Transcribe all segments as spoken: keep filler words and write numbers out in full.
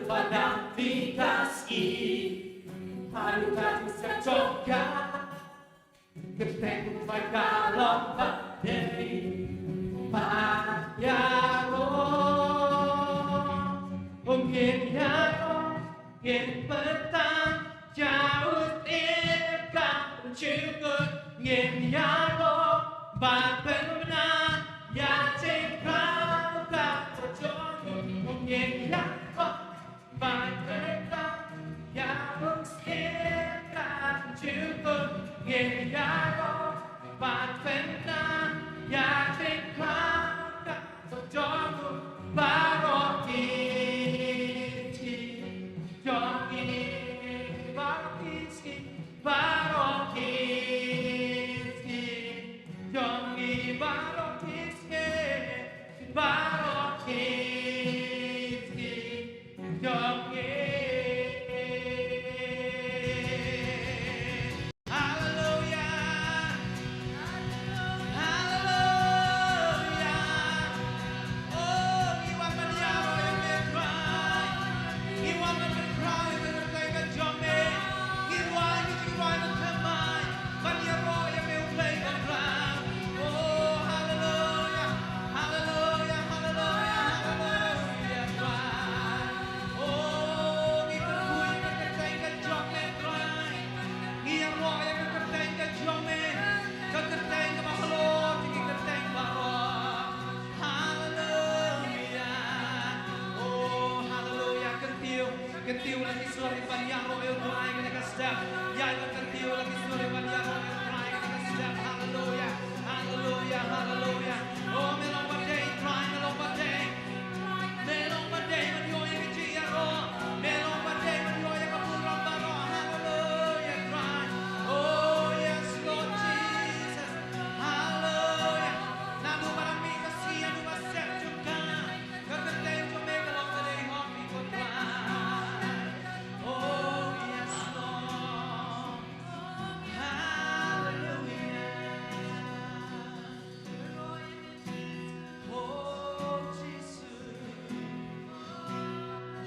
Padang Fikaski, Palu Katu Satoka, Kepeng Bai Kalong Padei, Payaro, Ungin Yaro, Ngin Petang, Jaus Ipka, Chukut, Ngin Yaro, Ban Pemna, Ya Ching Kau, Kau Jong, Ungin Yaro, Baroki, Hallelujah. Hallelujah. Oh, ngi wan ban ïaroh ïa me Trai. Ngi wan ban pynkhraw ïa ka kyrteng ka jong me. Ngi rwai, ngi jingrwai ban thymmai ban ïaroh ïa me U Blei ba khraw. Oh, haleluya. Haleluya, haleluya, haleluya, Trai. Oh, ngi kyrkhu ïa ka kyrteng ka jong me Trai. Ngi ïaroh ïa ka kyrteng ka jong me. Ka kyrteng kaba halor ki kyrteng baroh. Haleluya. Oh, haleluya. Kyntiew, kyntiew la ki sur ban ïaroh ïa U Trai kane ka step. Ïa, kyntiew la ki sur ban ïaroh ïa U Trai kane ka step. Haleluya. Haleluya. Haleluya. Oh, me long ba dei, Trai, me long ba dei. Me long ba dei ban ïoh ïa ka jingïaroh. Me long ba dei ban ïoh ïa ka burom baroh. Haleluya, Trai. Oh, yes, Lord Jesus. Haleluya. Naduh ba la mih ka sngi haduh ba sep jong ka, ka kyrteng jong me ka long ka dei Hok Ikot Trai. Oh, yes, Lord. Haleluya. Oh, Jisu.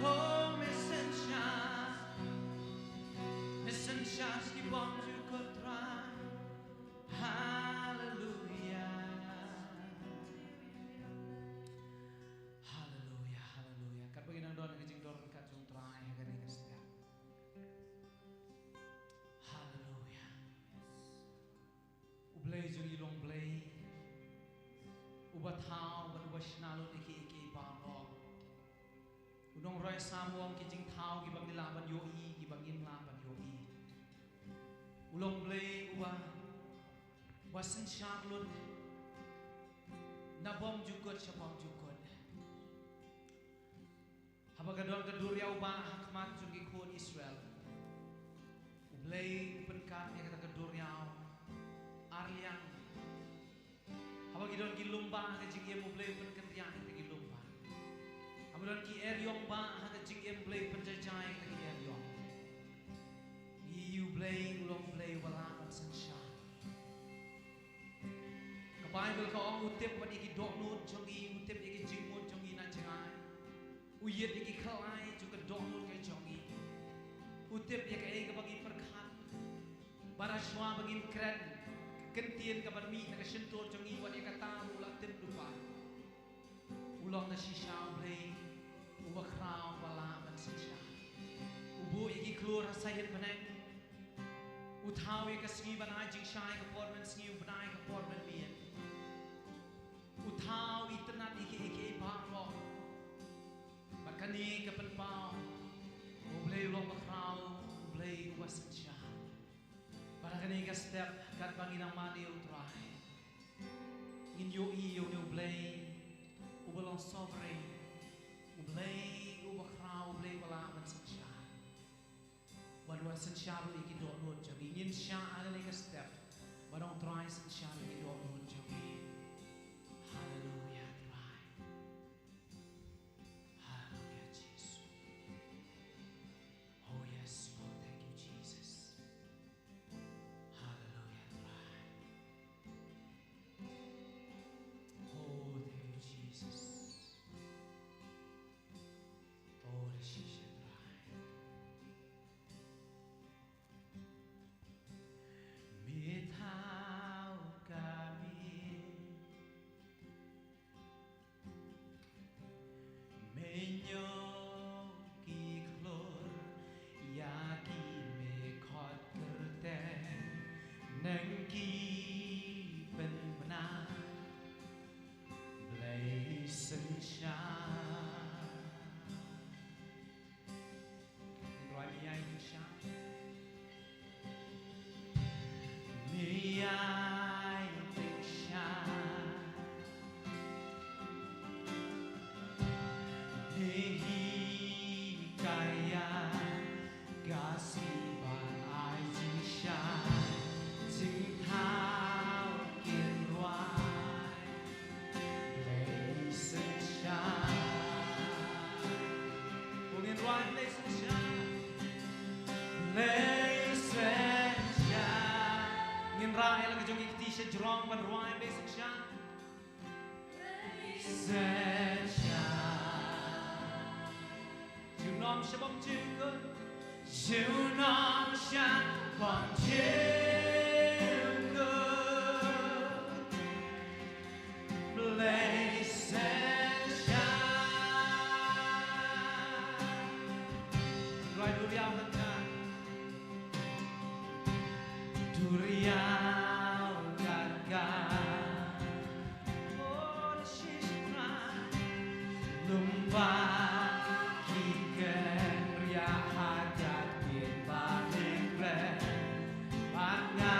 Oh, me synshar. Me synshar ki bymjukut Trai. Haleluya. Haleluya, haleluya. Katba ngi nang don ha ka jingdon ryngkat jong U Trai ha kane ka step. Haleluya. U Blei jong ngi u long Blei uba thaw bad uba shna lut ïa kiei kiei baroh. U nongrwai Salm u ong ki jingthaw kiba ngi lah ban ïohi, kiba ngim lah ban ïohi. U long Blei uba, uba synshar lut na bymjukut sha bymjukut. Haba ka don ka duriaw ba ha khmat jong ki khun Israel, U Blei u pynkat ïa kata ka duriaw ar liang. Haba ki don ki lum ba ha ka jingim, U Blei u pynkynriah ïa kita ki lum ba. Haba don ki eriong ba ha ka jingim, U Blei u pynjaijai ïa kita ki eriong. Ngi ïohi U Blei u long Blei uba lah ban synshar. Ka Baibl ka ong u tip wat ïa ki dohnud jong ngi, u tip ïa ki jingmut jong ngi na jngai. U ïit ïa ki khlai jong ka dohnud ka jong ngi. U tip ïa kaei kaba ngi pyrkhat. Bad hashwa ba ngin kren ka ktien kaba mih na ka shyntur jong ngi, wat ïa kata ruh u la tip lypa. U long da shisha U Blei uba khraw uba lah ban synshar. U buh ïa ki khlur ha sahit bneng. U thaw ïa ka sngi ban ai jingshai, ka por mynsngi u bnai ka por mynmiet. U thaw itynnad ïa kiei kiei baroh. Bad kane ka pynpaw ba U Blei u long ba khraw, U Blei uba synshar. Bad ha kane ka step katba ngi nang mane ïa U Trai, ngin ïohi ïa une U Blei uba long sovereign, U Blei uba khraw, U Blei uba lah ban synshar. Wan, wan synshar ruh ïa ki dohnud jong ngi. Ngin shah ha kane ka step. Ba dang Trai synshar ïa ki dohnud jong ngi. Haleluya, Trai. Haleluya, Jisu. Oh, yes, Lord. Thank you, Jesus. Haleluya, Trai. Oh, thank you, Jesus. Oh, da shisha. Ban ai jingshai, jingthaw kin rwai. Blei synshar. Ngin rwai Blei synshar. Blei synshar. Ngin rah ïa la ka jong ki kti sha jrong ban rwai Blei synshar. Blei synshar. Junom sha bym jingkut. Junom sha bym jingkut. Blei synshar. Rwai duriaw kata. Duriaw kata. Lum ba ki kren ria ha jat din ba ning kren. Ba nga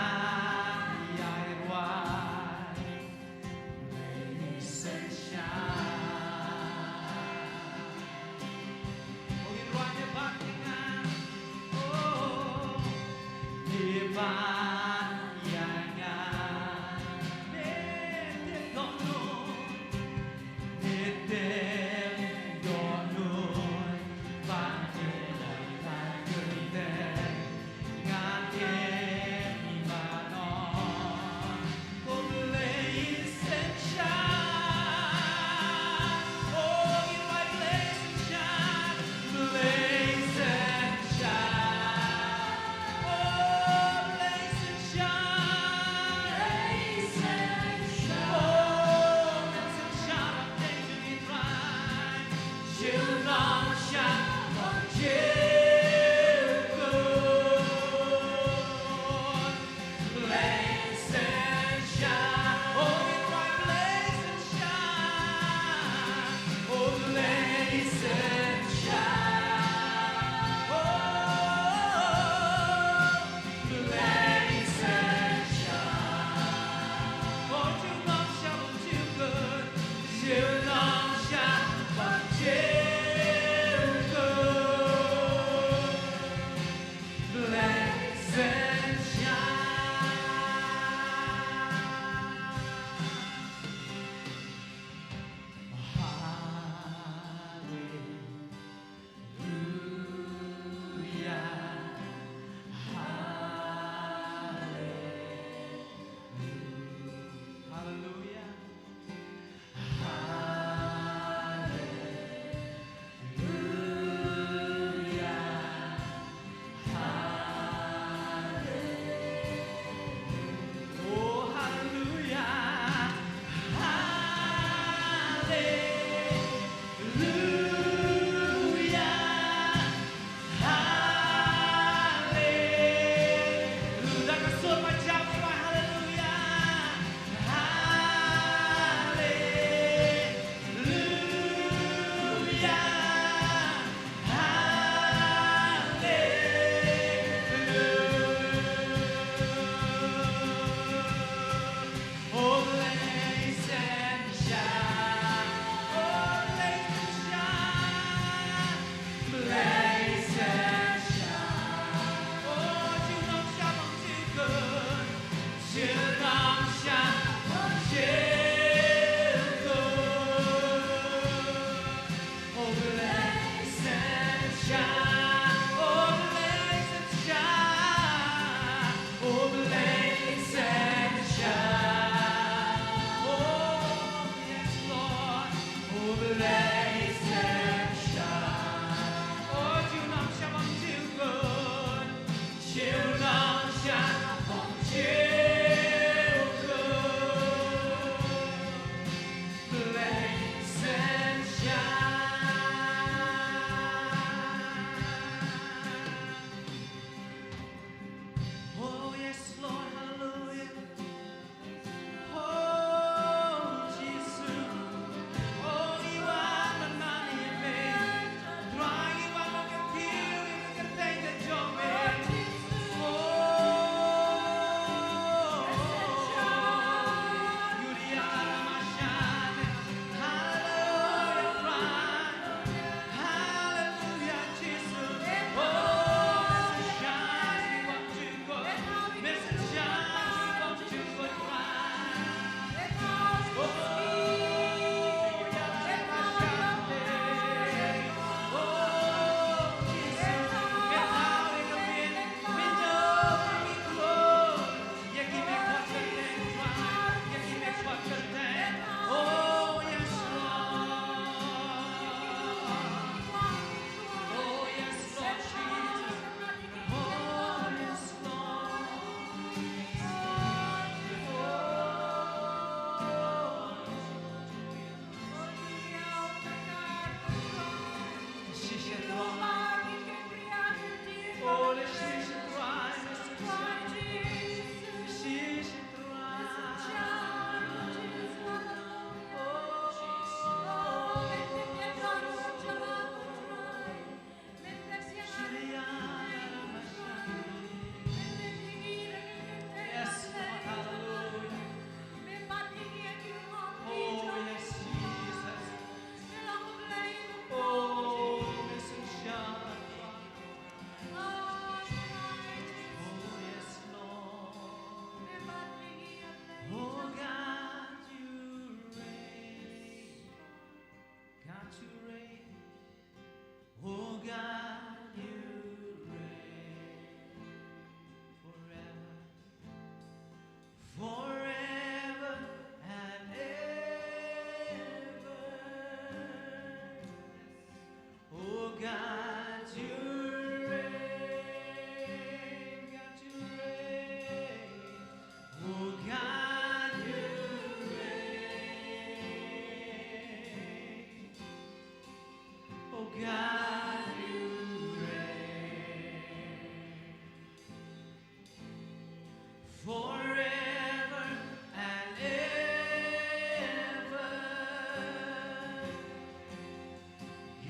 Forever and ever,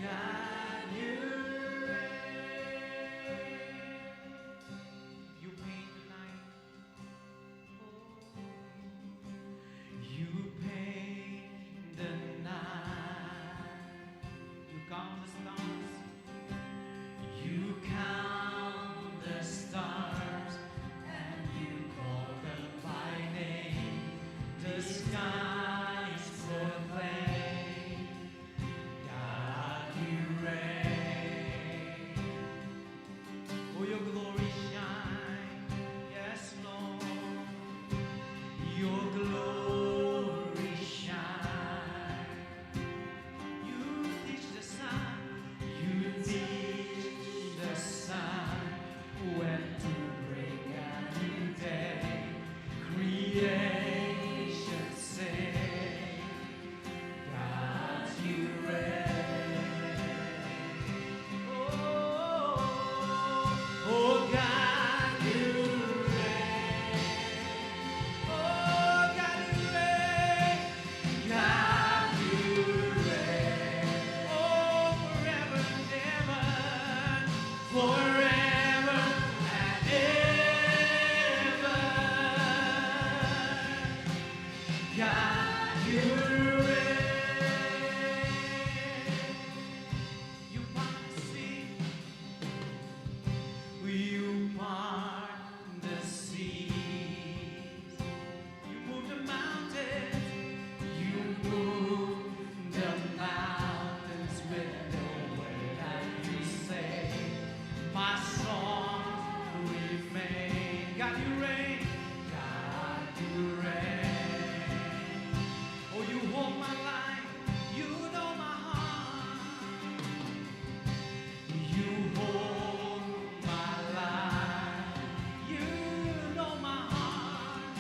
God, you reign. You paint the night. You paint the night. You count the stars. You count the stars and you call them by name. The skies proclaim, God, you reign. Oh, your glory shine. Yes, Lord. Your glory shine. You teach the sun. You teach the sun when to break a new day. Creation sing, God, you reign. Oh, oh, God, you reign. Oh, God, you reign. God, you reign. Oh, forever and ever. Forever and ever. God, you reign. You part the sea. You part the seas. You move the mountains. You move the mountains with the word that you say. My song remain. God, you reign. God, you reign. Oh, you hold my life. You know my heart. You hold my life. You know my heart.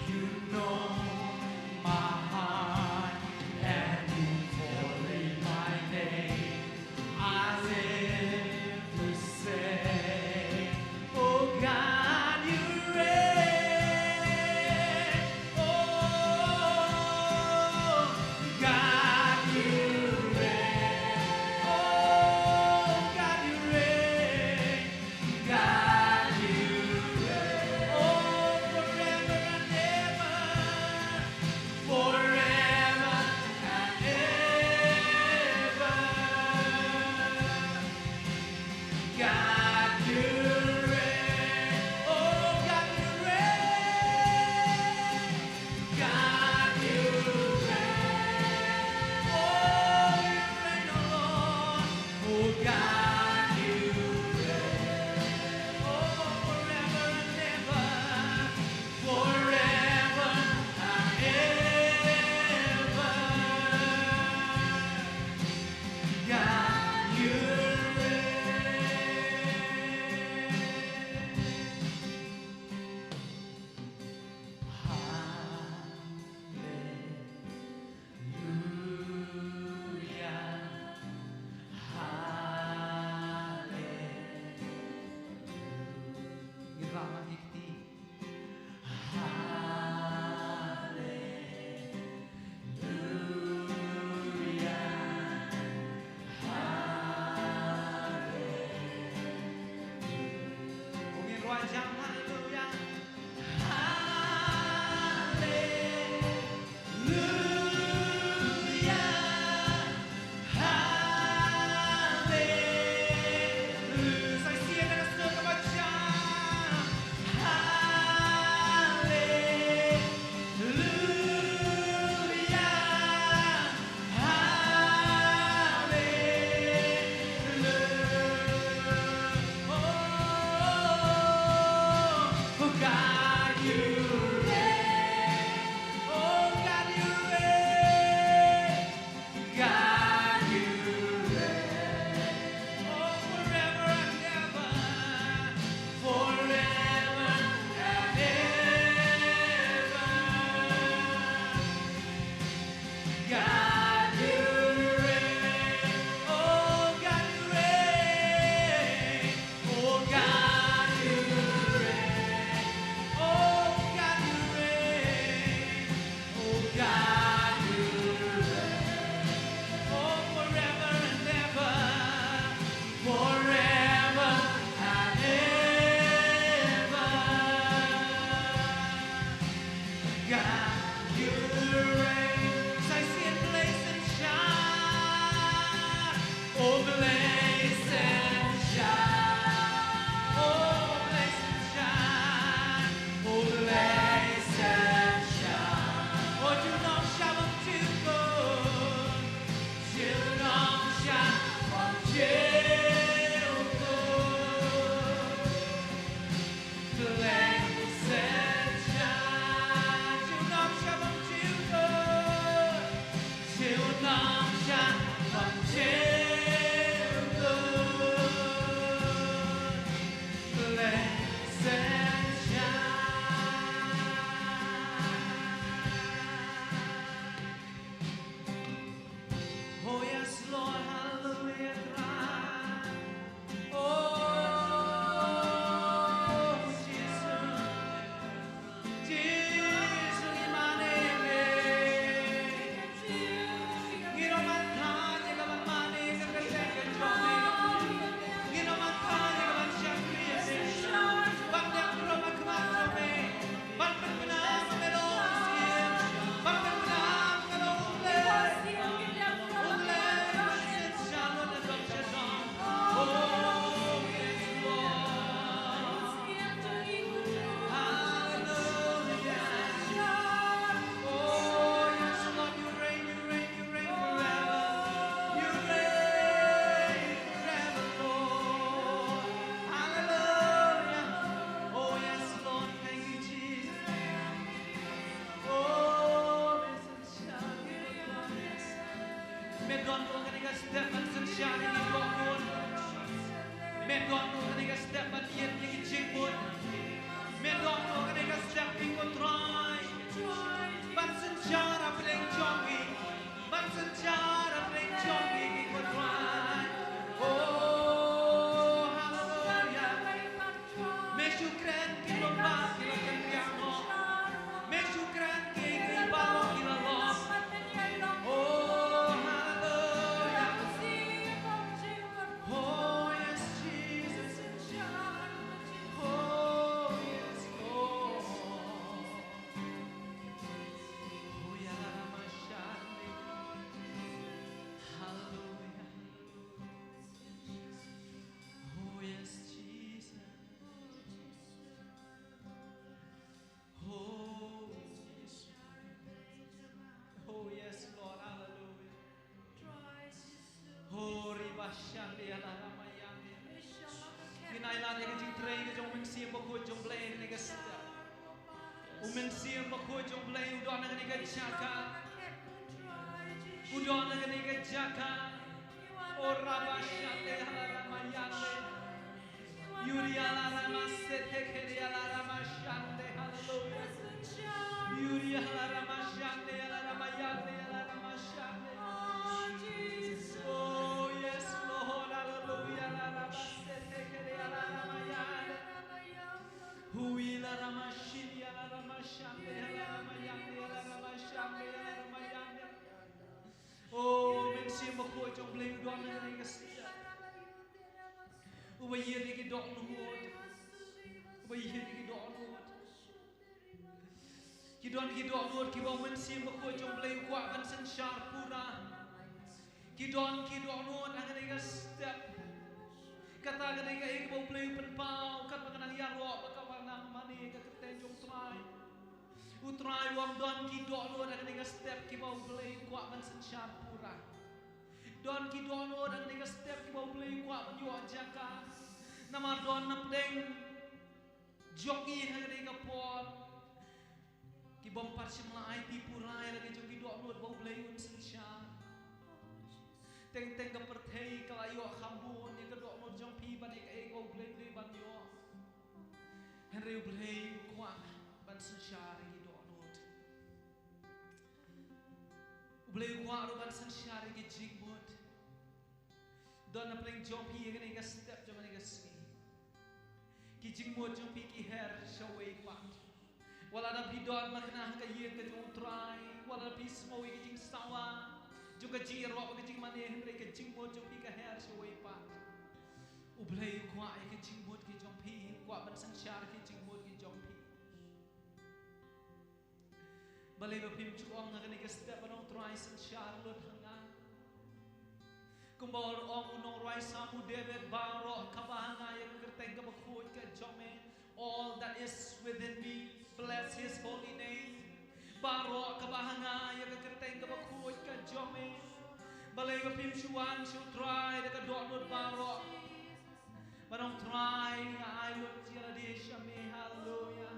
You know my heart. And you call my name. I live to say, oh God, you reign. Oh God, you reign. Oh God, you reign. God, you reign. Oh, forever and ever. Forever and ever. God, you reign. Oh, God, you reign. God, you reign. Oh, you reign, oh Lord. Oh, God, you reign. Oh, forever and ever. Forever and ever. God, you reign. Hallelujah. Hallelujah. Ngin rah man ki kti. Hallelujah. Hallelujah. Ngin rwai jam hallelujah. Hallelujah. Hallelujah. Sa shisien na ka sur kaba jam. Hallelujah. Hallelujah. Oh. Don ha kane ka step ban ïeng ïa ki jingmut. Me don ha kane ka step, ko Trai, ban synshar hapdeng jong ngi. Ban synshar hapdeng jong ngi, ko Trai. Oh, hallelujah. Me shu kren ki long ba ki la kren biang noh. Me shu kren ki ki ba long ki la long. Oh, hallelujah. Oh, yes, Jesus. Oh, yes, Lord. Oh, ya la la ma sha ni. Hallelujah. Oh, yes, Jesus. Oh, yes. Oh, yes, Lord. Hallelujah. Oh, riba shande ala rama yande. Ngi ailad ïa ka jingtrei ka jong u Mynsiem Bakhuid jong U Blei ha kane ka step. U Mynsiem Bakhuid jong U Blei u don ha kane ka jaka. U don ha kane ka jaka. Oh, raba shande ala rama yande. Yuri ala rama sete kere ala rama shande. Hallelujah. Yuri ala rama shande ala rama yande ala rama shande. Oh, yes, Lord. Hallelujah. Ala rama sete kere ala rama yande. Hui ala rama shini ala rama shande ala rama yande ala rama shande ala rama yande. Oh, Mynsiem Bakhuid jong U Blei u don ha kane ka step. Uba ïeit ïa ki dohnud. Uba ïeit ïa ki dohnud. Ki don ki dohnud kiba u Mynsiem Bakhuid jong U Blei u kwah ban synshar pura. Ki don ki dohnud ha kane ka step. Kata ka dei kaei kaba U Blei u pynpaw, katba ka nang ïaroh bad kaba nang mane ka kyrteng jong U Trai. U Trai u ong don ki dohnud ha kane ka step kiba U Blei u kwah ban synshar pura. Don ki dohnud ha kane ka step kiba U Blei u kwah ban ïoh jaka. Namar don na pdeng jong ngi ha kane ka por ki bym pat shym la aiti pura ïa la ki jong ki dohnud ba U Blei un synshar. Teng teng ka pyrthei ka la ïoh kham bun ïa ka dohnud jong phi ban ïa kaei kaba U Blei u dei ban ïoh. Hynrei U Blei u kwah ban synshar ïa ki dohnud. U Blei u kwah ruh ban synshar ïa ki jingmut. Don na pdeng jong phi ïa kane ka step jong kane ka sngi. Ki jingmut jong phi ki her shawei pat. Wat la da phi don makna ha ka ïing ka jong U Trai, wat la da phi sngew ïa ka jingsawa jong ka jingïaroh bad ka jingmane, hynrei ka jingmut jong phi ka her shawei pat. U Blei u kwah ïa ki jingmut ki jong phi, u kwah ban synshar ki jingmut ki jong phi. Balei ba phim ju ong ha kane ka step ba ong Trai synshar lut ha nga. Kumba ong u nongrwai Salm u David, baroh kaba ha nga ïa ka kyrteng kaba khuid ka jong me. All that is within me, bless his holy name. Baroh kaba ha nga ïa ka kyrteng kaba khuid ka jong me. Balei ba phim shu wan sha U Trai da ka dohnud baroh. Ba ong Trai nga ai lut ïa lade sha me, haleluya.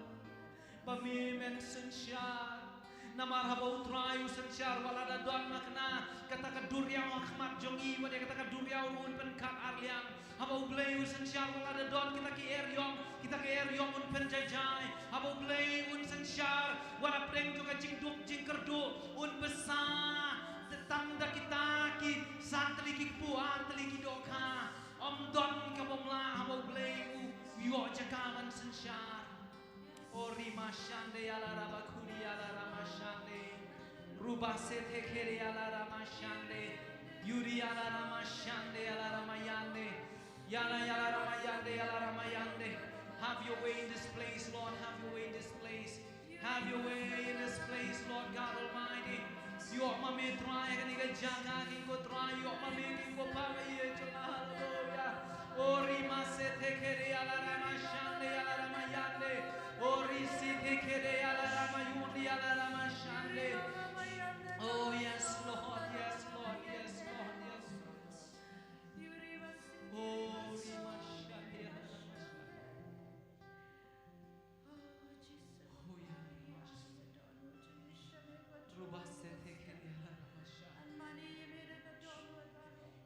Ba me men synshar. Namar haba U Trai u synshar wat la da don makna kata ka duriaw ha khmat jong ngi, wat ïa kata ka duriaw ruh un pynkat ar liang. Haba U Blei u synshar wat la da don kita ki eriong, kita ki eriong un pynjaijai. Haba U Blei un synshar wat la pdeng jong ka jingduk jingkyrduh un bsa tang da kita ki san tylli ki kpu, ar tylli ki dohkha. Ym don ka bym lah haba U Blei u ïoh jaka ban synshar. O rima shande ala raba kuri ala rama shande. Ruba sete kere ala rama shande. Yuri ala rama shande ala rama yande. Yana yala rama yande yala rama yande. Have your way in this place, Lord. Have your way in this place. Have your way in this place, Lord God Almighty. Ïoh ma me Trai ha kane ka jaka, king ko Trai, ïoh ma me king ko pa ka ïa jong nga, haleluya. O rima sete kere ala rama shande ala rama yande. O ri sete kere ala rama yuni ala rama shande. Oh yes, Lord, yes, Lord, yes, Lord, yes, Lord. Oh rima shande ala rama shande.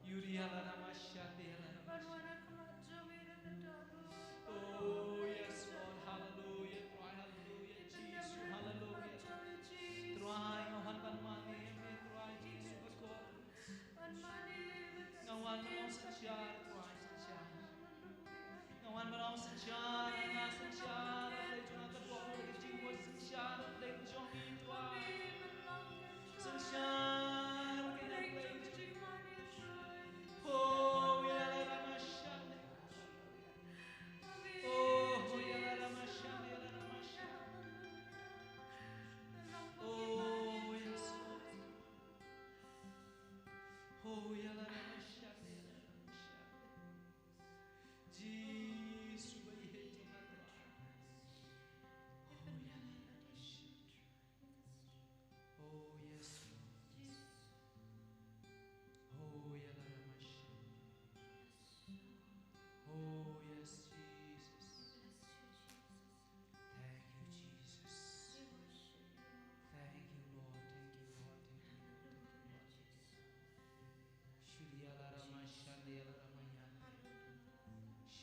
Yuri ala rama shande ala rama shande.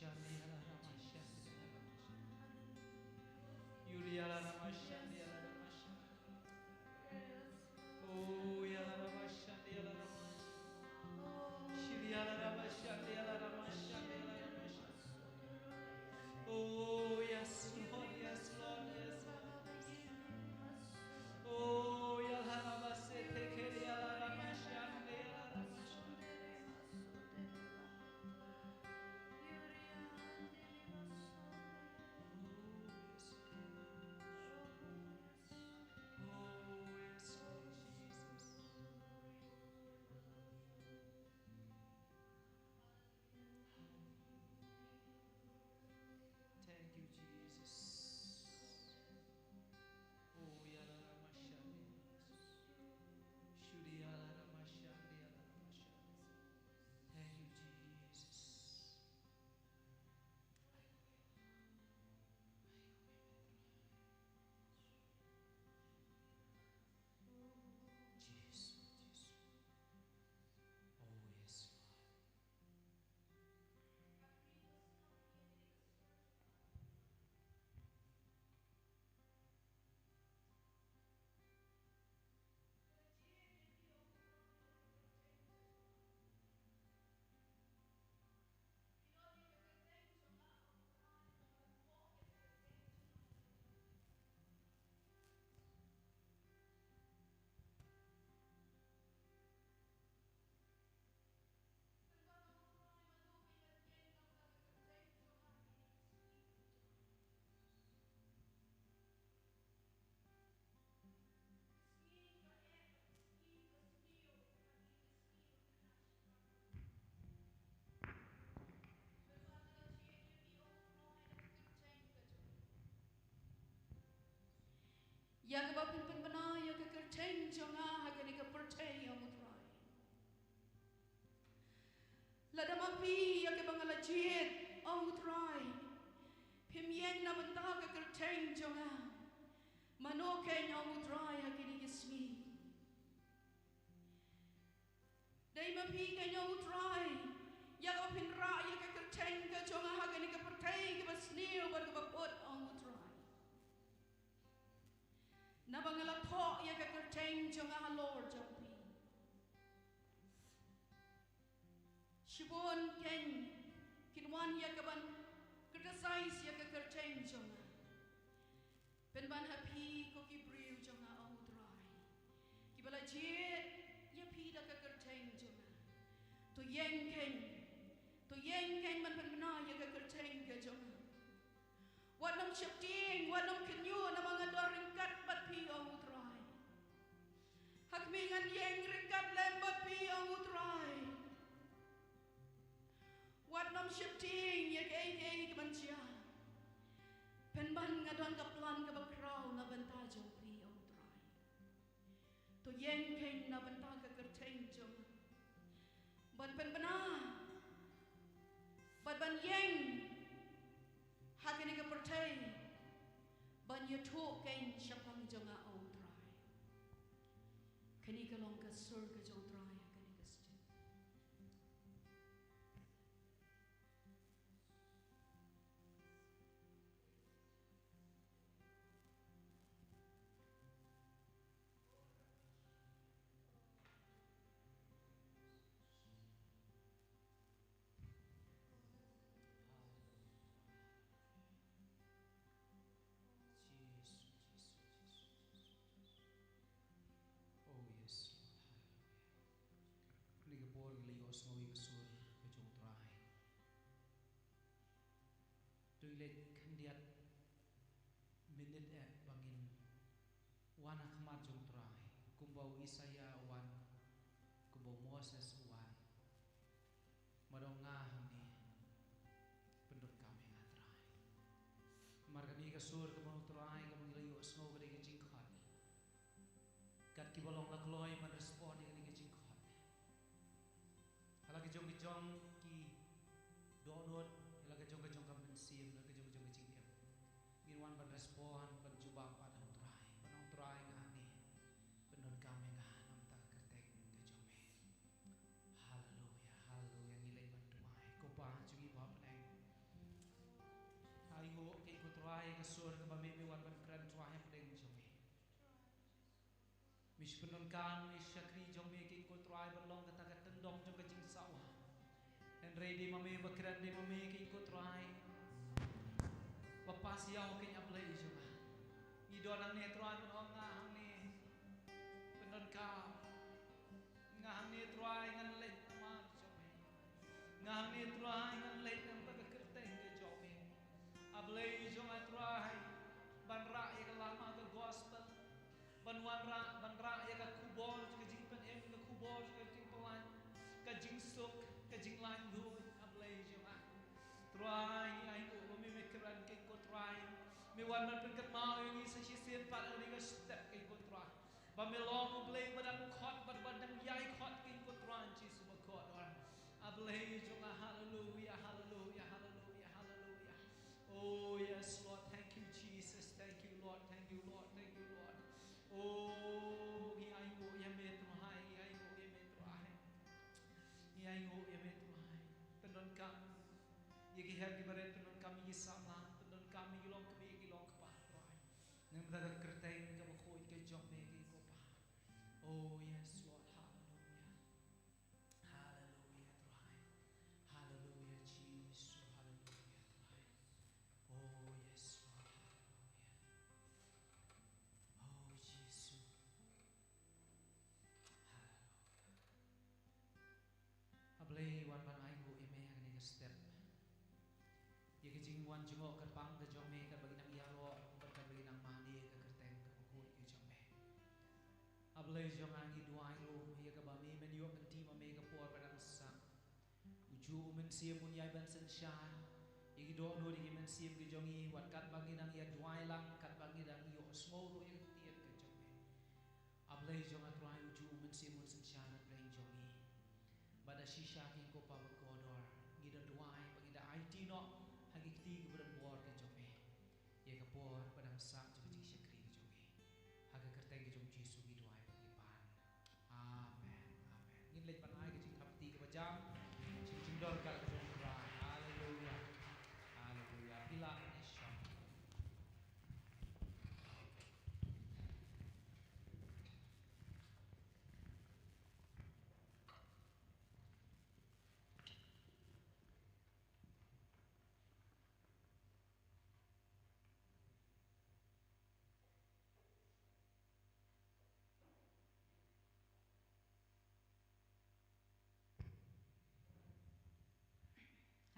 Shandi ala rama shandi ala rama shandi. Yuri ala rama shandi ala rama shandi. Oh, yala rama shandi ala rama shandi. Shiri ala rama shandi ala rama shandi ala rama shandi. Oh, yes, Lord, yes, Lord, yes, Lord. Oh, yala rama se te keri ala rama shandi ala rama shandi. Thank you, Jesus. Oh, yala rama shandi. Shuri yala rama shandi, yala rama shandi. Thank you, Jesus. Jesu, Jesu. Oh, yes, Lord. Ïa kaba phin pynbna ïa ka kyrteng jong nga ha kane ka pyrthei, ong U Trai. Lada ma phi ïa kaba nga la jied, ong U Trai, phim ïeng na bynta ka kyrteng jong nga, mano kein, ong U Trai, ha kine ki sngi? Dei ma phi kein, ong U Trai, ïa kaba phin rah ïa ka kyrteng ka jong nga ha kane ka pyrthei kaba sniew bad kaba kut, ong U Trai. Naba nga la thoh ïa ka kyrteng jong nga halor jong phi. Shibun kein kin wan ïa kaban criticize ïa ka kyrteng jong nga. Pynban ha phi ko ki briew jong nga, ong U Trai, kiba la jied ïa phi da ka kyrteng jong nga, to ïeng kein, to ïeng kein ban pynbna ïa ka kyrteng ka jong nga. Wat nym sheptieng, wat nym kynñiuh, namar nga don ryngkat bad phi, ong U Trai. Ha khmih ngan ïeng ryngkat lem bad phi, ong U Trai. Wat nym sheptieng ïa kaei kaei kaban jia. Pynban nga don ka plan kaba khraw na bynta jong phi, ong U Trai. To ïeng kein na bynta ka kyrteng jong nga. Ban pynbna bad ban ïeng ha kane ka pyrthei ban ïathuh kein shaphang jong nga, ong U Trai. Kane ka long ka sur ka jong U Trai ha kane ka sien. Jisu, Jisu, Jisu, Jisu. Oh, yes, Lord. Hallelujah. Kane ka por ngi la ïohsngew ïa ka sur ka jong U Trai. To ngi leit khyndiat minit eh ba ngin wan ha khmat jong U Trai, kumba u Isaïah u wan, kumba u Moses u wan. Mano nga hangne, pyndonkam ïa nga Trai. Namar kane ka sur kaba U Trai kaba ngi la ïohsngew ka dei ka jingkhot. Kat kiba long la kloi ban respond ïa kane ka jingkhot. Ha la ka jong ka jong ki dohnud, ha la ka jong ka jong ka mynsiem, ha la ka jong ka jong ka jingim. Ngin wan ban respond, ban jubab pat ha U Trai, ban ong Trai nga hangne, pyndonkam ïa nga na bynta ka kyrteng ka jong me. Haleluia, haleluia, ngi leit ban duwai. Ko Pa jong ngi ba ha bneng, Nguh kein ko Trai ka sur kaba me me wan ban kren Trai hapdeng jong me. Me shu pyndonkam ïa i shakri jong me kein ko Trai ban long kata ka tyndong jong ka jingsawa. Hynrei dei ma me ba kren, dei ma me kein ko Trai ba pass ïa u kein, A Blei jong nga. Ngi don hangne Trai ban ong nga hangne. Pyndonkam. Nga hangne Trai ngan leit namar jong me. Nga hangne Trai ngan leit namar ka kyrteng ka jong me. A Blei jong nga Trai, ban rah ïa ka lama ka gospel. Ban wanrah, ban rah ïa ka khubor jong ka jingpynim, ka khubor jong ka jingpyllait, ka jingsuk, ka jinglaitluid, A Blei jong nga. Trai, ngi ainguh ba me me kren kein ko Trai. Me wan ban pynkynmaw ïa ngi sa shisien pat ha kane ka step kein ko Trai. Ba me long U Blei ba dang khot, ba, ba dang ïai khot kein ko Trai Jisu bakordor. A Blei jong nga, haleluya, haleluya, haleluya, haleluya. Oh yes, Lord, thank you, Jesus, thank you, Lord, thank you, Lord, thank you, Lord. Oh, ngi ainguh ïa me Trai, ngi ainguh ïa me Trai. Ngi ainguh ïa me Trai. Pyndonkam ïa ki hep ki barit, pyndonkam ïa ki samla, pyndonkam ïa ki longkmie, ïa ki longkpa Trai. Namar ka kyrteng kaba khuid ka jong me kein ko Pa. Oh yes, Lord, haleluya. Haleluya Trai. Haleluya Jisu, haleluya Trai. Oh yes, Lord, haleluya. Oh Jisu. Haleluya. A Blei, wan ban ainguh ïa me ha kane ka step. Ïa ka jingwan jngoh kyrpang ka jong me katba ngi nang ïaroh, katba ngi nang mane ïa ka kyrteng kaba khuid ka jong me. A Blei jong nga, ngi duwai ruh ïa kaba me men ïoh ban tim ha me ka por ba dang sah. U juh u mynsiem un ïai ban synshar ïa ki dohnud ïa ki mynsiem ki jong ngi, wat katba ngi nang ïa duwai lang, katba ngi nang ïohsngew ruh ïa ka ktien ka jong me. A Blei jong nga Trai, u juh u mynsiem un synshar napdeng jong ngi. Bad da shisha kein ko Pa bakordor, ngi da duwai ba ngi da aiti noh ha ki kti kiba don bor ki jong me ïa ka por ba dang sah jong ka jingshakri ka jong ngi. Ha ka kyrteng ka jong Jisu ngi duwai bad ngi pan. Amen. Amen. Ngin leit ban ai ka jingthap kti kaba jam. Jing jingdon ka jong U Trai. Haleluya. Haleluya. Phi lah ban ïashong.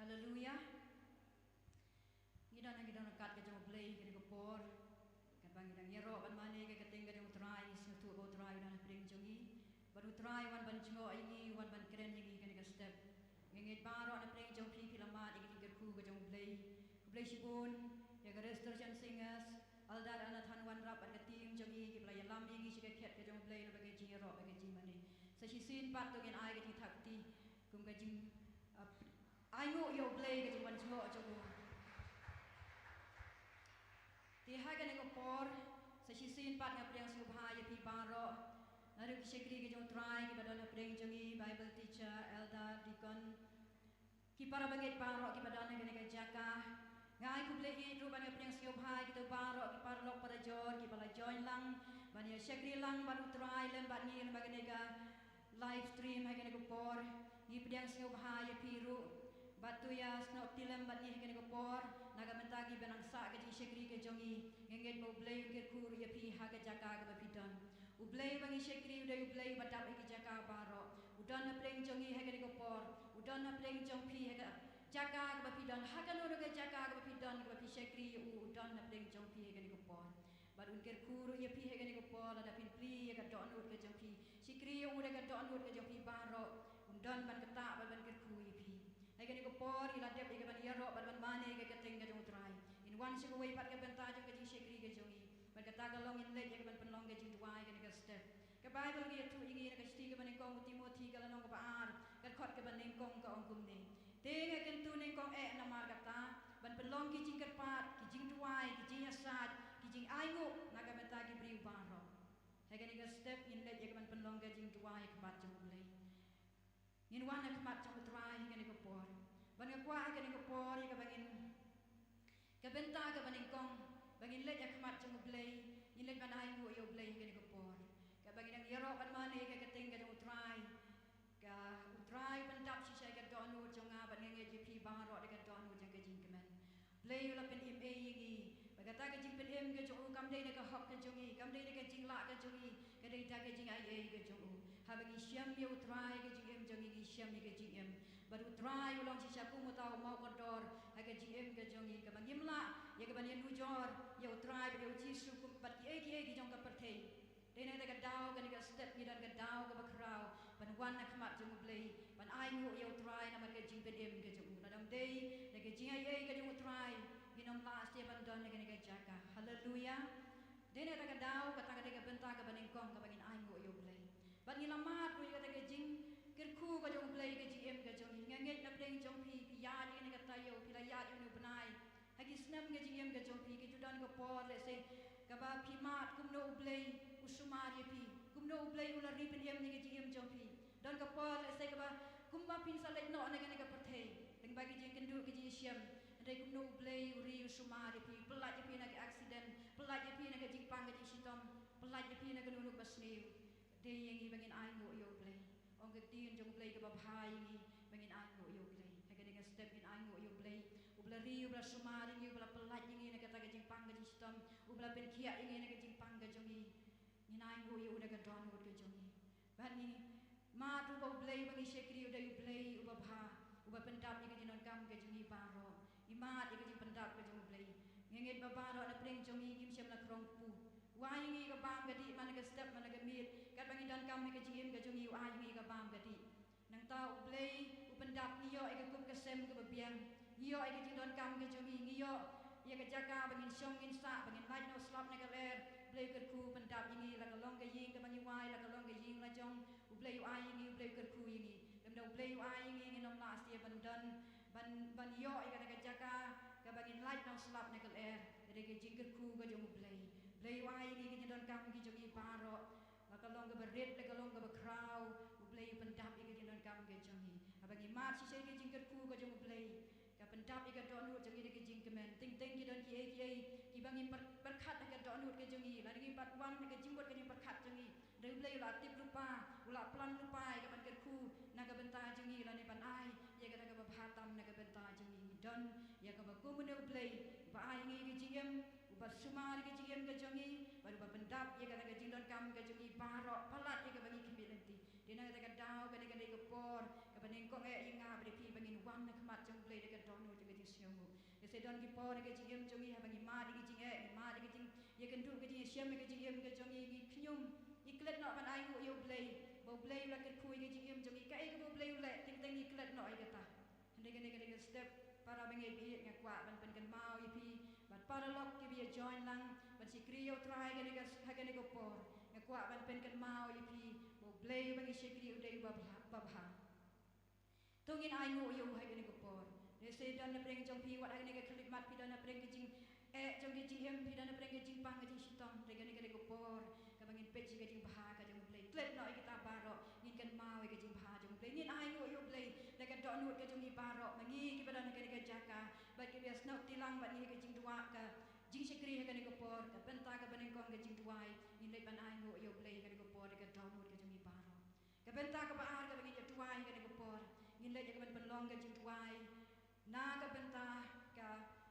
Haleluya. Ngi don ha ki don ryngkat ka jong U Blei kane ka por. Katba ngi dang ïaroh ban mane ïa ka kyrteng ka jong U Trai, ngi sngewthuh ba U Trai u don hapdeng jong ngi. Bad U Trai u wan ban jngoh ïa ngi, u wan ban kren ïa ngi kane ka step. Ngi ngeit baroh napdeng jong phi phi la mad ïa ka jingkyrkhu ka jong U Blei. Khublei shibun ïa ka Restoration Singers, Elder Nathan Wanrap bad ka team jong ngi kiba la ïalam ïa ngi sha ka khet ka jong U Blei lyngba ka jingïaroh bad ka jingmane. Sa shisien pat to ngin ai ka jingthap kti kum ka jing, uh, ainguh ïa U Blei ka jingwan jngoh jong u. Te ha kane ka por, sa shisien pat nga pdiang sngewbha ïa phi baroh. Naduh ki shakri ki jong U Trai kiba don hapdeng jong ngi, Bible teacher, elder, deacon, ki para bangeit baroh kiba don ha kane ka jaka. Nga ai khublei ïeit ruh bad nga pdiang sngewbha ïa kito baroh ki paralok parajor kiba la join lang ban ïa shakri lang bad U Trai lem bad ngi lem bad kane ka live stream ha kane ka por. Ngi pdiang sngewbha ïa phi ruh. Bad to ïa snoh kti lem bad ngi ha kane ka por na ka bynta kiba nang sah ka jingshakri ka jong ngi. Nga ngeit ba U Blei un kyrkhu ruh ïa phi ha ka jaka kaba phi don. U Blei ba ngi shakri u dei U Blei ba dap ha ki jaka baroh. U don hapdeng jong ngi ha kane ka por. U don hapdeng jong phi ha ka jaka kaba phi don. Ha kano kano ka jaka kaba phi don kaba phi shakri ïa u, u don hapdeng jong phi ha kane ka por. Bad un kyrkhu ruh ïa phi ha kane ka por, lada phin plie ïa ka dohnud ka jong phi. Shakri ïa u da ka dohnud ka jong phi baroh. Un don ban ktah bad ban kyrkhu ïa phi. Ha kane ka por ngi la dep ïa ka ban ïaroh bad ban mane ïa ka kyrteng ka jong U Trai. Ngin wan sha kawei pat ka bynta jong ka jingshakri ka jong ngi. Bad kata ka long ngin leit ïa ka ban pynlong ka jingduwai kane ka step. Ka Baibl ka ïathuh ïa ngi na ka shithi kaba nyngkong u Timothi ka lynnong kaba ar, ka dkhot kaba nyngkong ka ong kumne. Te nga kyntu nyngkong eh namar kata, ban pynlong ki jingkyrpad, ki jingduwai, ki jingïasaid, ki jingainguh na ka bynta ki briew baroh. Ha kane ka step ngin leit ïa ka ban pynlong ka jingduwai ha khmat jong U Blei. Ngin wan ha khmat jong U Trai ha kane ka por. Ban nga kwah ha kane ka por ïa kaba ngin, ka Bynta kaba nyngkong, ba ngin leit ha khmat jong U Blei, ngin leit ban ainguh ïa U Blei ha kane ka por. Kaba ngin dang ïaroh ban mane ka ktien ka jong U Trai. Ka U Trai u pyndap shisha ïa ka dohnud jong nga bad nga ngeit ïa phi baroh da ka dohnud jong ka jingkmen. Blei u la pynim ei ïa ngi. Bad kata ka jingpynim ka jong u kam dei na ka hok ka jong ngi, kam dei na ka jinglah ka jong ngi, ka dei da ka jingaiei ka jong u. Haba ngi shem ïa U Trai ka jingim jong ngi, ngi shem ïa ka jingim. Bad U Trai u long shisha kum uta u mawkordor ha ka jingim ka jong ngi, kaba ngim lah ïa kaban ïanujor ïa U Trai bad ïa U Jisu kum bad kiei kiei ki jong ka pyrthei. Dei na kata ka daw, kane ka step ngi don ka daw kaba khraw ban wan ha khmat jong U Blei, ban ainguh ïa U Trai namar ka jingpynim ka jong u. Lada ym dei na ka jingaiei ka jong U Trai, ngin ym lah shisha ban don ha kane ka jaka. Haleluia. Dei na kata ka daw, kata ka dei ka bynta kaba nyngkong kaba ngin ainguh ïa U Blei. Bad ngi la mad ruh ïa kata ka jingkyrkhu ka jong U Blei ha ka jingim ka jong ngi. Nga ngeit na pdeng jong phi, phi ïaid ïa kane ka taïew, phi la ïaid ïa une u bnai ha ki snem ka jingim ka jong phi, ki ju don ka por lehse kaba phi mad kumno U Blei u sumar ïa phi, kumno U Blei u la ri pynim ïa ka jingim jong phi. Don ka por lehse kaba kumba phin sa leit noh na kane ka pyrthei, tang ba ki jingkynduh ki jingshem, hynrei kumno U Blei u ri u sumar ïa phi, pyllait ïa phi na ka accident, pyllait ïa phi na ka jingpang ka jingshitom, pyllait ïa phi na kano kano ba sniew. Dei ïa ngi ba ngin ainguh ïa U Blei. Ong ka ktien jong U Blei kaba bha ïa ngi ba ngin ainguh ïa U Blei. Ha kane ka step ngin ainguh ïa U Blei, uba la ri, uba la sumar ïa ngi, uba la pyllait ïa ngi na kata ka jingpang ka jingshitom, uba la pynkhiah ïa ngi na ka jingpang ka jong ngi. Ngin ainguh ïa u da ka dohnud ka jong ngi. Bad ngi mad ruh ba U Blei uba ngi shakri u dei U Blei uba bha, uba pyndap ïa ka jingdonkam ka jong ngi baroh. Ngi mad ïa ka jingpyndap ka jong U Blei. Ngi ngeit ba baroh na pdeng jong ngi ngim shym la khrong kpu. U ai ïa ngi ka bam ka dih man la ka step man la ka miet. Katba ngi donkam ïa ka jingim ka jong ngi, u ai ïa ngi ka bam ka dih. Nangta U Blei u pyndap, ngi ïoh ïa ka kup ka sem kaba biang. Ngi ïoh ïa ka jingdonkam ka jong ngi, ngi ïoh ïa ka jaka ba ngin shong ngin sah, ba ngin lait noh slap na ka lyer. Blei u kyrkhu pyndap ïa ngi, la ka long ka ïing kaba ngi wai, la ka long ka ïing la jong. U Blei u ai ïa ngi, U Blei u kyrkhu ïa ngi. Lymda U Blei u ai ïa ngi, ngin ym lah shisha ban don, ban, ban ïoh ïa kata ka jaka kaba ngin lait noh slap na ka lyer. Ka dei ka jingkyrkhu ka jong U Blei. Blei u ai ïa ngi ka jingdonkam ka jong ngi baroh. La ka long kaba rit, la ka long kaba khraw, U Blei u pyndap ïa ka jingdonkam ka jong ngi. Haba ngi mad shisha ïa ka jingkyrkhu ka jong U Blei, ka pyndap ïa ka dohnud jong ngi da ka jingkmen. Teng teng ki don kiei kiei kiba ngim pyr-, pyrkhat ha ka dohnud ka jong ngi, lane ngim pat wan ha ka jingmut ka jingpyrkhat jong ngi. Hynrei U Blei u la tip lypa, u la plan lypa ïa ka ban kyrkhu na ka bynta jong ngi, lane ban ai ïa kata kaba bha tam na ka bynta jong ngi. Ngi don ïa kaba kum une U Blei uba ai ïa ngi ka jingim, uba sumar ïa ka jingim ka jong ngi, bad uba pyndap ïa kata ka jingdonkam ka jong ngi baroh palat ïa kaba ngi khmih lynti. Dei na kata ka daw, kane ka dei ka por kaba nyngkong eh ïa nga bad ïa phi ba ngin wan ha khmat jong U Blei da ka dohnud jong ka jingsngewnguh. Lehse don ki por ha ka jingim jong ngi haba ngi mad ïa ka jingeh, ngi mad ïa ka jing, ïakynduh ka jingïashem ïa ka jingim ka jong ngi, ngi khñium, ngi klet noh ban ainguh ïa U Blei, ba U Blei u la kyrkhu ïa ka jingim jong ngi. Kaei kaba U Blei u leh, teng teng ngi klet noh ïa kata. Hynrei kane ka dei ka step, para bangeit, nga kwah ban pynkynmaw ïa phi bad para lok kiba ïa join lang ban shakri ïa U Trai ha kane ka, ha kane ka por. Nga kwah ban pynkynmaw ïa phi ba U Blei uba ngi shakri u dei uba bha, uba bha. To ngin ainguh ïa u ha kane ka por. Lehse don na pdeng jong phi, wat ha kane ka khyllipmat phi don na pdeng ka jing eh jong ka jingim, phi don na pdeng ka jingpang ka jingshitom, hynrei kane ka dei ka por kaba ngin peit ïa ka jingbha ka jong U Blei. Klet noh ïa kita baroh, ngin kynmaw ïa ka jingbha jong U Blei, ngin ainguh ïa U Blei da ka dohnud ka jong ngi baroh. Ma ngi kiba don ha kane ka jaka bad kiba ïasnoh kti lang bad ngi ha ka jingduwai, ka jingshakri ha kane ka por, ka bynta kaba nyngkong ka jingduwai. Ngin leit ban ainguh ïa U Blei ha kane ka por da ka dohnud ka jong ngi baroh. Ka bynta kaba ar kaba ngin ïa duwai ha kane ka por, ngin leit ïa ka ban pynlong ka jingduwai na ka bynta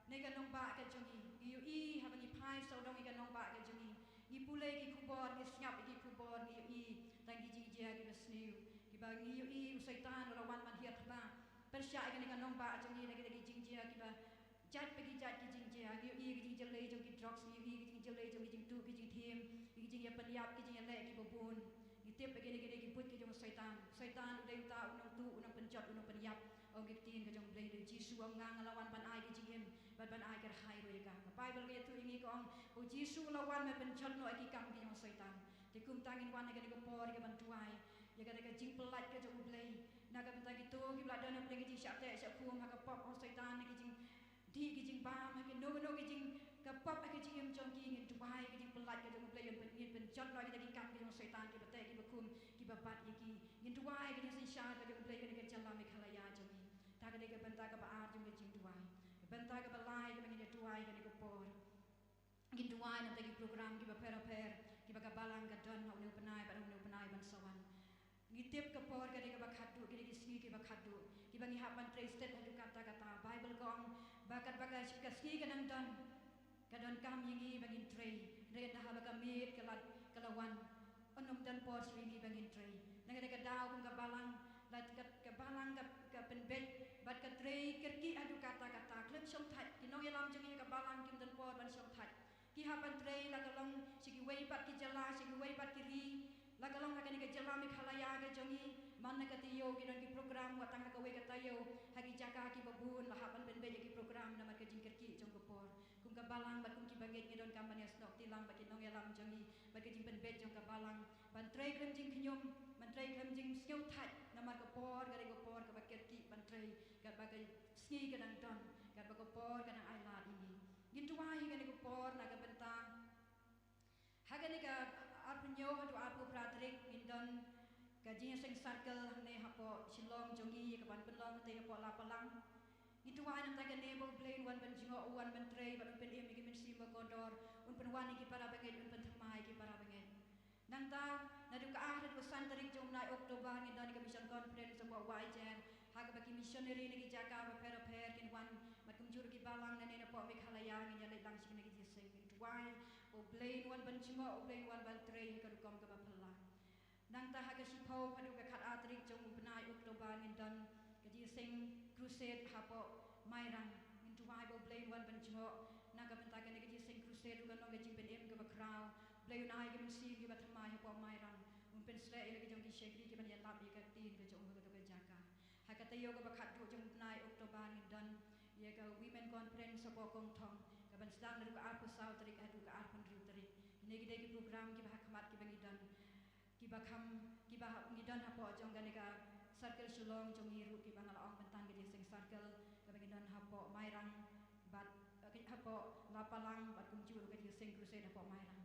kane ka nongbah ka jong ngi. Ngi ïohi haba ngi phai sawdong ïa ka nongbah ka jong ngi, ngi pule ki khubor, ngi sngap ïa ki khubor, ngi ïohi tang ki jingjia kiba sniew, kiba ngi ïohi u Soitan u la wan ban hiar thma pyrshah ïa kane ka nongbah jong ngi na ki, na ki jingjia kiba jait pa ki jait ki jingjia. Ngi ïohi ki jingjyllei jong ki drugs, ngi ïohi ki jingjyllei jong ki jingtuh ki jingthiem, ki jingïapynïap, ki jingïaleh kiba bun. Ngi tip ba kine, kine ki buit ki jong u Soitan. Soitan u dei uta u nongtuh, u nongpynjot, u nongpynïap. Ong ka ktien ka jong U Blei, U Jisu u ong, nga nga la wan ban ai ka jingim bad ban ai kyrhai ruh ïa ka. Ka Baibl ka ïathuh ïa ngi, ka ong U Jisu u la wan ban pynjot noh ïa ki kam ki jong u Soitan. Te kumta ngin wan ha kane ka por ïa ka ban duwai ïa kata ka jingpyllait ka jong U Blei na ka bynta kito kiba la don ha pdeng ka jingshah teh shah khum ha ka pop, ha u Soitan, ha ki jing dih, ki jingbam, ha kino kino ki jing, ka pop ha ka jingim jong ki. Ngin duwai ka jingpyllait ka jong U Blei, ngin pyn, ngin pynjot noh kita ki kam ki jong u Soitan, kiba teh kiba khum, kiba bat ïa ki. Ngin duwai ka jingsynshar ka jong U Blei kane ka jylla Meghalaya jong ngi. Ta ka dei ka bynta kaba ar jong ka jingduwai. Ka bynta kaba lai kaba ngin ïa duwai kane ngin duwai na ki program kiba pher bapher kiba ka balang ka don ha une u bnai bad ha une u bnai ban sa wan. Ngi tip ka por ka dei kaba khatduh, ki dei ki sngi kiba khatduh kiba ngi hap ban trei stet haduh katta katta. Baibl ka ong ba katba ka sngi ka dang don, ka donkam ïa ngi ba ngin trei. Hynrei ynda haba ka miet ka la, ka la wan, un ym don por shuh ïa ngi ba ngin trei. Na kata ka daw kum ka balang, la ka, ka balang ka, ka pynbeit bad ka trei kyrkieh haduh katta katta. Khlem shongthait, ki nongïalam jong ngi ka balang kim don por ban shongthait. Ki hap ban trei la ka long sha kiwei pat ki jylla, sha kiwei pat ki ri, la ka long ha kane ka jylla Meghalaya ka jong ngi. Man na ka taïew ki don ki program wat tang ha kawei ka taïew, ha ki jaka kiba bun la hap ban pynbeit ïa ki program namar ka jingkyrkieh jong ka por. Kum ka balang bad kum ki bangeit ngi donkam ban ïasnoh kti lang bad ki nongïalam jong ngi bad ka jingpynbeit jong ka balang ban trei khlem jingkhñium, ban trei khlem jingsngewthait namar ka por ka dei ka por kaba kyrkieh ban trei katba ka sngi ka dang don, katba ka por ka dang ailad ïa ngi. Ngin duwai ha kane ka por na ka bynta, ha kane ka arphew hynñiew haduh arphew phra tarik ngin don ka jingïaseng circle hangne hapoh Shillong jong ngi, ïa kaban pynlong te hapoh Lapalang. Ngin duwai nangta kane ba U Blei un wan ban jngoh, un wan ban trei bad un pynim ïa ki mynsiem ba kordor, un pynwan ïa ki para bangeit, un pynthymmai ïa ki para bangeit. Nangta naduh ka ar haduh san tarik jong u bnai October ngin don ïa ka mission conference hapoh Waijer, ha kaba ki missionary na ki jaka bapher bapher kin wan, bad kumjuh ruh ki balang nangne napoh Meghalaya. Ngin ïa leit lang sha kane ka jingïaseng. Ngin duwai ba U Blei un wan ban jngoh, U Blei un wan ban trei ha ka rukom kaba phylla. Nangta ha ka shiphew haduh ka khat ar tarik jong u bnai October ngin don ka jingïaseng crusade hapoh Mairang. Ngin duwai ba U Blei un wan ban jngoh na ka bynta kane ka jingïaseng crusade, ruh kan long ka jingpynim kaba khraw. Blei un ai ki mynsiem kiba thymmai hapoh Mairang, un pynshlur ïa la ki jong ki shakri kiban ïalap ïa ka ktien ka jong u ha kato ka jaka. Ha ka taïew kaba khatduh jong u bnai October ngin don ïa ka women conference hapoh Kongthong, kaban sdang naduh ka arphew saw tarik haduh ka arphew hynriew tarik. Kine ki dei ki program kiba ha khmat kiba ngi don, kiba kham, kiba ha, ngi don hapoh jong kane ka circle Shillong jong ngi ruh, kiba nga la ong mynta ka jingïaseng circle kaba ngi don hapoh Mairang bad, eh, hapoh Lapalang bad kumjuh ruh ka jingïaseng crusade hapoh Mairang.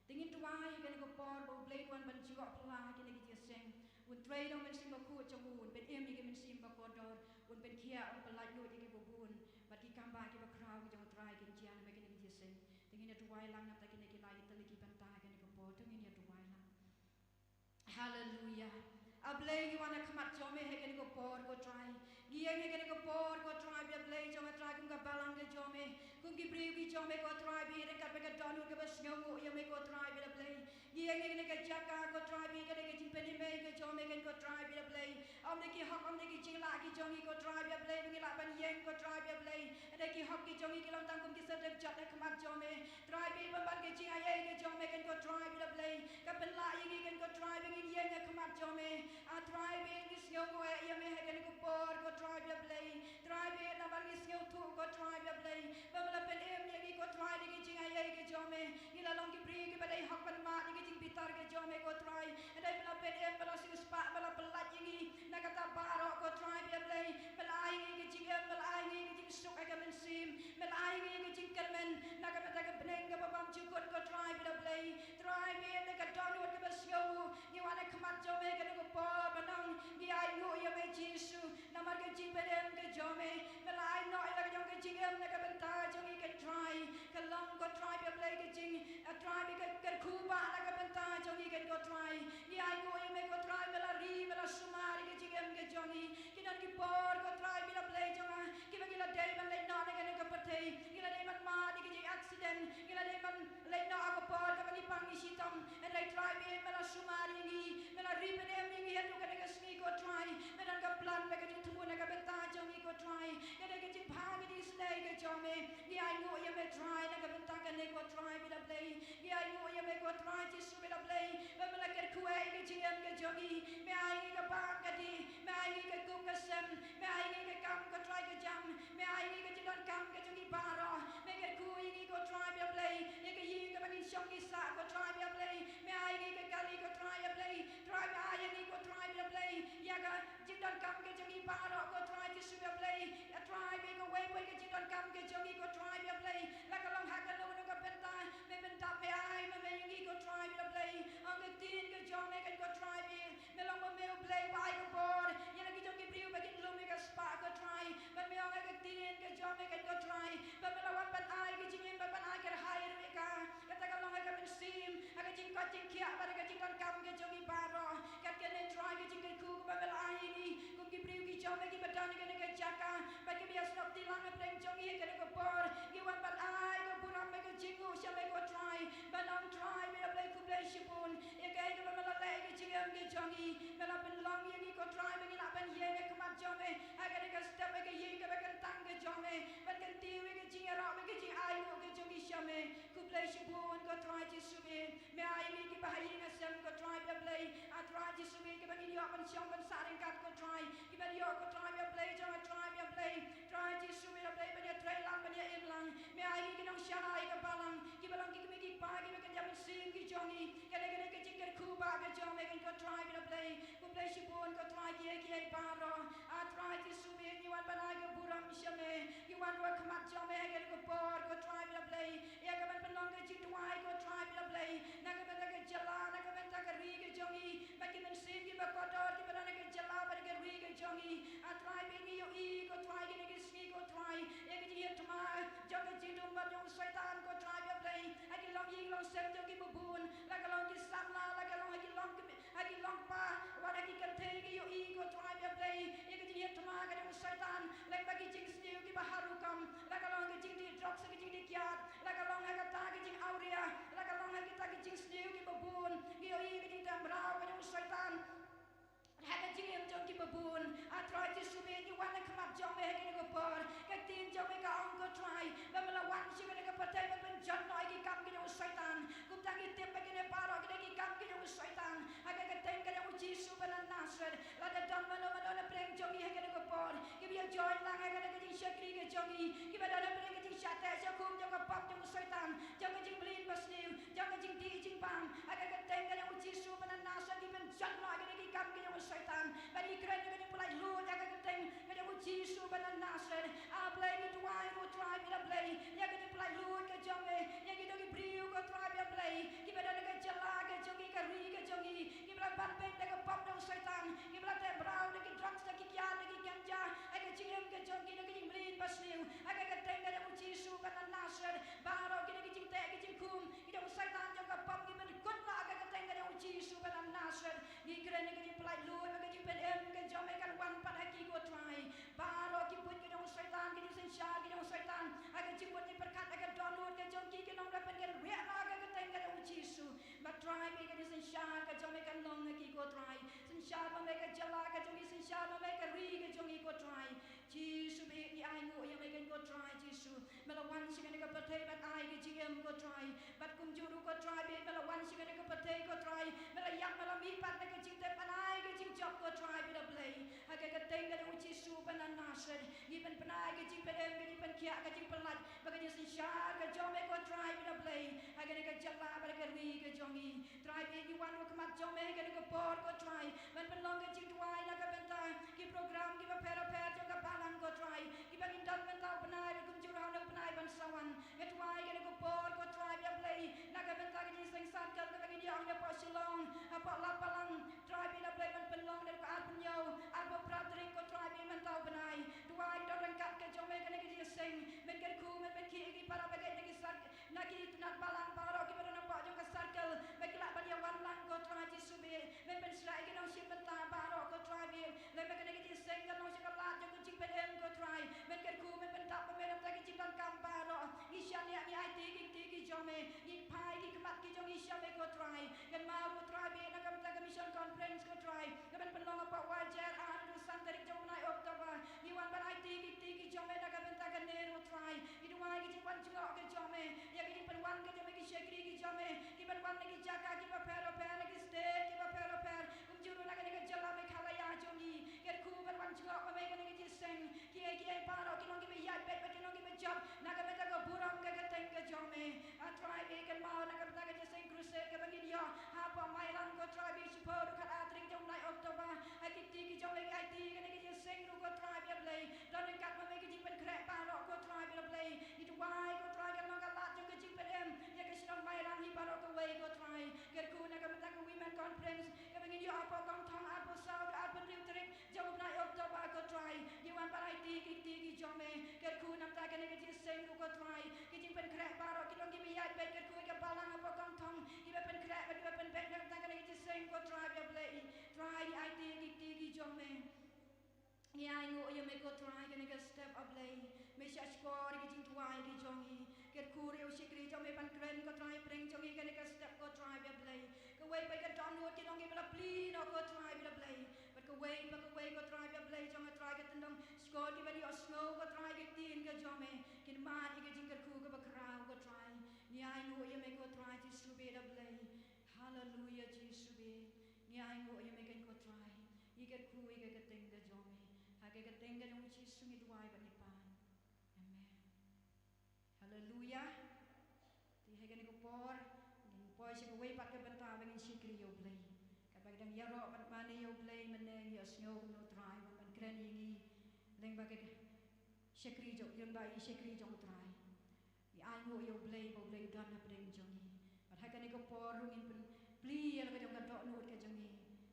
Te ngin duwai ha kane ka por ba U Blei un wan ban jngoh phylla ha kine ki jingïaseng. Un trei da U Mynsiem Bakhuid jong u, un pynim ïa ki mynsiem ba kordor, un pynkhiah, un pyllait lut ïa kiba bun, bad ki kambah kiba khraw ki jong U Trai kin jia na kine ki jingïaseng. Te ngin ïa duwai lang nangta kine ki lai ki tylli ki bynta ha kane ka por, to ngin ïa duwai lang. Haleluia. A Blei, ngi wan ha khmat jong me ha kane ka por, ko Trai. Ngi ïeng ha kane ka por, ko Trai, bad a Blei jong nga, Trai, kum ka balang ka jong me, kum ki briew ki jong me, ko Trai, bad ryngkat bad ka dohnud kaba sngewnguh ïa me, ko Trai, bad a Blei. Ngi ïeng ha kane ka jaka, ko Trai, bad ka dei ka jingpynim ka jong me, ko Trai, bad a Blei. Ym dei ki hok, ym dei ki jinglah ki jong ngi, ko Trai, bad a Blei, ba ngi lah ban ïeng, ko Trai, bad a Blei. Hynrei ki hok ki jong ngi ki long tang kum ki syrdoh jot ha khmat jong me. Trai, bad pynban ka jingaiei ka jong me, ko Trai, bad a Blei, ka pynlah ïa ngi, ko Trai, ba ngin ïeng ha khmat jong me. A Trai, bad ngi sngewnguh ïa me ha kane ka por, ko Trai, bad a Blei. Trai, bad namar ngi sngewthuh, ko Trai, bad a Blei, ba me la pynim ïa ngi, ko Trai, da ka jingaiei ka jong me. Ngi la long ki briew kiba dei hok ban mad ïa ka jingbitar ka jong me, ko Trai. Hynrei me la pynim, me la siewspah, me la pyllait ïa ngi na kata baroh, ko Trai, bad a Blei. Me la ai ngi ka jingim, me la ai ngi ka jingsuk ha ka mynsiem, me la ai ngi ka jingkyrmen na ka bynta ka bneng kaba bymjukut, ko Trai, bad a Blei. Trai, bad da ka dohnud kaba sngewnguh ngi wan ha khmat jong me ha kane ka por ban ong, ngi ainguh ïa me, Jisu, namar ka jingpynim ka jong me. Me la ai noh ïa la ka jong ka jingim na ka bynta jong ngi, ko Trai. Ka long, ko Trai, bad a Blei, ka jing, a Trai, bad ka kyrkhu bah na ka bynta jong ngi, ko Trai. Ngi ainguh ïa me, ko Trai, me la ri, me la sumar ïa ka jingim ka jong ngi. Ki don ki por, ko Trai, bad a Blei jong nga, kiba ngi la dei ban leit noh na kane ka pyrthei, ngi la dei ban mad ïa ka jing accident, ngi la dei ban leit noh ha ka por kaba ngi pang ngi shitom. Hynrei Trai, bad me la sumar ïa ngi, me la ri pynim ïa ngi haduh kane ka sngi, ko Trai. Me don ka plan bad ka jingthmu na ka bynta jong ngi, ko Trai. Ka dei ka jingbha, ka jingisynei ka jong me. Ngi ainguh ïa me, Trai, na ka bynta kane, ko Trai, bad a Blei. Ngi ainguh ïa me, ko Trai Jisu, bad a Blei, ba me la kyrkhu ïa ka jingim ka jong ngi. Me ai ngi ka bam ka dih, me ai ngi ka kum ka sem, me ai ngi ka kam, ko Trai, ka jam, me ai ngi ka jingdonkam ka jong ngi baroh. Me kyrkhu ïa ngi, ko Trai, bad a Blei, ïa ka ïing kaba ngin shong ngi sah, ko Trai, bad a Blei. Me ai ngi ka kali, ko Trai, bad a Blei. Trai, me ai ïa ngi, ko Trai, bad a Blei, ïa ka jingdonkam ka jong ngi baroh, ko Trai Jisu, bad a Blei. A Trai, bad kawei pat ka jingdonkam ka jong ngi, ko Trai, bad a Blei, la ka long ha kano kano ka bynta, me pyndap, me ai ma me ïa ngi, ko Trai, bad a Blei. Ong ka ktien ka jong me, ko Trai, bad me long ma me U Blei ba ai ka bor ïa la ki jong ki briew ba kin lum ïa ka spah, ko Trai. Bad me ong ha ka ktien ka jong me, ko Trai, jingkhiah bad ka jingdonkam ka jong ngi baroh. Kat kane Trai ka jingkyrkhu kaba me la ai ïa ngi kum ki briew ki jong me kiba don ha kane ka jaka bad kiba ïasnoh kti lang hapdeng jong ngi ha kane ka por. Ngi wan ban ai ka burom bad ka jingnguh sha me ko Trai. Ban ong Trai me la Blei khublei shibun ïa kaei kaba me la leh ïa ka jingim ka jong ngi. Me la pynlong ïa ngi ko Trai ba ngi lah ban ïeng ha khmat jong me ha kane ka step ha ka ïing kaba kyntang ka jong me ban kyntiew ïa ka jingïaroh bad ka jingainguh ka jong ngi sha me. Khublei shibun ko Trai Jisu me. Me ai ïa ngi kiba ha ïing ha sem ko Trai ba Blei. A Trai Jisu me kiba ngin ïoh ban shong ban sah ryngkat ko Trai. Kiba ïoh ko Trai ba Blei jong a Trai ba Blei. Trai Jisu me ba Blei ban ïatrei lang ban ïa im lang. Me ai ïa ngi ki nongshakri ka balang kiba long ki kmie ki kpa kiba kynja mynsiem ki jong ngi. Kane kane ka jingkyrkhu ba ka jong me ko Trai ba Blei. Khublei shibun ko Trai kiei kiei baroh. A Trai Jisu me ngi wan ban ai ka burom sha me. Ngi wan ruh ha khmat jong me ha kane ka por ko Trai ba Blei. Ïa ka ban pynlong ka jingduwai ko Trai ba Blei. Na ka bynta ka jylla, na ka bynta ka ri ka jong ngi. Bad ki mynsiem kiba kordor kiba don ha ka jylla bad ka ri ka jong ngi. A Trai ba ngi ïohi ko Trai kine ki sngi ko Trai. Ïa ka jingïatma jong ka jingdum bad jong u Soitan ko Trai ba Blei. Ha ki longïing longsem jong kiba bun. La ka long ki samla, la ka long ha ki long kmie, ha ki longkpa, wat ha ki kynthei ngi ïohi ko Trai ba Blei ïa ka jingïatma ka jong u Soitan lyngba ki jingsniew kiba har rukom, la ka long ha ka jingdih drugs, ha ka jingdih kiad, la ka long ha kata ka jingawria, la ka long ha kita ki jingsniew kiba bun ngi ïohi ka jingteh mraw ka jong u Soitan ha ka jingim jong kiba bun. A Trai Jisu me ngi wan ha khmat jong me ha kane ka por. Ka ktien jong me ka ong ko Trai ba me la wan sha kane ka pyrthei ban pynjot noh ïa ki kam ki jong u Soitan. Kumta ngi tip ba kine baroh ki dei ki kam ki jong u Soitan. Ha ka kyrteng ka jong u Jisu ba na Nasareth, lada don mano mano na pdeng jong ngi ha kane ka por kiba ïa join lang ha kane ka jingshakri ka jong ngi, kiba don ha pdeng ka jingshah teh shah khum jong ka pop jong u Soitan, jong ka jingmlien basniew, jong ka jingdih jingbam, ha ka kyrteng ka jong u Jisu ba na Nasareth ngi pynjot noh ïa kine ki kam ki jong u Soitan. Bad ngi kren ïa ka jingpynlait luid ha ka kyrteng ka jong u Jisu ba na Nasareth. A Blei ngi duwai ruh Trai ba Blei ïa ka jingpynlait luid ka jong me ïa kito ki briew ko Trai ba Blei kiba don ha ka jylla ka jong ngi, ka ri ka jong ngi, kiba la ban beit da ka pop jong u Soitan, kiba la teh mraw da ki drugs, da ki kiad, da ki ganja, ha ka jingim ka jong ki, da ka jingmlien basniew, ha ka kyrteng ka jong u Jisu ba na Nasareth. Baroh kine ki jingteh ki jingkhum ki jong u Soitan jong ka pop ngi pynkut noh ha ka kyrteng ka jong u Jisu ba na Nasareth. Ngi kren ïa ka jingpynlait luid bad ka jingpynim ka jong me kan wan pat ha ki ko Trai. Baroh ki buit ki jong u Soitan, ki jingsynshar ki jong u Soitan ha ka jingmut jingpyrkhat, ha ka dohnud ka jong ki, kin ym lah ban kynriah noh ha ka kyrteng ka jong u Jisu. Bad Trai ba ka jingsynshar ka jong me kan long ha ki ko Trai. Synshar ma me ka jylla ka jong ngi, synshar ma me ka ri ka jong ngi ko Trai. Jisu ba ïeit ngi ainguh ïa me keiñ ko Trai Jisu. Me la wan sha kane ka pyrthei ban ai ka jingim ko Trai. Bad kumjuh ruh ko Trai ba ïeit me la wan sha kane ka pyrthei ko Trai. Me la ïap, me la mihpat na ka jingtep ban ai ka jingjop ko Trai ba la Blei. Ha ka kyrteng ka jong u Jisu ba na Nasareth ngi pynbna ka jingpynim, ka jingpynkhiah, ka jingpynlait bad ka jingsynshar ka jong me ko Trai ba la Blei. Ha kane ka jylla bad ka ri ka jong ngi. Trai ba ïeit ngi wan ruh khmat jong me ha kane ka por ko Trai ban pynlong ka jingduwai na ka bynta ki program kiba pher bapher jong ka balang ko Trai, kiba ngin don mynta u bnai bad kumjuh ruh ha une u bnai ban sa wan. Nga duwai kane ka por ko Trai ba la Blei na ka bynta ka Jingïaseng Circle kaba ngin ïoh hapoh Shillong, hapoh Lapanglang. Trai ba la Blei ban pynlong da ka arphew hynñiew, arphew phra tarik ko Trai ba ïeit mynta u bnai. Duwai ki don ryngkat ka jong me kane ka jingïaseng, men kyrkhu, men pynkhih ïa ki para bangeit na ki sar na ki tnat balang baroh kiba don hapoh jong ka circle ba ki lah ban ïa wan lang ko Trai Jisu ba ïeit. Men pynsyrah ïa ki nongshim bynta baroh ko Trai ba ïeit. Lem bad kane ka jingïaseng kan long sha ka lad jong ka jingpynim ko Trai. Men kyrkhu, men pyndap ma me na ka bynta ki jingdonkam baroh. Ngi shaniah, ngi aiti ki kti ki jong me, ngi phai ki khmat ki jong ngi sha me ko Trai. Kynmaw ruh Trai ba ïeit na ka bynta ka Mission Conference ko Trai, kaban pynlong hapoh Wajir ar haduh san tarik jong u bnai October. Ngi wan ban aiti ki kti ki jong me na ka bynta kane ruh Trai. Ngi duwai ka jingwan jngoh ka jong me ïa ka jingpynwan ka jong me ki shakri ki jong me kiban wan na ki jaka kiba pher bapher, na ki state kiba pher bapher, kumjuh ruh na kane ka jylla Meghalaya jong ngi. Kyrkhu ban wan jngoh ma me kane ka jingïaseng. Kiei kiei baroh kin long kiba ïaid beit bad kin long kiba jop na ka bynta ka burom ka kyrteng ka jong me. A Trai ba ïeit kynmaw na ka bynta ka jingïaseng crusade kaba ngin ïoh hapoh Mairang ko Trai ba ïeit, shiphew haduh khatar tarik jong u bnai October. Ha ki kti ki jong me ngi aiti kane ka jingïaseng ruh ko Trai ba la Blei. Don ryngkat ma me ki jingpynkhreh baroh ko Trai ba la Blei. Ngi duwai ko Trai kan long ka lad jong ka jingpynim ïa ka shnong Mairang hi baroh kawei ko Trai. Kyrkhu na ka bynta ka Women Conference kaba ngin ïoh hapoh Kongthong arphew saw haduh arphew hynriew tarik jong u bnai October ko Trai. Ngi wan ban aiti ki kti ki jong me. Kyrkhu na ka bynta kane ka jingïaseng ruh ko Trai. Ki jingpynkhreh baroh kin long kiba ïaid beit, kyrkhu ïa ka balang hapoh Kongthong, kiba pynkhreh bad kiba Ngi ainguh ïa me ko Trai kane ka step, A Blei. Me shah shkor ïa ki jingduwai ki jong ngi. Kyrkhu ïa u shakri jong me ban kren ko Trai hapdeng jong ngi kane ka step ko Trai, A Blei. Kawei pat ka dohnud ki nong kiba la plie noh ko Trai, A Blei. Bad kawei pa kawei ko Trai, A Blei, jong nga Trai, ka tyndong shkor ki ban ïohsngew ko Trai ka ktien ka jong me. Kin mad ïa ka jingkyrkhu kaba khraw ko Trai. Ngi ainguh ïa me ko Trai Jisu bad, A Blei. Haleluia Jisu bad. Ngi ainguh ïa me ko Trai. Ngi kyrkhu ïa ka kyrteng ka jong me. Ha ka kyrteng ka jong Jisu ngi duwai bad ngi pan. Amen. Haleluia. Te ha kane ka por ngin poi sha kawei pat ka bynta ba ngin shakri ïa U Blei. Katba ngi dang ïaroh bad mane ïa U Blei mynne, ngi ïohsngew kumno U Trai u wan ban kren ïa ngi lyngba ka shakri jong, lyngba i shakri jong U Trai. Ngi ainguh ïa U Blei ba U Blei u don hapdeng jong ngi. Bad ha kane ka por ruh ngin pyn-, plie ïa la ka jong ka dohnud ka jong ngi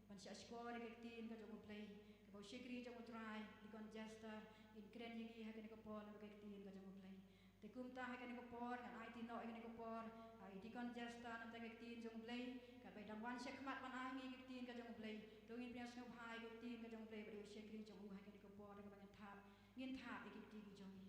ban shah shkor ïa ka ktien ka jong U Blei, kaba u shakri jong U Trai, Deacon Jester, in kren ïa ngi ha kane ka por na ka ktien ka jong U Blei. Te kumta ha kane ka por ngan aiti noh ïa kane ka por ha i Deacon Jester na ka bynta ka ktien jong U Blei. Katba i dang wan shakhmat ban ai ngi ka ktien ka jong U Blei, to ngin pynïasngewbha ïa ka ktien ka jong U Blei bad ïa u shakri jong u ha kane ka por kaba ngin thap, ngin thap ïa ka ktien ka jong ngi.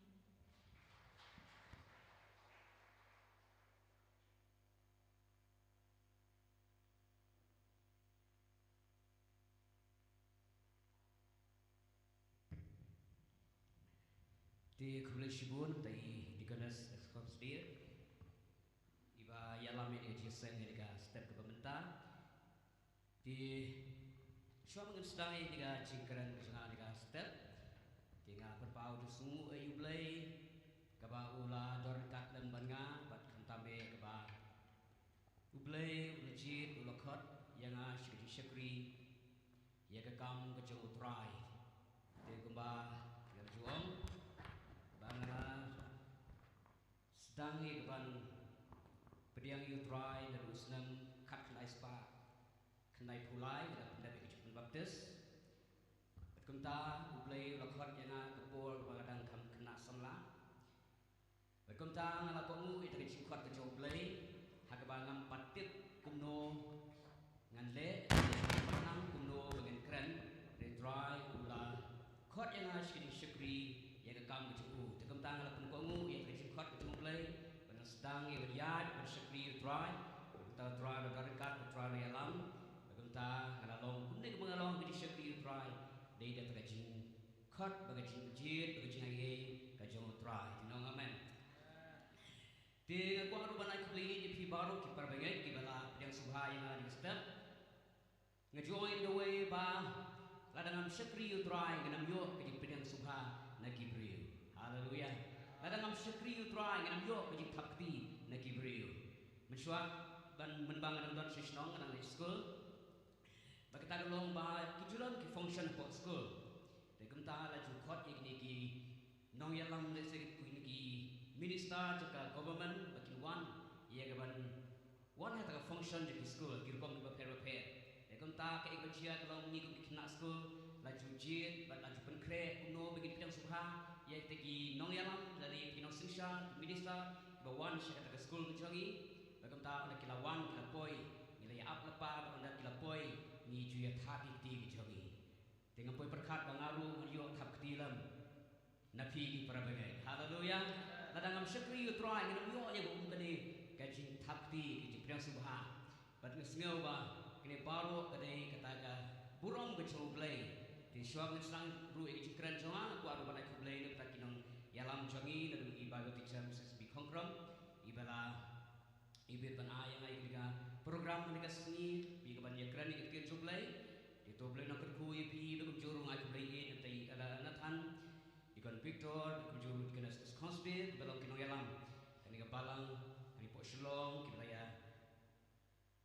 Te khublei shibun, te i Deaconess Escobsdir iba ïalam ïa ka jingïaseng ïa ka step kaba mynta. Te shuwa ba ngin sdang ïa ka jingkren ka jong nga ïa ka step, te nga pynpaw jingsngewnguh ïa U Blei kaba u la don ryngkat lem bad nga, bad khamtam eh kaba U Blei u la jied, u la khot ïa nga sha ka jingshakri ïa ka kam ka jong U Trai. Te kumba nga la ju ong, ba nga sdang ïa ka ban pdiang ïa U Trai naduh u snem khatkhyndai spah khyndaiphew lai, nga la pyndep ïa ka jingpynbaptis. Bad kumta U Blei u la khot ïa nga ha ka por ba nga dang kham khynnah samla. Bad kumta nga la kohnguh ïa ka jingkhot ka jong U Blei, ha kaba ngam pat tip kumno ngan leh, kumno ngan kren, hynrei U Trai u la khot ïa nga sha ka jingshakri ïa ka kam ka jong u. Te kumta nga la pynkohnguh ïa ka jingkhot ka jong U Blei, ba ngan sdang ïa ban ïaid ban shakri ïa U Trai. Kumta U Trai u la don ryngkat, U Trai u la ïalam. Bad kumta nga la long kumne kumba nga long ha ka jingshakri ïa U Trai, dei da ka jing khot bad ka jingjied bad ka jingaiei ka jong U Trai. Te ngi ong amen. Te nga kwah ruh ban ai khublei ïa phi baroh ki para bangeit kiba la pdiang sngewbha ïa nga ha kane ka step. Nga ju ong ïa kawei ba lada ngam shakri ïa U Trai ngin ym ïoh ka jingpdiang sngewbha na ki briew. Haleluia. Lada ngam shakri ïa U Trai ngin ym ïoh ka jingthap kti na ki briew. Mynshuwa ban mynba nga dang don sha shnong, nga dang leit skul. Bad kata ka long ba ki ju long ki function hapoh skul. Te kumta la ju khot ïa kine ki nongïalam, lehse kine ki minister jong ka government ba kin wan ïa ka ban wan ha kata ka function jong ki skul, ki rukom kiba pher bapher. Te kumta kaei kaba jia ka long ngi kum ki khynnah skul la ju jied bad la ju pynkhreh kumno ba kin pdiang sngewbha ïa kita ki nongïalam, lane ïa ki nongsynshar, ki minister kiba wan sha kata ka skul ka jong ngi. Bad kumta ynda ki la wan ki la poi, ngi la ïa ap lypa, bad ynda ki la poi ngi ju ïa thap ïa kti ki jong ngi. Te ngam poi pyrkhat ba nga ruh ngan ïoh thap kti lem na phi ki para bangeit. Haleluia. Lada ngam shakri ïa U Trai ngin ym ïoh ïa ka um kane ka jingthap kti, ka jingpdiang sngewbha. Bad nga sngew ba kane baroh ka dei kata ka burom ka jong U Blei. Te shuwa ngin sdang ruh ïa ka jingkren jong nga, nga kwah ruh ban ai khublei na bynta ki nongïalam jong ngi, naduh i Bible teacher Missus B Khongkrom iba la ibit ban ai ïa nga ïa kane ka program ha kane ka sngi, phi ka ban ïakren ïa ka ktien jong U Blei. Te to U Blei un kyrkhu ïa phi, bad kumjuh ruh nga ai khublei ïa i Nathan, Deacon Victor, bad kumjuh ruh Deaconess Escobsdir ba long ki nongïalam kane ka balang, kane hapoh Shillong, kiba la ïa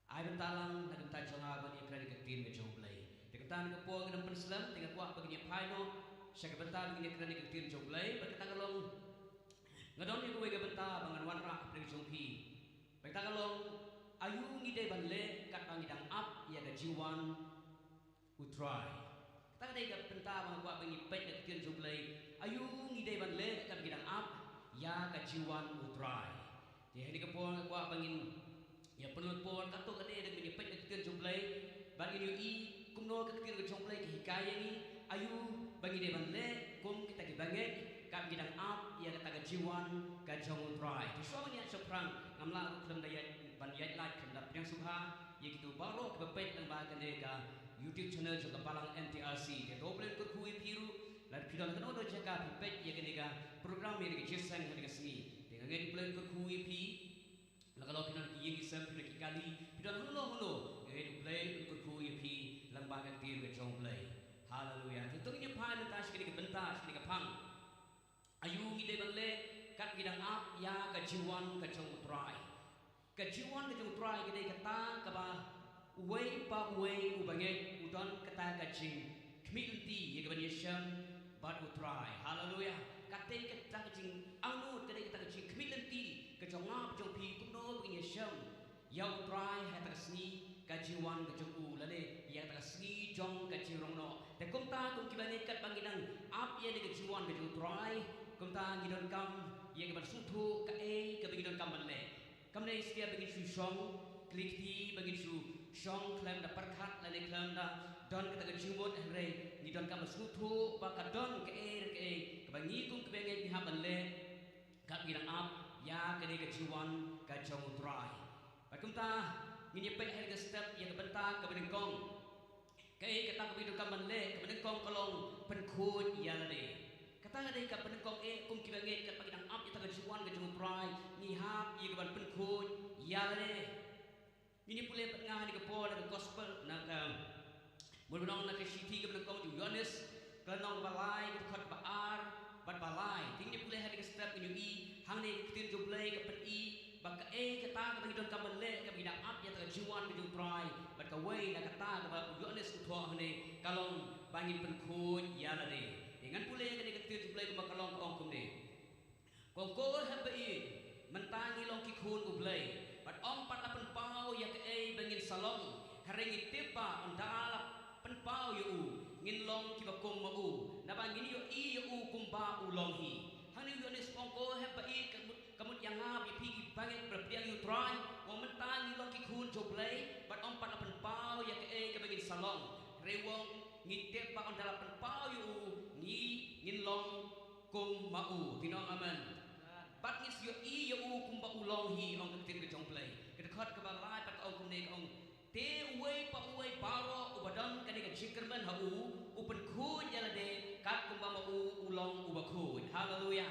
ai bynta lang na ka bynta jong nga ban ïakren ïa ka ktien ka jong U Blei. Te kumta ha kane ka por ngin ym pynslem, te nga kwah ba ngin ïa phai noh sha ka bynta ba ngin ïakren ïa ka ktien jong U Blei. Bad kata ka long, nga don ïa kawei ka bynta ba ngan wanrah ha pdeng jong phi. Bad kata ka long, aïu ngi dei ban leh katba ngi dang ap ïa ka jingwan U Trai. Kata ka dei ka bynta ba nga kwah ba ngi peit na ka ktien jong U Blei. Aïu ngi dei ban leh katba ngi dang ap ïa ka jingwan U Trai. Te ha kane ka por nga kwah ba ngin ïa pynlut por katto katne da ngin ïa peit na ka ktien jong U Blei, ba ngin ïohi kumno ka ktien ka jong U Blei ka hikai ïa ngi, Aïu ba ngi dei ban leh kum kita kiba ngeit katba ngi dang ap ïa kata ka jingwan ka jong U Trai. Te shuwa ban ïa shaphrang, ngam lah ruh khlem da ïa ban ïa lait khlem da pdiang sngewbha ïa kito baroh kiba peit lyngba kane ka YouTube channel jong ka Balang M T R C. Te to U Blei un kyrkhu ïa phi ruh, lada phi don kano kano ka jaka phi peit ïa kane ka program, ïa kane ka jingïaseng ha kane ka sngi. Te nga ngeit U Blei un kyrkhu ïa phi. La ka long phi don ki ïing ki sem, phi don ki kali, phi don hangno hangno, nga ngeit U Blei un kyrkhu ïa phi lyngba ka ktien ka jong U Blei. Haleluya. Te to ngin ïa phai mynta sha kane ka bynta, sha kane ka phang. Aïu ngi dei ban leh katba ngi dang ap ïa ka jingwan ka jong U Trai. Ka jingwan ka jong U Trai ka dei kata kaba uwei pa uwei uba ngeit u don kata ka jingkhmih lynti ïa kaban ïashem bad U Trai. Haleluya. Ka dei kata ka jingangnud, ka dei kata ka jingkhmih lynti ka jong nga bad jong phi kumno ba ngin ïashem ïa U Trai ha kata ka sngi ka jingwan ka jong u, lane ïa kata ka sngi jong ka jingrong noh. Te kumta kum kiba ngeit katba ngi dang ap ïa kane ka jingwan ka jong U Trai, kumta ngi donkam ïa kaban sngewthuh kaei kaba ngi donkam ban leh. Kam dei satia ba ngin shu shong kli kti, ba ngin shu shong khlem da pyrkhat lane khlem da don kata ka jingmut, hynrei ngi donkam ban sngewthuh ba ka don kaei re kaei kaba ngi kum kiba ngeit ngi hap ban leh katba ngi dang ap ïa kane ka jingwan ka jong U Trai. Bad kumta ngin ïa peit ha kane ka step ïa ka bynta kaba nyngkong. Kaei kata kaba ngi donkam ban leh? Kaba nyngkong ka long pynkhuid ïa lade. Kata ka dei kaba nyngkong eh, kum kiba ngeit katba ngi dang ap ïa kata ka jingwan ka jong U Trai, ngi hap ïa kaban pynkhuid ïa lade. Ngin ïa pule pat nga ha kane ka por na ka gospel, na ka, mut ban ong na ka shithi kaba nyngkong jong u Ïoannis, ka lynnong ba lai, ka dkhot ba ar bad ba lai. Te ngin ïa pule ha kane ka step, ngin ïohi hangne ka ktien jong U Blei ka pyni ba kaei kata kaba ngi donkam ban leh katba ngi dang ap ïa kata ka jingwan ka jong U Trai, bad kawei na kata kaba u Ïoannis u thoh hangne ka long ba ngin pynkhuid ïa lade. Te ngan pule ïa kane ka ktien jong U Blei kumba ka long, ka ong kumne. Ka ong, ko hep ba ïeit, mynta ngi long ki khun U Blei, bad ym pat la pynpaw ïa kaei ba ngin sa long, hynrei ngi tip ba ynda la pynpaw ïa u, ngin long kiba kum ma u, naba ngin ïohi ïa u kumba u long hi. Hangne u Ïoannis u ong, ko hep ba ïeit, ka mut, ka mut ïa nga bad ïa phi kiba ngeit, ba la pdiang ïa U Trai, u ong mynta ngi long ki khun jong U Blei bad ym pat la pynpaw ïa kaei kaba ngin sa long, hynrei u ong ngi tip ba ynda la pynpaw ïa u, ngi, ngin long kum ma u. Phin ong amen. Bad ngin sa ïohi ïa u kumba u long hi, ong ka ktien ka jong U Blei. Ka dkhot kaba lai pat ka ong kumne, ka ong, te uwei pa uwei baroh uba don kane ka jingkyrmen ha u, u pynkhuid ïa lade kat kumba ma u u long uba khuid. Haleluya.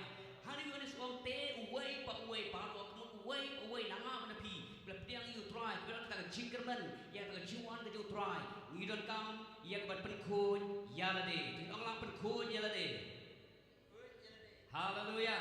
Hangne u Ïoannis u ong te uwei pa uwei baroh, ka mut uwei pa uwei na nga bad na phi ba la pdiang ïa U Trai, ba don kata ka jingkyrmen ïa kata ka jingwan ka jong U Trai, ngi donkam ïa kaban pynkhuid ïa lade. Te ong lang, pynkhuid ïa lade. Haleluya.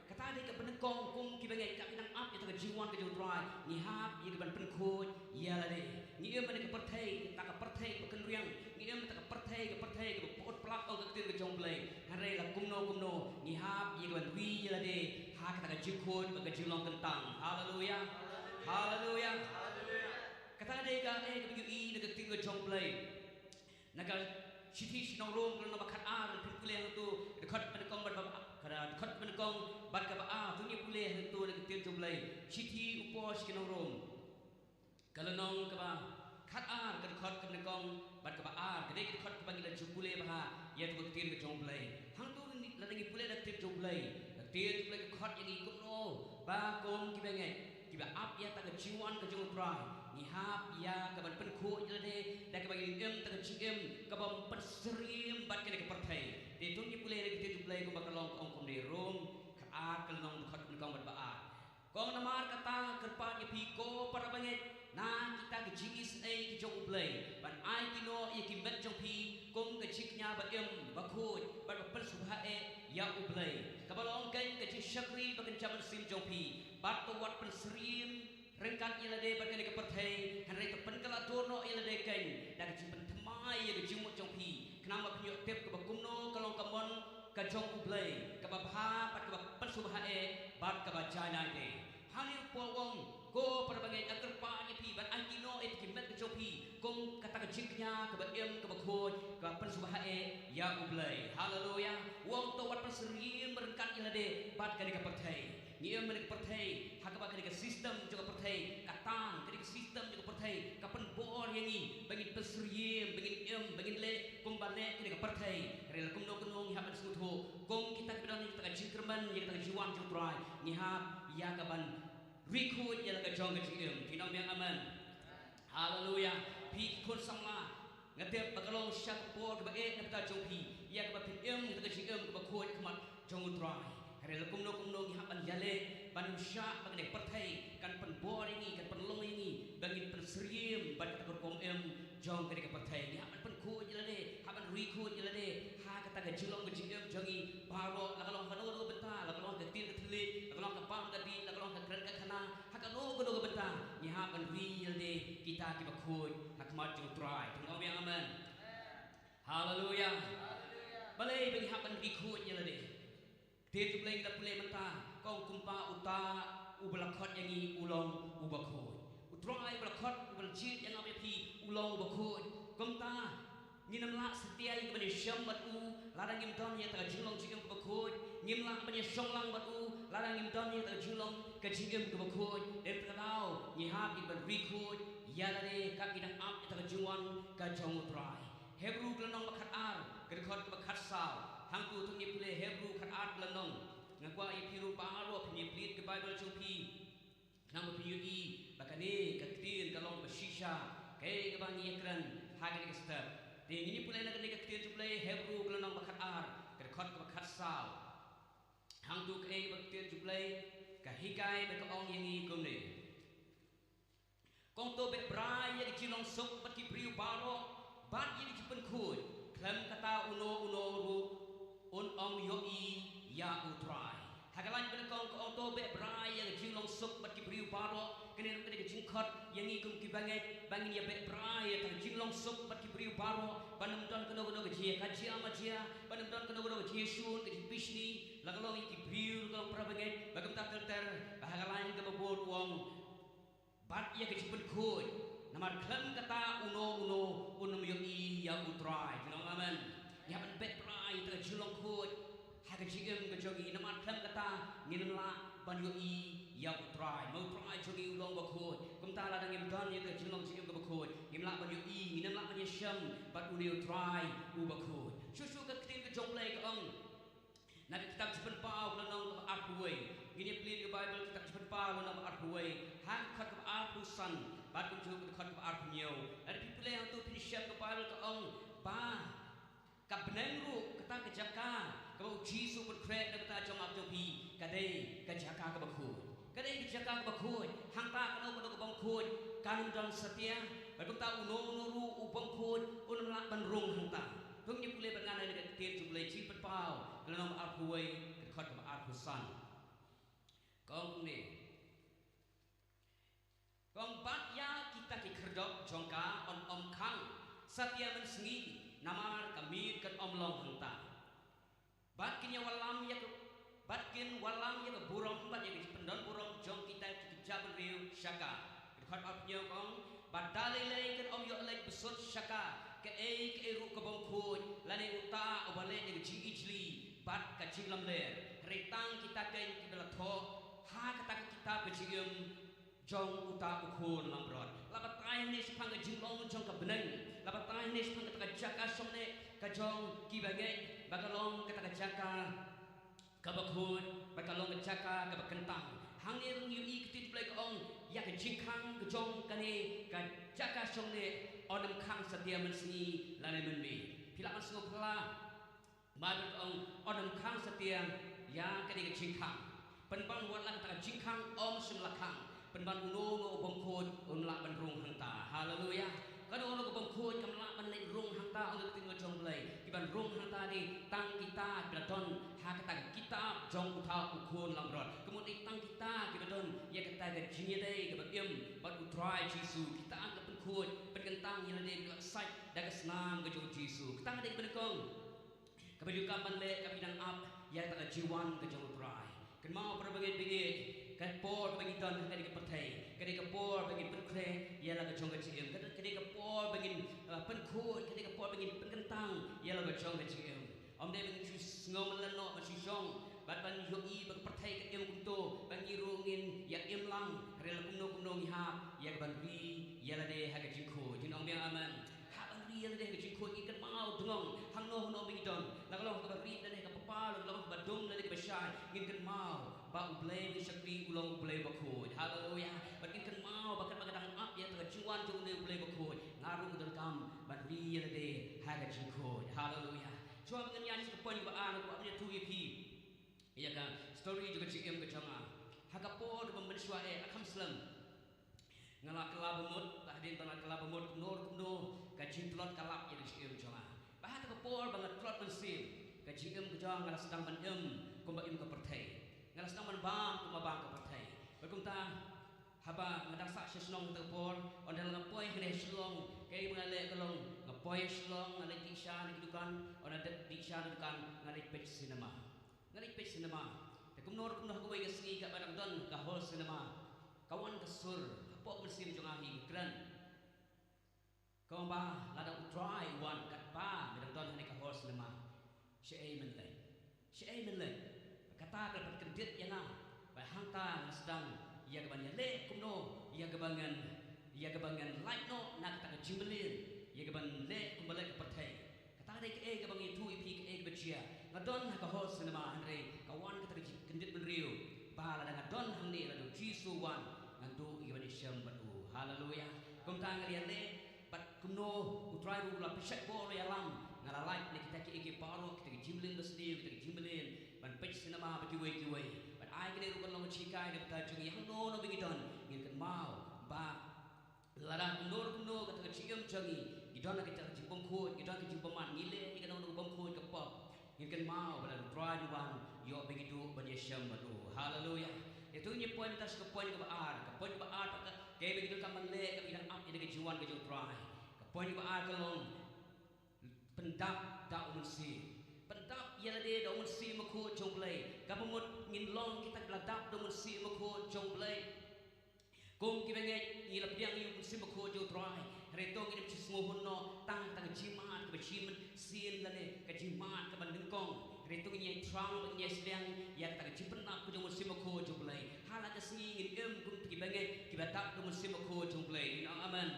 Kata dei kaba nyngkong kum kiba ngeit katba ngi dang ap ïa kata ka jingwan ka jong U Trai, ngi hap ïa kaban pynkhuid ïa lade. Ngi im ha kane ka pyrthei, kata ka pyrthei kaba kynriang, ngi im ha kata ka pyrthei, ka pyrthei kaba pyut plak, ong ka ktien ka jong U Blei. Hynrei la kumno kumno ngi hap ïa kaban ri ïa lade ha kata ka jingkhuid bad ka jinglong kyntang. Haleluya. Haleluya. Kata dei kaei kaba ngi ïohi na ka ktien ka jong U Blei. Na ka shithi sha ki nong Rom, ka lynnong ba khatar, phin pule hangto, ka dkhot ba nyngkong bad ba, ka dkhot ba nyngkong bad kaba ar. To ngin ïa pule hangto na ka ktien jong U Blei. Shithi u Paul sha ki nong Rom, ka lynnong kaba khatar, ka dkhot kaba nyngkong bad kaba ar. Ka dei ka dkhot kaba ngi la ju pule bha ïa kato ka ktien ka jong U Blei. Hangto ngi, lada ngi pule na ka ktien jong U Blei, ka ktien jong U Blei ka khot ïa ngi kumno ba kum kiba ngeit, kiba ap ïa kata ka jingwan ka jong U Trai, ngi hap ïa kaban pynkhuid ïa lade da kaba ngin im kata ka jingim kaba pynsyriem bad kane ka pyrthei. Te to ngin pule na ka ktien jong U Blei kumba ka long, ka ong kumne, Rom khatar, ka lynnong dkhot kaba nyngkong bad ba ar. Ka ong, namar kata nga kyrpad ïa phi ko para bangeit, na kita ki jingisynei ki jong U Blei, ban aiti noh ïa ki met jong phi kum ka jingkñia ba im, ba khuid bad ba pynsngewbha eh ïa U Blei, kaba long keiñ ka jingshakri ba kynja mynsiem jong phi. Bad to wat pynsyriem ryngkat ïa lade bad kane ka pyrthei, hynrei to pynkylla dur noh ïa lade keiñ da ka jingpynthymmai ïa ka jingmut jong phi, khnang ba phin ïoh tip kaba kumno ka long ka mon ka jong U Blei, kaba bha bad kaba pynsngewbha eh bad kaba janai te. Hangne u Paul u ong, ko para bangeit, nga kyrpad ïa phi ban aiti noh ïa ki met ka jong phi kum kata ka jingkñia kaba im, kaba khuid, kaba pynsngewbha eh ïa U Blei. Haleluya. U ong to wat pynsyriem ryngkat ïa lade bad kane ka pyrthei. Ngi im ha kane ka pyrthei ha kaba kane ka system jong ka pyrthei ka tang, kane ka system jong ka pyrthei ka pynbor ïa ngi ba ngin pynsyriem, ba ngin im, ba ngin leh kumba leh kane ka pyrthei. Hynrei la kumno kumno ngi hap ban sngewthuh kum kita kiba don ïa kata ka jingkyrmen, ïa kata ka jingwan jong U Trai, ngi hap ïa ka ban ri khuid ïa la ka jong ka jingim. Phi ong biang amen. Haleluya. Phi ki khun samla, nga tip ba ka long sha ka por kaba eh na ka bynta jong phi ïa kaba phin im kata ka jingim kaba khuid ha khmat jong U Trai. Hynrei la kumno kumno ngi hap ban ïaleh ban ym shah ba kane ka pyrthei kan pynbor ïa ngi, kan pynlong ïa ngi ba ngin pynsyriem bad kata ka rukom im jong kane ka pyrthei. Ngi hap ban pynkhuid ïa lade, hap ban ri khuid ïa lade ha kata ka jinglong ka jingim jong ngi baroh, la ka long ha kano kano ka bynta, la ka long ha ka ktien ka thylliej, la ka long ha ka bam ka dih, la ka long ha ka kren ka khana, ha kano kano ka bynta ngi hap ban ri ïa lade kita kiba khuid ha khmat jong U Trai. Phi ong biang amen. Haleluya. Balei ba ngi hap ban ri khuid ïa lade? Ktien jong U Blei ngi la pule mynta ka ong kumba uta uba la khot ïa ngi u long uba khuid. U Trai uba la khot, uba la jied ïa nga bad ïa phi u long uba khuid. Kumta ngin ym lah satia ïa ka ban ïashem bad u lada ngim don ïa kata ka jinglong jingim kaba khuid. Ngim lah ban ïashong lang bad u lada ngim don ïa kata ka jinglong ka jingim kaba khuid. Dei na kata ka daw ngi hap ïa ka ban ri khuid ïa lade katba ngi dang ap ïa kata ka jingwan ka jong U Trai. Hebru ka lynnong ba khatar, ka dkhot kaba khatsaw. Hangto to ngin ïa pule Hebru khatar ka lynnong. Nga kwah ïa phi ruh baroh phin ïa plie ka Baibl jong phi, khnang ba phin ïohi ba kane ka ktien ka long ba shisha kaei kaba ngi ïakren ha kane ka step. Te ngin ïa pule na kane ka ktien jong U Blei, Hebru ka lynnong ba khatar, ka dkhot kaba khatsaw. Hangto kaei ba ka ktien jong U Blei ka hikai ba ka ong ïa ngi kumne. Kong to beh brai ïa ka jinglong suk bad ki briew baroh bad ïa ka jingpynkhuid, khlem kata uno uno ruh un ym ïohi ïa U Trai. Ha ka lain banyngkong ka ong to beh brai ïa ka jinglong suk bad ki briew baroh. Kane ruh kane ka jingkhot ïa ngi kum ki bangeit ba ngin ïa beh brai ïa ka jinglong suk bad ki briew baroh, ban ym don kano kano ka jia ka jia ma jia, ban ym don kano kano ka jingshun ka jingbishni, la ka long ïa ki briew la ka long para bangeit, ba kumta ter ter ba ha ka lain kaba bud u ong bad ïa ka jingpynkhuid, namar khlem kata uno uno un ym ïohi ïa U Trai. Phi ong amen. Ngi hap ban beh brai ïa ka jinglong khuid ha ka jingim ka jong ngi, namar khlem kata ngin ym lah ban ïohi ïa U Trai. Ma U Trai jong ngi u long uba khuid. Kumta lada ngim don ïa ka jinglong jingim kaba khuid, ngim lah ban ïohi, ngin ym lah ban ïashem bad une U Trai uba khuid. Shuh shuh ka ktien ka jong U Blei ka ong na ka kitab Jingpynpaw ka lynnong kaba arphew wei. Ngin ïa plie ka Baibl, kitab Jingpynpaw lynnong kaba arphew wei, ha ka dkhot kaba arphew san bad kumjuh ka dkhot kaba arphew hynñiew. Lada phi pule hangto phin shem ka Baibl ka ong ba ka bneng ruh, kata ka jaka kaba U Jisu u pynkhreh na ka bynta jong nga bad jong phi, ka dei ka jaka kaba khuid. Ka dei ka jaka kaba khuid. Hangta kano kano ka bym khuid kan ym don satia. Bad kumta uno uno ruh u bym khuid un ym lah ban rung hangta. To ngin ïa pule bad nga na ka ktien jong U Blei, Jingpynpaw ka lynnong ba arphew wei, ka dkhot kaba arphew san. Ka ong kumne. Ka ong bad ïa kita ki khyrdop jong ka yn ym khang satia mynsngi, namar ka miet kan ym long hangta. Bad kin ïa wallam ïa ka, bad kin wallam ïa ka burom bad ïa ka jingpyndon burom jong kita ki jabieng briew sha ka. Ka dkhot arphew hynñiew ka ong, bad da lei lei kan ym ïoh leit bsut sha ka kaei kaei ruh ka bym khuid, lane uta uba leh ïa ka jingijli bad ka jinglamler. Hynrei tang kita keiñ kiba la thoh ha kata ka kitab ka jingim jong uta u khun langbrot. La batai hangne shaphang ka jinglong jong ka bneng. La batai hangne shaphang kata ka jaka shongneh ka jong ki bangeit, ba ka long kata ka jaka kaba khuid, ba ka long ka jaka kaba kyntang. Hangne ruh ngi ïohi ka ktien Blei ka ong, ïa ka jingkhang ka jong kane ka jaka shongneh yn ym khang satia mynsngi lane mynmiet. Phi lah ban sngewphylla. Baibl ka ong, yn ym khang satia ïa kane ka jingkhang. Pynban wat la kata ka jingkhang ym shym la khang, pynban uno uno u bym khuid un lah ban rung hangta. Haleluya. Kano kano ka bym khuid kam lah ban leit rung hangta, ong ka ktien ka jong Blei. Ki ban rung hangta dei tang kita kiba la don ha kata ka kitab jong uta u khun langbrot. Ka mut dei tang kita kiba don ïa kata ka jingïadei kaba im bad U Trai Jisu. Kita kiba pynkhuid, pynkyntang ïa lade, ba la sait da ka snam ka jong U Jisu. Kata ka dei kaba nyngkong kaba ju kam ban leh katba ngi dang ap ïa kata ka jingwan ka jong U Trai. Kynmaw para bangeit, bangeit, ka por ba ngi don ha kane ka pyrthei ka dei ka por ba ngin pynkhreh ïa la ka jong ka jingim, ka dei ka por ba ngin, uh, pynkhuid, ka dei ka por ba ngin pynkyntang ïa la ka jong ka jingim. Ym dei ba ngin shu sngew mynlynnoh, ban shu shong bad ban ïohi ba ka pyrthei ka im kumto, ba Ïa lade ka jingkhuid, ngin kynmaw dngong hangno hangno ba ngi don. La ka long kaba rit lane kaba pal, la ka long kaba dum lane kaba shai, ngin kynmaw ba U Blei ba ngi shakri u long U Blei bakhuid. Haleluya. Bad ngin kynmaw ba katba ka dang ap ïa kata ka jingwan jong une U Blei bakhuid, nga ruh nga donkam ban ri ïa lade ha ka jingkhuid. Haleluya. Shuwa ba ngan ïaid sha ka point kaba ar, nga kwah ban ïathuh ïa phi ïa ka story jong ka jingim ka jong nga. Ha ka por kaba mynshuwa eh, ha kham slem, nga la kylla ba mut. Hadien ba nga la kylla ba mut, kumno kumno ka jingtlot ka lap ïa ka jingim jong nga. Bad ha kata ka por ba nga tlot mynsiem, ka jingim ka jong nga la sdang ban im kumba im ka pyrthei. Nga la sdang ban bam kumba bam ka pyrthei. Bad kumta, haba nga dang sah sha shnong ha kata ka por, ynda la nga poi hangne ha Shillong, kaei ba nga leh ka long, nga poi ha Shillong, nga leit dih sha na ki dukan, ynda dep dih sha na dukan, nga leit peit sinema. Nga leit peit sinema. Te kumno kumno ha kawei ka sngi, katba dang don ka hall sinema, ka wan ka sur hapoh ka mynsiem jong nga hi, ka kren. Ka ong ba lada U Trai u wan, katba me dang don hangne ha ka hall sinema, shaei men leit? Shaei men leit? Kata ka la pynkyndit ïa nga ba hangta nga sdang ïa kaban ïaleh kumno, ïa kaban ngan, ïa kaban ngan lait noh na kata ka jingmlien, ïa kaban leh kumba leh ka pyrthei. Kata ka dei kaei kaba nga ïathuh ïa phi, kaei kaba jia. Nga don ha ka hall sinema, hynrei ka wan kata ka jingkyndit bynriew ba lada nga don hangne, lada U Jisu u wan, ngan duh ïa kaban ïashem bad u. Haleluya. Kumta nga la ïaleh, bad kumno U Trai ruh u la pynshait bor ïalam, nga la lait na kita kiei kiei baroh, kita ki jingmlien basniew, kita ki jingmlien, ban peit sinema bad kiwei kiwei. Bad ai kane ruh ban long ka jinghikai na ka bynta jong ngi, hangno hangno ba ngi don, ngin kynmaw ba lada kumno kumno kata ka jingim jong ngi, ngi don ha kata ka jingbymkhuid, ngi don ha ka jingbymman, ngi leh ïa kano kano ka bymkhuid ka pop, ngin kynmaw ba lada U Trai u wan, ïoh ba ngi duh ban ïashem bad u. Haleluya. Te to ngin ïa poi mynta sha ka point kaba ar. Ka point kaba ar, ka, kaei ba ngi donkam ban leh katba ngi dang ap ïa ka jingwan ka jong U Trai. Ka point kaba ar ka long, pyndap da U Mynsiem. Pyndap ïa lade da U Mynsiem Bakhuid jong U Blei. Kaba mut ngin long kita kiba la dap da U Mynsiem Bakhuid jong U Blei. Kum kiba ngeit ngi la pdiang ïa U Mynsiem Bakhuid jong U Trai, hynrei to ngin ym sngewhun noh tang, tang ka jingmad kaba shim sien lane ka jingmad kaba nyngkong. Hynrei to ngin ïai thrang, ngin ïai sliang ïa kata ka jingpyndap ka jong U Mynsiem Bakhuid jong U Blei. Ha la ka sngi ngin im kum kita kiba ngeit kiba dap da U Mynsiem Bakhuid jong U Blei. Ngin ong amen.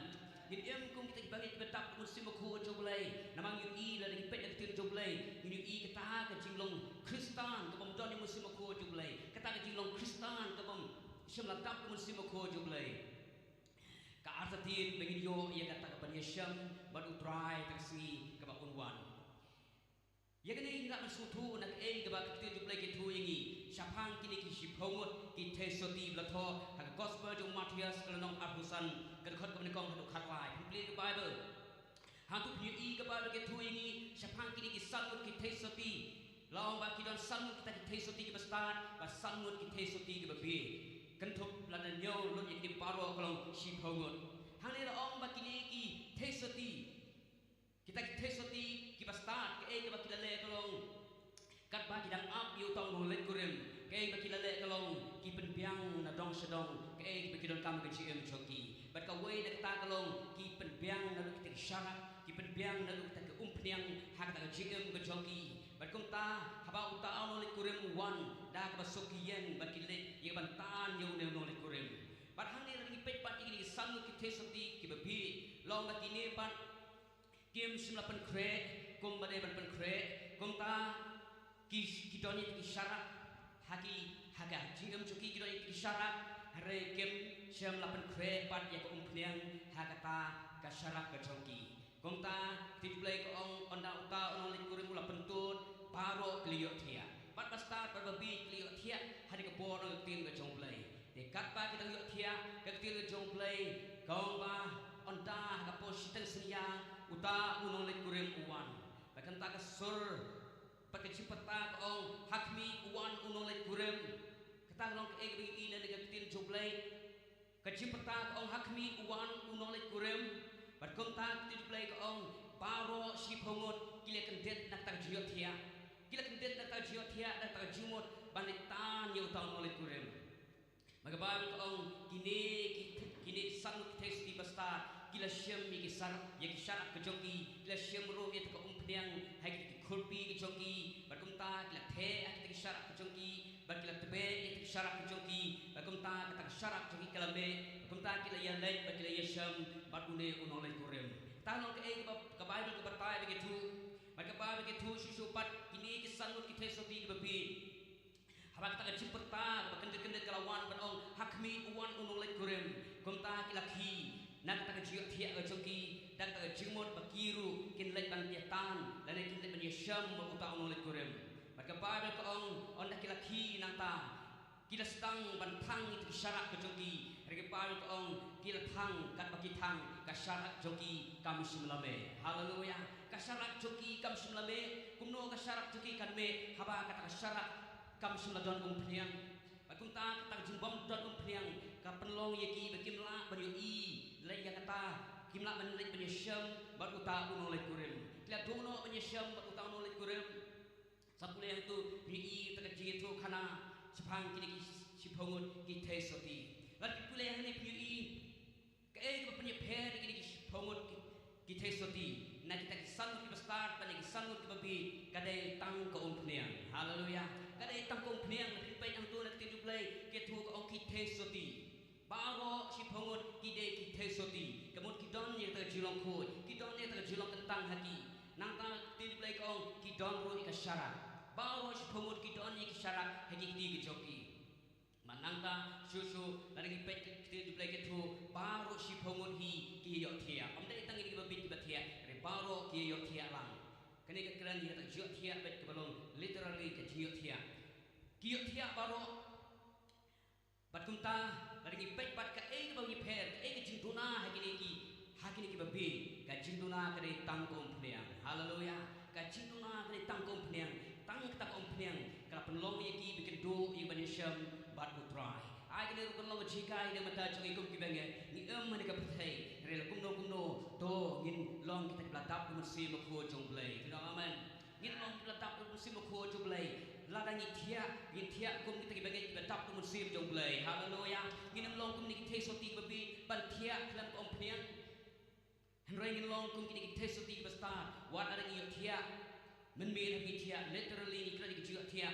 Ngin im kum kita kiba ngeit kiba dap da U Mynsiem Bakhuid jong U Blei. Namar ngi ïohi lada ngi peit ïa ka ktien jong U Blei, ngi ïohi kata ka jinglong Khristan kabym don ïa U Mynsiem Bakhuid jong U Blei, kata ka jinglong Khristan kabym shym la dap da U Mynsiem Bakhuid jong U Blei, ka artatien ba ngin ïoh ïa kata kaban ïashem bad U Trai ha ka sngi kaba un wan. Ïa kane ngi lah ban sngewthuh na kaei kaba ka ktien jong U Blei ka ïathuh ïa ngi shaphang kine ki shiphew ngut ki theisotti ba la thoh ha ka Gospel jong u Mathaios, ka lynnong arphew san, ka dkhot kaba nyngkong haduh khatlai. Phin plie ka Baibl. Hangto phin ïohi ka Baibl ka ïathuh ïa ngi shaphang kine ki san ngut ki theisotti. La ong ba ki don san ngut kita ki theisotti kiba stad bad san ngut ki theisotti kiba bieit. Kynthup lada ñiew lut ïa kine baroh ka long shiphew ngut. Hangne la ong ba kine ki theisotti, kita ki theisotti kiba stad, kaei kaba ki la leh ka long, katba ki dang ap ïa uta u nongleit kurim, kaei ba ki la leh ka long, ki pynbiang na dong sha dong kaei ba ki donkam ha ka jingim jong ki. Bad kawei na kata ka long, ki pynbiang naduh kita ki sharak, ki pynbiang naduh kita ki umphniang ha kata ka jingim ka jong ki. Bad kumta, haba uta u nongleit kurim u wan, da kaba suk ki ïeng bad ki leit ïa kaban tan ïa une u nongleit kurim. Bad hangne lada ngi peit pat ïa kine ki san ngut ki theisotti kiba bieit, la ong ba kine pat kim shym la pynkhreh kumba dei ban pynkhreh. Kumta ki, ki don ïa ki sharak ha ki, ha ka jingim jong ki, ki don ïa ki sharak, hynrei kim shym la pynkhreh pat ïa ka umphniang ha kata ka sharak ka jong ki. Kumta ka ktien U Blei ka ong, ynda uta u nongleit kurim u la pyntud, baroh ki la ïohthiah. Bad ba stad bad ba bieit ki la ïohthiah ha kane ka por, ong ka ktien ka jong U Blei. Te katba ki dang ïohthiah, ka ktien ka jong U Blei ka ong ba ynda ha ka por shiteng synñia uta u nongleit kurim u wan. Bad kumta ka sur bad ka jingpyrta ka ong, ha khmih u wan u nongleit kurim. Kata ka long kaei kaba ngi ïohi na ka ktien jong U Blei. Ka jingpyrta ka ong, ha khmih u wan u nongleit kurim. Bad kumta ka ktien U Blei ka ong, baroh shiphew ngut ki la kyndit na kata ka jingïohthiah. Ki la kyndit na kata ka jingïohthiah, na kata ka jingmut ban leit tan ïa uta u nongleit kurim. Bad ka Baibl ka ong, kine ki, kine ki san ngut ki theisotti ba stad ki la shim ïa ki sar, ïa ki sharak ka jong ki, ki la shim ruh ïa kata ka umphniang ha kita ki khulpi ka jong ki. Bad kumta ki la theh ha kita ki sharak ka jong ki, bad ki la tbeh ïa kita ki sharak ka jong ki. Bad kumta kata ka sharak jong ki ka la meh, bad kumta ki la ïaleit bad ki la ïashem bad une u nongleit kurim. Tang long kaei kaba ka Baibl ka batai ba ki thuh. Bad ka Baibl ka thuh shuh shuh pat kine ki san ngut ki theisotti kiba bieit. Haba kata ka jingpyrta kaba kyndit kyndit ka la wan ban ong, ha khmih u wan u nongleit kurim. Kumta ki la khie na kata ka jingïohthiah ka jong ki, da kata ka jingmut ba ki ruh kin leit ban ïatan lane kin leit ban ïashem bad uta u nongleit kurim. Bad ka Baibl ka ong, ynda ki la khie nangta, ki la sdang ban thang ïa ki sharak ka jong ki. Hynrei ka Baibl ka ong, ki la thang katba ki thang, ka sharak jong ki kam shym la meh. Haleluya. Ka sharak jong ki kam shym la meh. Kumno ka sharak jong ki kan meh haba kata ka sharak kam shym la don umphniang? Bad kumta kata ka jingbym don umphniang ka pynlong ïa ki ba kim lah ban ïohi leh ïa kata, kim lah ban leit ban ïashem bad uta u nongleit kurim. Ki la duh noh ban ïashem bad uta u nongleit kurim. Sa pule hangto phin ïohi ïa ka jingïathuhkhana shaphang kine ki shiphew ngut ki theisotti. Lada phi pule hangne phin ïohi kaei kaba pynïapher ïa kine ki shiphew ngut ki, ki theisotti na kita ki san ngut kiba stad bad na ki san ngut kiba bieit, ka dei tang ka umphniang. Haleluya. Ka dei tang ka umphniang. Lada phin peit hangto na ka ktien jong U Blei, ka thuh ka ong ki theisotti. Baroh shiphew ngut ki dei ki theisotti. Ka mut ki don ïa kata ka jinglong khuid, ki don ïa kata ka jinglong kyntang ha ki. Nangta ka ktien U Blei ka ong ki don ruh ïa ka sharak. Baroh shiphew ngut ki don ïa ki sharak ha ki kti ki jong ki. Bad nangta shuh shuh lada ngi peit ka ktien U Blei ka thuh, baroh shiphew ngut hi ki ïohthiah. Ym dei tang ïa kiba bieit kiba thiah, hynrei baroh ki ïohthiah lang. Kane ka kren ïa kata ka jingïohthiah beit kaba long literally ka jingïohthiah. Ki ïohthiah baroh. Bad kumta, lada ngi peit bad kaei kaba ngi pher, kaei ka jingduna ha kine ki, ha kine kiba bieit, ka jingduna ka dei tang ka umphniang. Haleluya. Ka jingduna ka dei tang ka umphniang, tang kata ka umphniang ka la pynlong ïa ki ba kin duh ïa ban ïashem bad U Trai. Ai kane ruh kan long ka jinghikai na ka bynta jong ngi kum ki bangeit, ngi im ha kane ka pyrthei, hynrei la kumno kumno, to ngin long kita kiba la dap da U Mynsiem Bakhuid jong U Blei. Phi ong amen. Ngin long kiba la dap da U Mynsiem Bakhuid jong U Blei. Lada ngi thiah, ngin thiah kum kita ki bangeit kiba dap da U Mynsiem jong U Blei. Haleluya. Ngin ym long kum kine ki theisotti kiba bieit ban thiah khlem ka umphniang. Hynrei ngin long kum kine ki theisotti kiba stad. Wat lada ngi ïohthiah mynmiet, ngi thiah literally, ngi kren ïa ka jingïohthiah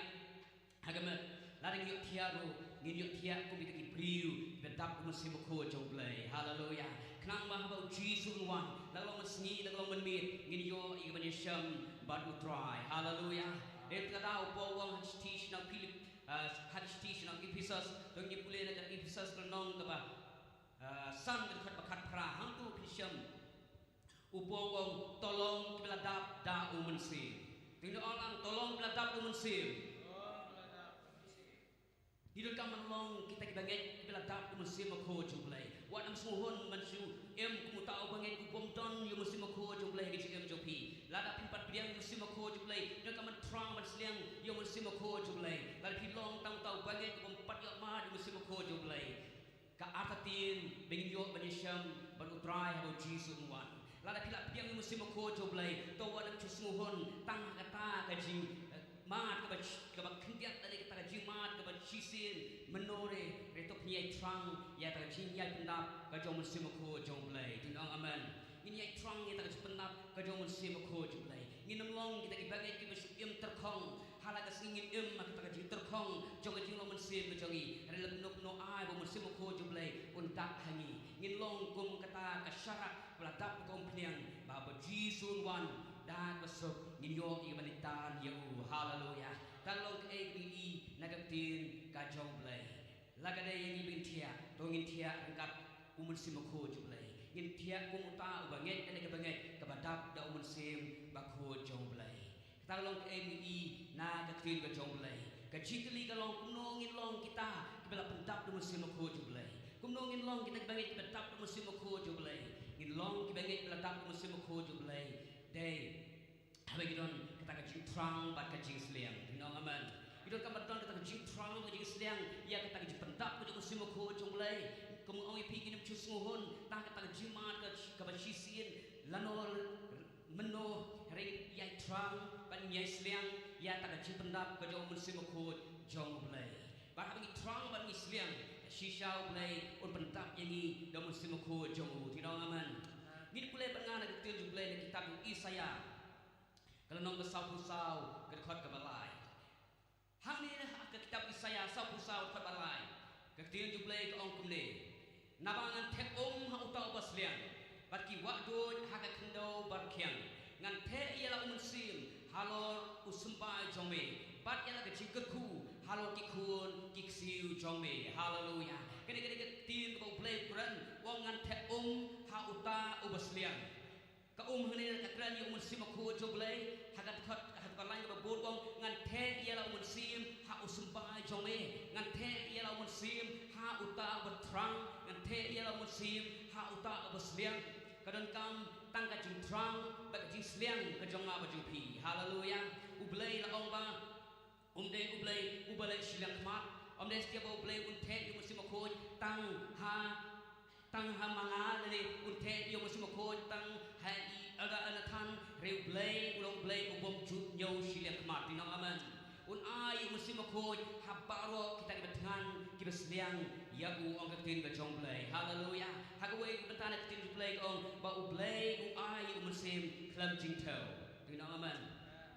ha ka met. Lada ngi ïohthiah ruh, ngin ïohthiah kum kita ki briew kiba dap da U Mynsiem Bakhuid jong U Blei. Haleluya. Khnang ba haba U Jisu un wan, la ka long mynsngi, la ka long mynmiet, ngin ïoh ïa ka ban ïashem bad U Trai. Haleluya. Dei ka daw u Paul u ong ha ka shithi sha ki nong Philip, ah, ha ka shithi sha ki nong Ephesus, to ngin pule na ka Ephesus ka lynnong kaba, ah, san, ka dkhot ba khatphra. Hangto phin shem u Paul u ong, to long kiba la dap da U Mynsiem. To ngin ong lang, to long kiba la dap da U Mynsiem. Ngi donkam ban long kita ki bangeit kiba la dap da U Mynsiem Bakhuid jong U Blei. Wat nym sngewhun ban shu im kum uta u bangeit u bym don ïa U Mynsiem Bakhuid jong U Blei ha ka jingim jong phi. Lada phim pat pdiang ïa U Mynsiem Bakhuid jong U Blei, donkam ban thrang ban sliang ïa U Mynsiem Bakhuid jong U Blei. Lada phi long tang uta u bangeit u bym pat ïoh mad ïa U Mynsiem Bakhuid jong U Blei, ka artatien ba ngin ïoh ban ïashem bad U Trai haba U Jisu un wan. Lada phi la pdiang ïa U Mynsiem Bakhuid jong U Blei, to wat nym shu sngewhun tang ha kata ka jing, eh, mad kaba sh-, kaba khyndiat, lane kata ka jingmad kaba shisien mynno re, hynrei to ngin ïai thrang ïa kata ka jingïai pyndap ka jong U Mynsiem Bakhuid jong U Blei. To ngin ong amen. Ngin ïai thrang ïa kata ka jingpyndap ka jong U Mynsiem Bakhuid jong U Blei. Ngin ym long kita ki bangeit kiba shu im tyrkhong. Ha la ka sngi ngin im ha kata ka jingtyrkhong jong ka jinglong mynsiem ka jong ngi. Hynrei la kumno kumno ai ba U Mynsiem Bakhuid jong U Blei un dap ha ngi. Ngin long kum kata ka sharak ba la dap da ka umphniang, ba haba U Jisu un wan da kaba suk ngin ïoh ïa ka ban ïaid ïa u. Haleluya. Tang long kaei kaba ngi i na ka ktien ka jong U Blei. La ka dei ïa ngi ba ngin thiah, to ngin thiah ryngkat U Mynsiem Bakhuid jong U Blei. Ngin thiah kum uta u bangeit lane ka bangeit kaba dap da U Mynsiem Bakhuid jong U Blei. Kata ka long kaei ba ngi i na ka ktien ka jong U Blei. Ka jingkylli ka long kumno ngin long kita kiba la pyndap da U Mynsiem Bakhuid jong U Blei. Kumno ngin long kita ki bangeit kiba dap da U Mynsiem Bakhuid jong U Blei. Ngin long ki bangeit kiba la dap da U Mynsiem Bakhuid jong U Blei dei haba ngi don kata ka jingthrang bad ka jingsliang. Phin ong amen. Ngi donkam ban don kata ka jingthrang bad ka jingsliang ïa kata ka jingpyndap ka jong U Mynsiem Bakhuid jong U Blei. Kum nga ong ïa phi, ngin ym shu sngewhun tang kata ka jingmad ka, kaba shisien lano mynno, hynrei ïai thrang bad ïai sliang ïa kata ka jingpyndap ka jong U Mynsiem Bakhuid jong U Blei. Bad haba ngi thrang bad ngi sliang, shisha U Blei un pyndap ïa ngi da U Mynsiem Bakhuid jong u. Phin ong amen. Ngin pule bad nga na ka ktien jong U Blei na ka kitab jong u Isaïah, ka lynnong ba sawphew saw, ka dkhot kaba lai. Hangne ha ka kitab Isaïah sawphew saw, dkhot ba lai, ka ktien jong U Blei ka ong kumne: Naba ngan thep um ha uta uba sliang, bad ki wahduid ha ka khyndew barkiang. Ngan theh ïa la u mynsiem halor u symbai jong me, bad ïa la ka jingkyrkhu halor ki khun ki ksiew jong me. Haleluya. Kane ka dei ka ktien kaba U Blei u kren, u ong ngan theh um ha uta uba sliang. Ka um hangne ka kren ïa u Mynsiem Bakhuid jong U Blei, ha ka dkhot, ha ka lain kaba bud u ong ngan theh ïa la u mynsiem ha u symbai jong me, ngan theh ïa la u mynsiem ha uta uba thrang, ngan theh ïa la u mynsiem ha uta uba sliang. Ka donkam tang ka jingthrang bad ka jingsliang ka jong nga bad jong phi. Haleluya. U Blei la ong ba um dei U Blei uba leh shiliang khmat, um dei satia ba U Blei un theh ïa u Mynsiem Bakhuid tang ha, tang ha ma nga lane un theh ïa u Mynsiem Bakhuid tang ha i Elder Nathan. Hynrei U Blei u long U Blei u bym ju ñiew shiliang khmat. Phi ong amen. Un ai ïa u Mynsiem Bakhuid ha baroh kita kiba thngan kiba sliang ïa u, ong ka ktien ka jong U Blei. Haleluya. Ha kawei ka bynta na ka ktien jong U Blei ka ong ba U Blei u ai ïa u mynsiem khlem jingthew. Phi ong amen.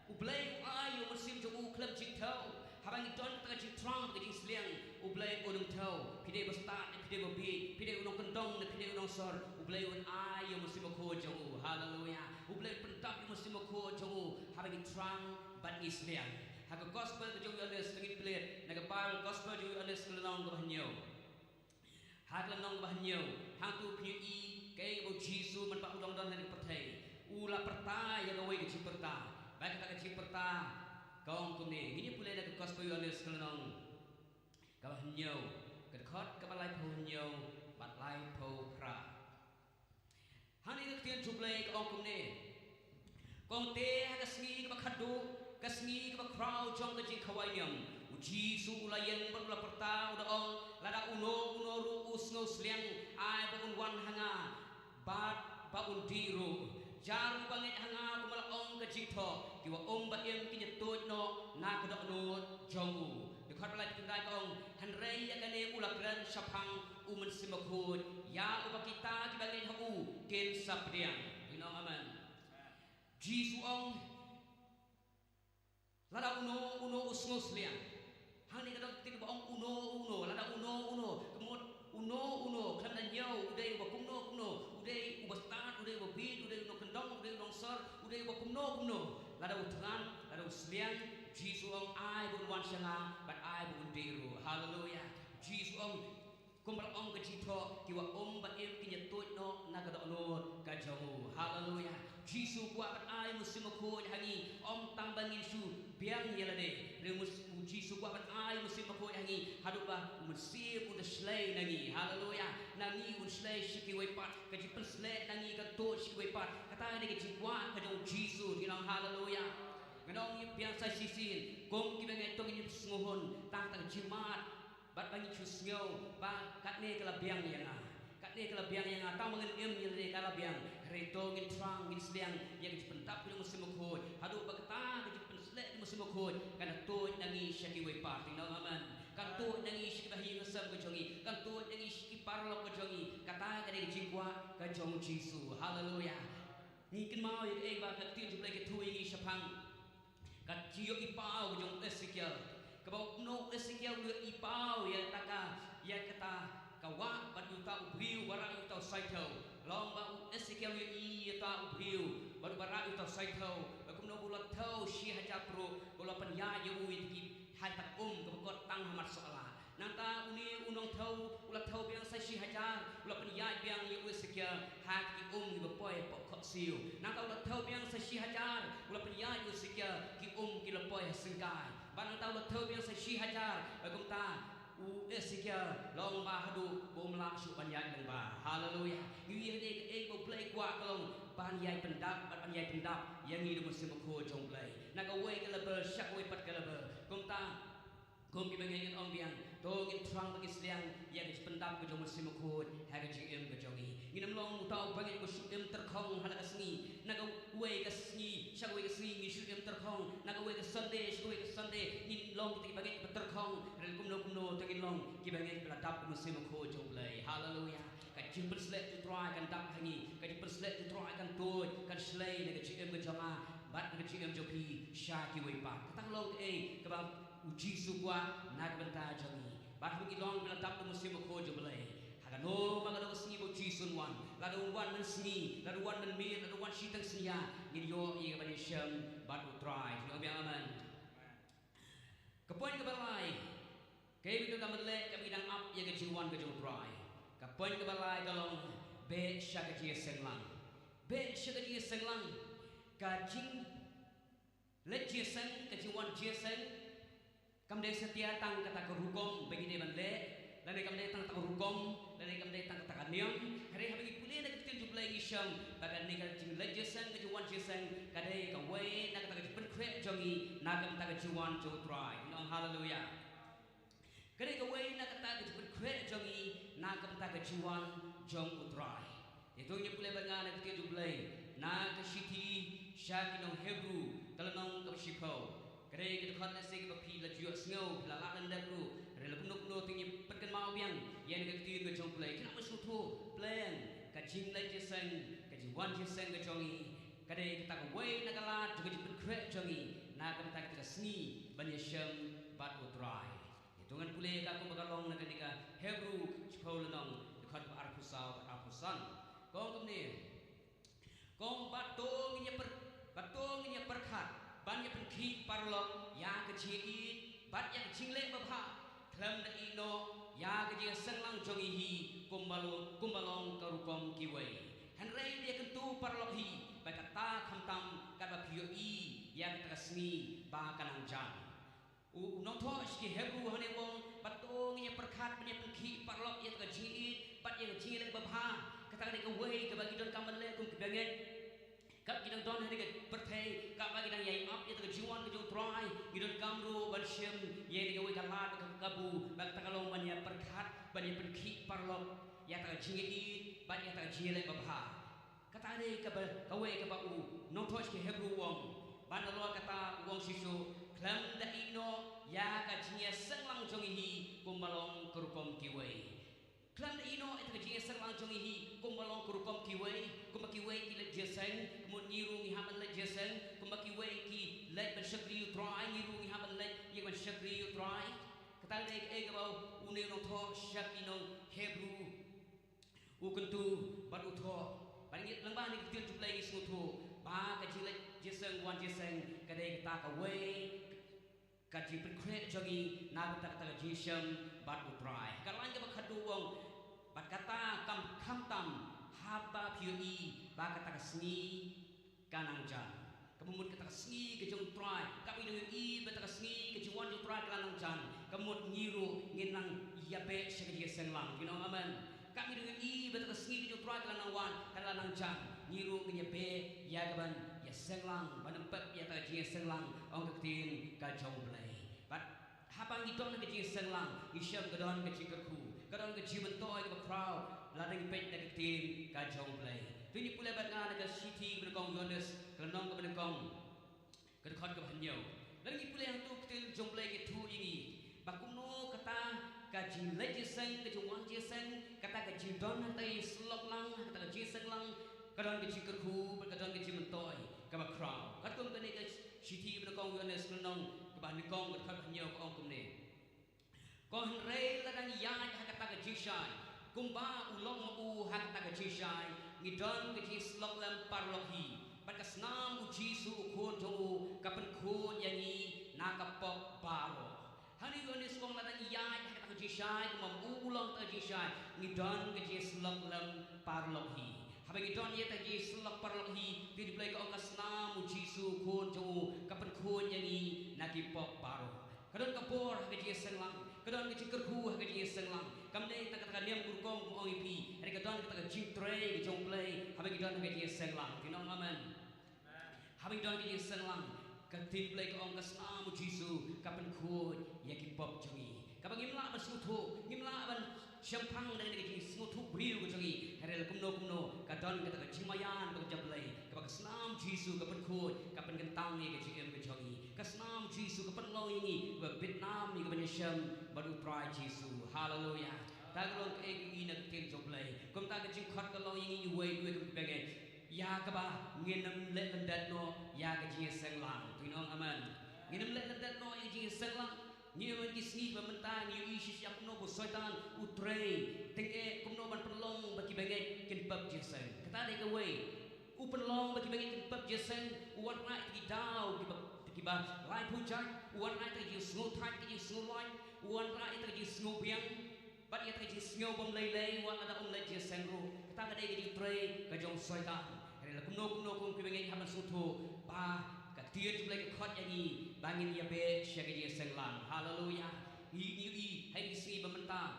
U Blei u ai ïa u mynsiem jong u khlem jingthew. Haba ngi don ka jingthrang ka jingsliang, U Blei un ym thew. Phi dei ba stad ne phi dei ba bieit, phi dei u nongkyndong ne phi dei u nongsor, U Blei un ai ïa u Mynsiem Bakhuid jong u. Haleluya. U Blei un pyndap ïa u Mynsiem Bakhuid jong u haba ngi thrang bad ngi sliang. Ha ka gospel ka jong u Ïoannis, ngin peit na ka Baibl, gospel jong u Ïoannis ka lynnong kaba hynñiew. Ha ka lynnong kaba hynñiew, hangto phin ïohi kaei kaba u Jisu mynba u dang don ha kane ka pyrthei u la pyrta ïa kawei ka jingpyrta. Bad kata ka jingpyrta ka ong kumne, ngin ïa pule na ka gospel u Ïoannis ka lynnong kaba hynñiew, ka dkhot kaba laiphew hynñiew bad laiphew phra. Hangne ka ktien jong U Blei ka ong kumne. Ka ong te ha ka sngi kaba khatduh, ka sngi kaba khraw jong ka jingkhawai niam, u Jisu u la ïeng bad u la pyrta u da ong, lada uno uno ruh u sngew sliang, ai ba un wan ha nga, bad ba un dih ruh. Jar uba ngeit ha nga, kumba la ong ka jingthoh, ki wah um ba im kin ïa tuid noh na ka dohnud jong u. Dkhot ba laiphew khyndai ka ong, hynrei ïa kane u la kren shaphang u Mynsiem Bakhuid, ïa uba kita kiba ngeit ha u kin sa pdiang. Phi ong amen. Jisu ong, lada uno uno u sngew sliang. Hangne ka dang ktien ba ong uno uno, lada uno uno, ka mut uno uno khlem da ñiew u dei uba kumno kumno, u dei uba stad, u dei uba bieit, u dei u nongkyndong, u dei u nongsor, u dei uba kumno kumno. Lada u thngan, lada u sliang, Jisu ong ai ba un wan sha nga bad ai ba un dih ruh. Haleluya. Jisu ong, kumba la ong ka jingthoh, ki wah um ba im kin ïa tuid noh na ka dohnud ka jong u. Haleluya. Jisu kwah ban ai u Mynsiem Bakhuid ha ngi, ym tang ba ngin shu biang ïa lade. Hynrei u Jisu kwah ban ai u Mynsiem Bakhuid ha ngi haduh ba u Mynsiem un da shlei na ngi. Haleluya. Na ngi un shlei sha kiwei pat, ka jingpynsleh na ngi kan tuid sha kiwei pat. Kata ka dei ka jingkwah ka jong u Jisu. Phi ong haleluya. Ngan ong ïa phi biang sa shisien, kum kiba ngeit to ngin ym sngew hun tang kata ka jingmad bad ba ngin shu sngew ba katne ka la biang ïa nga. Katne ka la biang ïa nga, tang ba ngan im ïa lade ka la biang. Hynrei to ngin thrang, ngin sliang ïa ka jingpyndap ka jong u Mynsiem Bakhuid haduh ba kata ka jingpynsleh jong u Mynsiem Bakhuid kan da tuid na ngi sha kiwei pat. Phi ong amen. Kan tuid na ngi sha ki bahaïing hasem ka jong ngi, kan tuid na ngi sha ki paralok ka jong ngi. Kata ka dei ka jingkwah ka jong u Jisu. Haleluya. Ngi kynmaw ïa kaei ba ka ktien jong U Blei ka thoh ïa ngi shaphang ka jingïohi paw ka jong u Esekiel. Kaba u kumno u Esekiel u ïohi paw ïa kata ka, ïa kata ka wah bad ïa uta u briew ba rah ïa uta u saithew. Long ba u Esekiel u ïohi ïa uta u briew bad ba rah ïa uta u saithew. Ba kumno ba u la thew shi hajar pruh, ba u la pynïaid ïa u ïa ki ha kata ka um kaba kot tang ha mat sohla. Nangta une u nongthew u la thew biang sa shi hajar, u la pynïaid biang ïa u Esekiel ha ki um kiba poi hapoh khohsiew. Nangta u la thew biang sa shi hajar, u la pynïaid ïa u Esekiel ki um ki la poi ha syngkai. Bad nangta u la thew biang sa shi hajar, bad kumta u Esekiel long ba haduh ba um lah shuh ban ïaid lyngba. Haleluya. Ngi ïohi hangne kaei ba U Blei kwah ka long ban ïaid pyndap bad ban ïaid pyndap ïa ngi da u Mynsiem Bakhuid jong U Blei. Na kawei ka level sha kawei pat ka level. Kumta kum kiba ngeit ngan ong biang, to ngin thrang bad ngin sliang ïa ka jingpyndap ka jong u Mynsiem Bakhuid ha ka jingim ka jong ngi. Ngin ym long uta uba ngeit ba shu im tyrkhong ha la ka sngi, na kawei ka sngi sha kawei ka sngi, ngin shu im tyrkhong na kawei ka Sunday sha kawei ka Sunday, ngin long kita kiba ngeit ba tyrkhong. Hynrei kumno kumno to ngin long kiba ngeit ba la dap da u Mynsiem Bakhuid jong U Blei. Haleluya. Ka jingpynsleh jong U Trai kan dap ha ngi, ka jingpynsleh jong U Trai kan tuid, kan shlei na ka jingim ka jong nga bad na ka jingim jong phi sha kiwei pat. Kata ka long kaei kaba u Jisu kwah na ka bynta jong ngi. Bad haba ngi long kiba la dap da u Mynsiem Bakhuid jong U Blei, ha kano ma kano ka sngi ba u Jisu un wan, Lada u wan mynsngi, lada u wan mynmiet, lada u wan shiteng synñia, ngin ïoh ïa ka ban ïashem bad U Trai. Ngi ong biang amen. Ka point kaba lai. Kaei kaba ngi dang ap ïa ka jingwan ka jong U Trai. Ka point kaba lai ka long, beh sha ka jingïaseng lang. Beh sha ka jingïaseng lang. Ka jing leit jingïaseng, ka jingwan jingïaseng, kam dei satia tang kata ka rukom ba ngi dei ban leh, lane kam dei tang kata ka rukom, lane kam dei tang kata ka niam. Hynrei haba ngi pule na ka ktien jong U Blei ngi shem ba kane ka jingleit jingïaseng, ka jingwan jingïaseng, ka dei kawei na kata ka jingpynkhreh jong ngi na ka bynta ka jingwan jong U Trai. Ngi ong haleluya. Ka dei kawei na kata ka jingpynkhreh jong ngi na ka bynta ka jingwan jong U Trai. Te to ngin ïa pule bad nga na ka ktien jong U Blei, na ka shithi sha ki nong Hebru, ka lynnong kaba shiphew. Ka dei ka dkhot lehse kaba phi la ju ïohsngew, phi la lah lyndet ruh. Hynrei la kumno kumno to ngin ïa pynkynmaw biang ïa kane ka ktien ka jong U Blei. Kynmaw sngewthuh, pleng ka jingleit jingïaseng, ka jingwan jingïaseng ka jong ngi, ka dei kata kawei na ka lad jong ka jingpynkhreh jong ngi na ka bynta kata ka sngi ban ïashem bad U Trai. Ïa to ngan pule ïa ka kumba ka long na kane ka Hebru shiphew lynnong, dkhot ba arphew saw bad arphew san. Ka ong kumne. Ka ong bad to ngin ïa pyrkhat, bad to ngin ïa pyrkhat ban ïa pynkhih paralok ïa ka jingïeit bad ïa ka jingleh babha, khlem da ïeh noh ïa ka jingïaseng lang jong ngi hi, kumba long, kumba long ka rukom kiwei. Hynrei da ïa kyntu paralok hi, bad kata khamtam katba phi ïohi ïa kata ka sngi ba ka nang jan. U, u nongthoh sha ki Hebru hangne u ong, bad to ngin ïa pyrkhat ban ïa pynkhih paralok ïa ka jingïeit bad ïa ka jingïaleh babha. Kata ka dei kawei kaba ngi donkam ban leh kum ki bangeit. Katba ngi dang don ha kane ka pyrthei, katba ngi dang ïai ap ïa ka jingwan ka jong U Trai, ngi donkam ruh ban shim ïa kawei ka lad ka kabu, bad kata ka long ban ïa pyrkhat ban ïa pynkhih paralok ïa ka jingïeit bad ïa ka jingïaleh babha. Kata dei kaba, kawei kaba u nongthoh sha ki Hebru u ong. Bad nalor kata u ong shisha, khlem da ïeh noh ïa ka jingïaseng lang jong ngi hi, kumba long ka rukom kiwei. Khlem da ïeh noh ïa ka jingïaseng lang jong ngi hi, kumba long ka rukom kiwei, kumba kiwei ki leit jingïaseng, ka mut ngi ruh ngi hap ban leit jingïaseng, kumba kiwei ki leit ban shakri ïa U Trai, ngi ruh ngi hap ban leit ïa ban shakri ïa U Trai. Kata dei kaei kaba une u nongthoh sha ki nong Hebru u kyntu bad u thoh. Bad ngi lyngba kane ka ktien jong U Blei ngi sngewthuh ba ka jingleit jingïaseng wan jingïaseng ka dei kata kawei ka jingpynkhreh jong ngi na kata, kata ka jingïashem bad U Trai. Ka lain kaba khatduh u ong, bad kata kam, khamtam haba phi ïohi ba kata ka sngi ka nang jan. Ka mut kata ka sngi ka jong U Trai, katba ngi dang ïohi ba kata ka sngi ka jingwan jong U Trai ka la nang jan, ka mut ngi ruh ngin nang ïa beh sha ka jingïaseng lang. Phin ong amen. Katba ngi dang ïohi ba kata ka sngi ka jong U Trai ka la nang wan, ka la nang jan, ngi ruh ngin ïa beh ïa ka ban ïaseng lang, ban ym pep ïa kata ka jingïaseng lang, ong ka ktien ka jong U Blei. Bad haba ngi don ha ka jingïaseng lang, ngi shem ka don ka jingkyrkhu, ka don ka jingmyntoi kaba khraw, lada ngi peit na ka ktien ka jong U Blei. To ngin pule bad nga na ka shithi kaba nyngkong Ïoannis, ka lynnong kaba nyngkong, ka dkhot kaba hynñiew. Lada ngi pule hangto ka ktien jong U Blei ka ïathuh ïa ngi ba kumno kata ka jingleit jingïaseng, ka jingwan jingïaseng, kata ka jingdon ha kata ka jingïasyllok lang, ha kata ka jingïaseng lang, ka don ka jingkyrkhu, bad ka don ka jingmyntoi kaba khraw. Katkum kane ka shithi ba nyngkong Ïoannis lynnong kaba nyngkong ka dkhot ba hynñiew ka ong kumne. Ka ong hynrei lada ngi ïaid ha kata ka jingshai, kumba u long ma u ha kata ka jingshai, ngi don ka jingïasyllok lem paralok hi. Bad ka snam U Jisu u khun jong u ka pynkhuid ïa ngi na ka pop baroh. Hangne u Ïoannis u ong lada ngi ïaid ha kata ka jingshai, kumba ma u u long ha kata ka jingshai, ngi don ka jingïasyllok lem paralok hi. Haba ngi don ïa kata ka jingïasyllok paralok hi, ka ktien U Blei ka ong ka snam U Jisu u khun jong u ka pynkhuid ïa ngi na ki pop baroh. Ka don ka bor ha ka jingïaseng lang, ka don ka jingkyrkhu ha ka jingïaseng lang. Kam dei tang kata ka niam ka rukom kum ong ïa phi, hynrei ka don kata ka jingtrei ka jong U Blei haba ngi don ha ka jingïaseng lang. Phin ong amen. Haba ngi don ha ka jingïaseng lang, ka ktien U Blei ka ong ka snam U Jisu ka pynkhuid ïa ki pop jong ngi. Kaba ngim lah ban sngewthuh, ngim lah ban shemphang da ka jingsngewthuh briew ka jong ngi. Hynrei la kumno kumno ka don kata ka jingmaïan bad ka jingïeit Blei, kaba ka snam Jisu ka pynkhuid, ka pynkyntang ïa ka jingim ka jong ngi. Ka snam Jisu ka pynlong ïa ngi kiba bit nam ïa ka ban ïashem bad U Trai Jisu. Haleluya. Kata ka long kaei kaba ngi ïohi na ka ktien jong U Blei. Kumta ka jingkhot ka long ïa ngi uwei uwei kum ki bangeit, ïa kaba ngin ym leh lyndet noh ïa ka jingïaseng lang. To ngin ong amen. Ngin ym leh lyndet noh ïa ka jingïaseng lang. Ngi ïohi ki sngi ba mynta ngi ïohi shisha kumno ba u Soitan u trei tyngeh kumno ban pynlong ba ki bangeit kin pep jingïaseng. Kata dei kawei, u pynlong ba ki bangeit kin pep jingïaseng, u wanrah ïa ki daw kiba, kiba laiphew jait, u wanrah ïa ki jingsngewthait, ki jingsngewlait, u wanrah ïa ki jingsngewbiang. Bad ïa kata ka jingsngew bym lei lei, wat lada ym leit jingïaseng ruh. Kata ka dei ka jingtrei ka jong u Soitan. Hynrei la kumno kumno kum ki bangeit hap ban sngewthuh ba ka ktien jong u Blei ka khot ïa ngi ba ngin ïa beh sha ka jingïaseng lang. Haleluya. Ngi, ngi ïohi ha kine ki sngi ba mynta,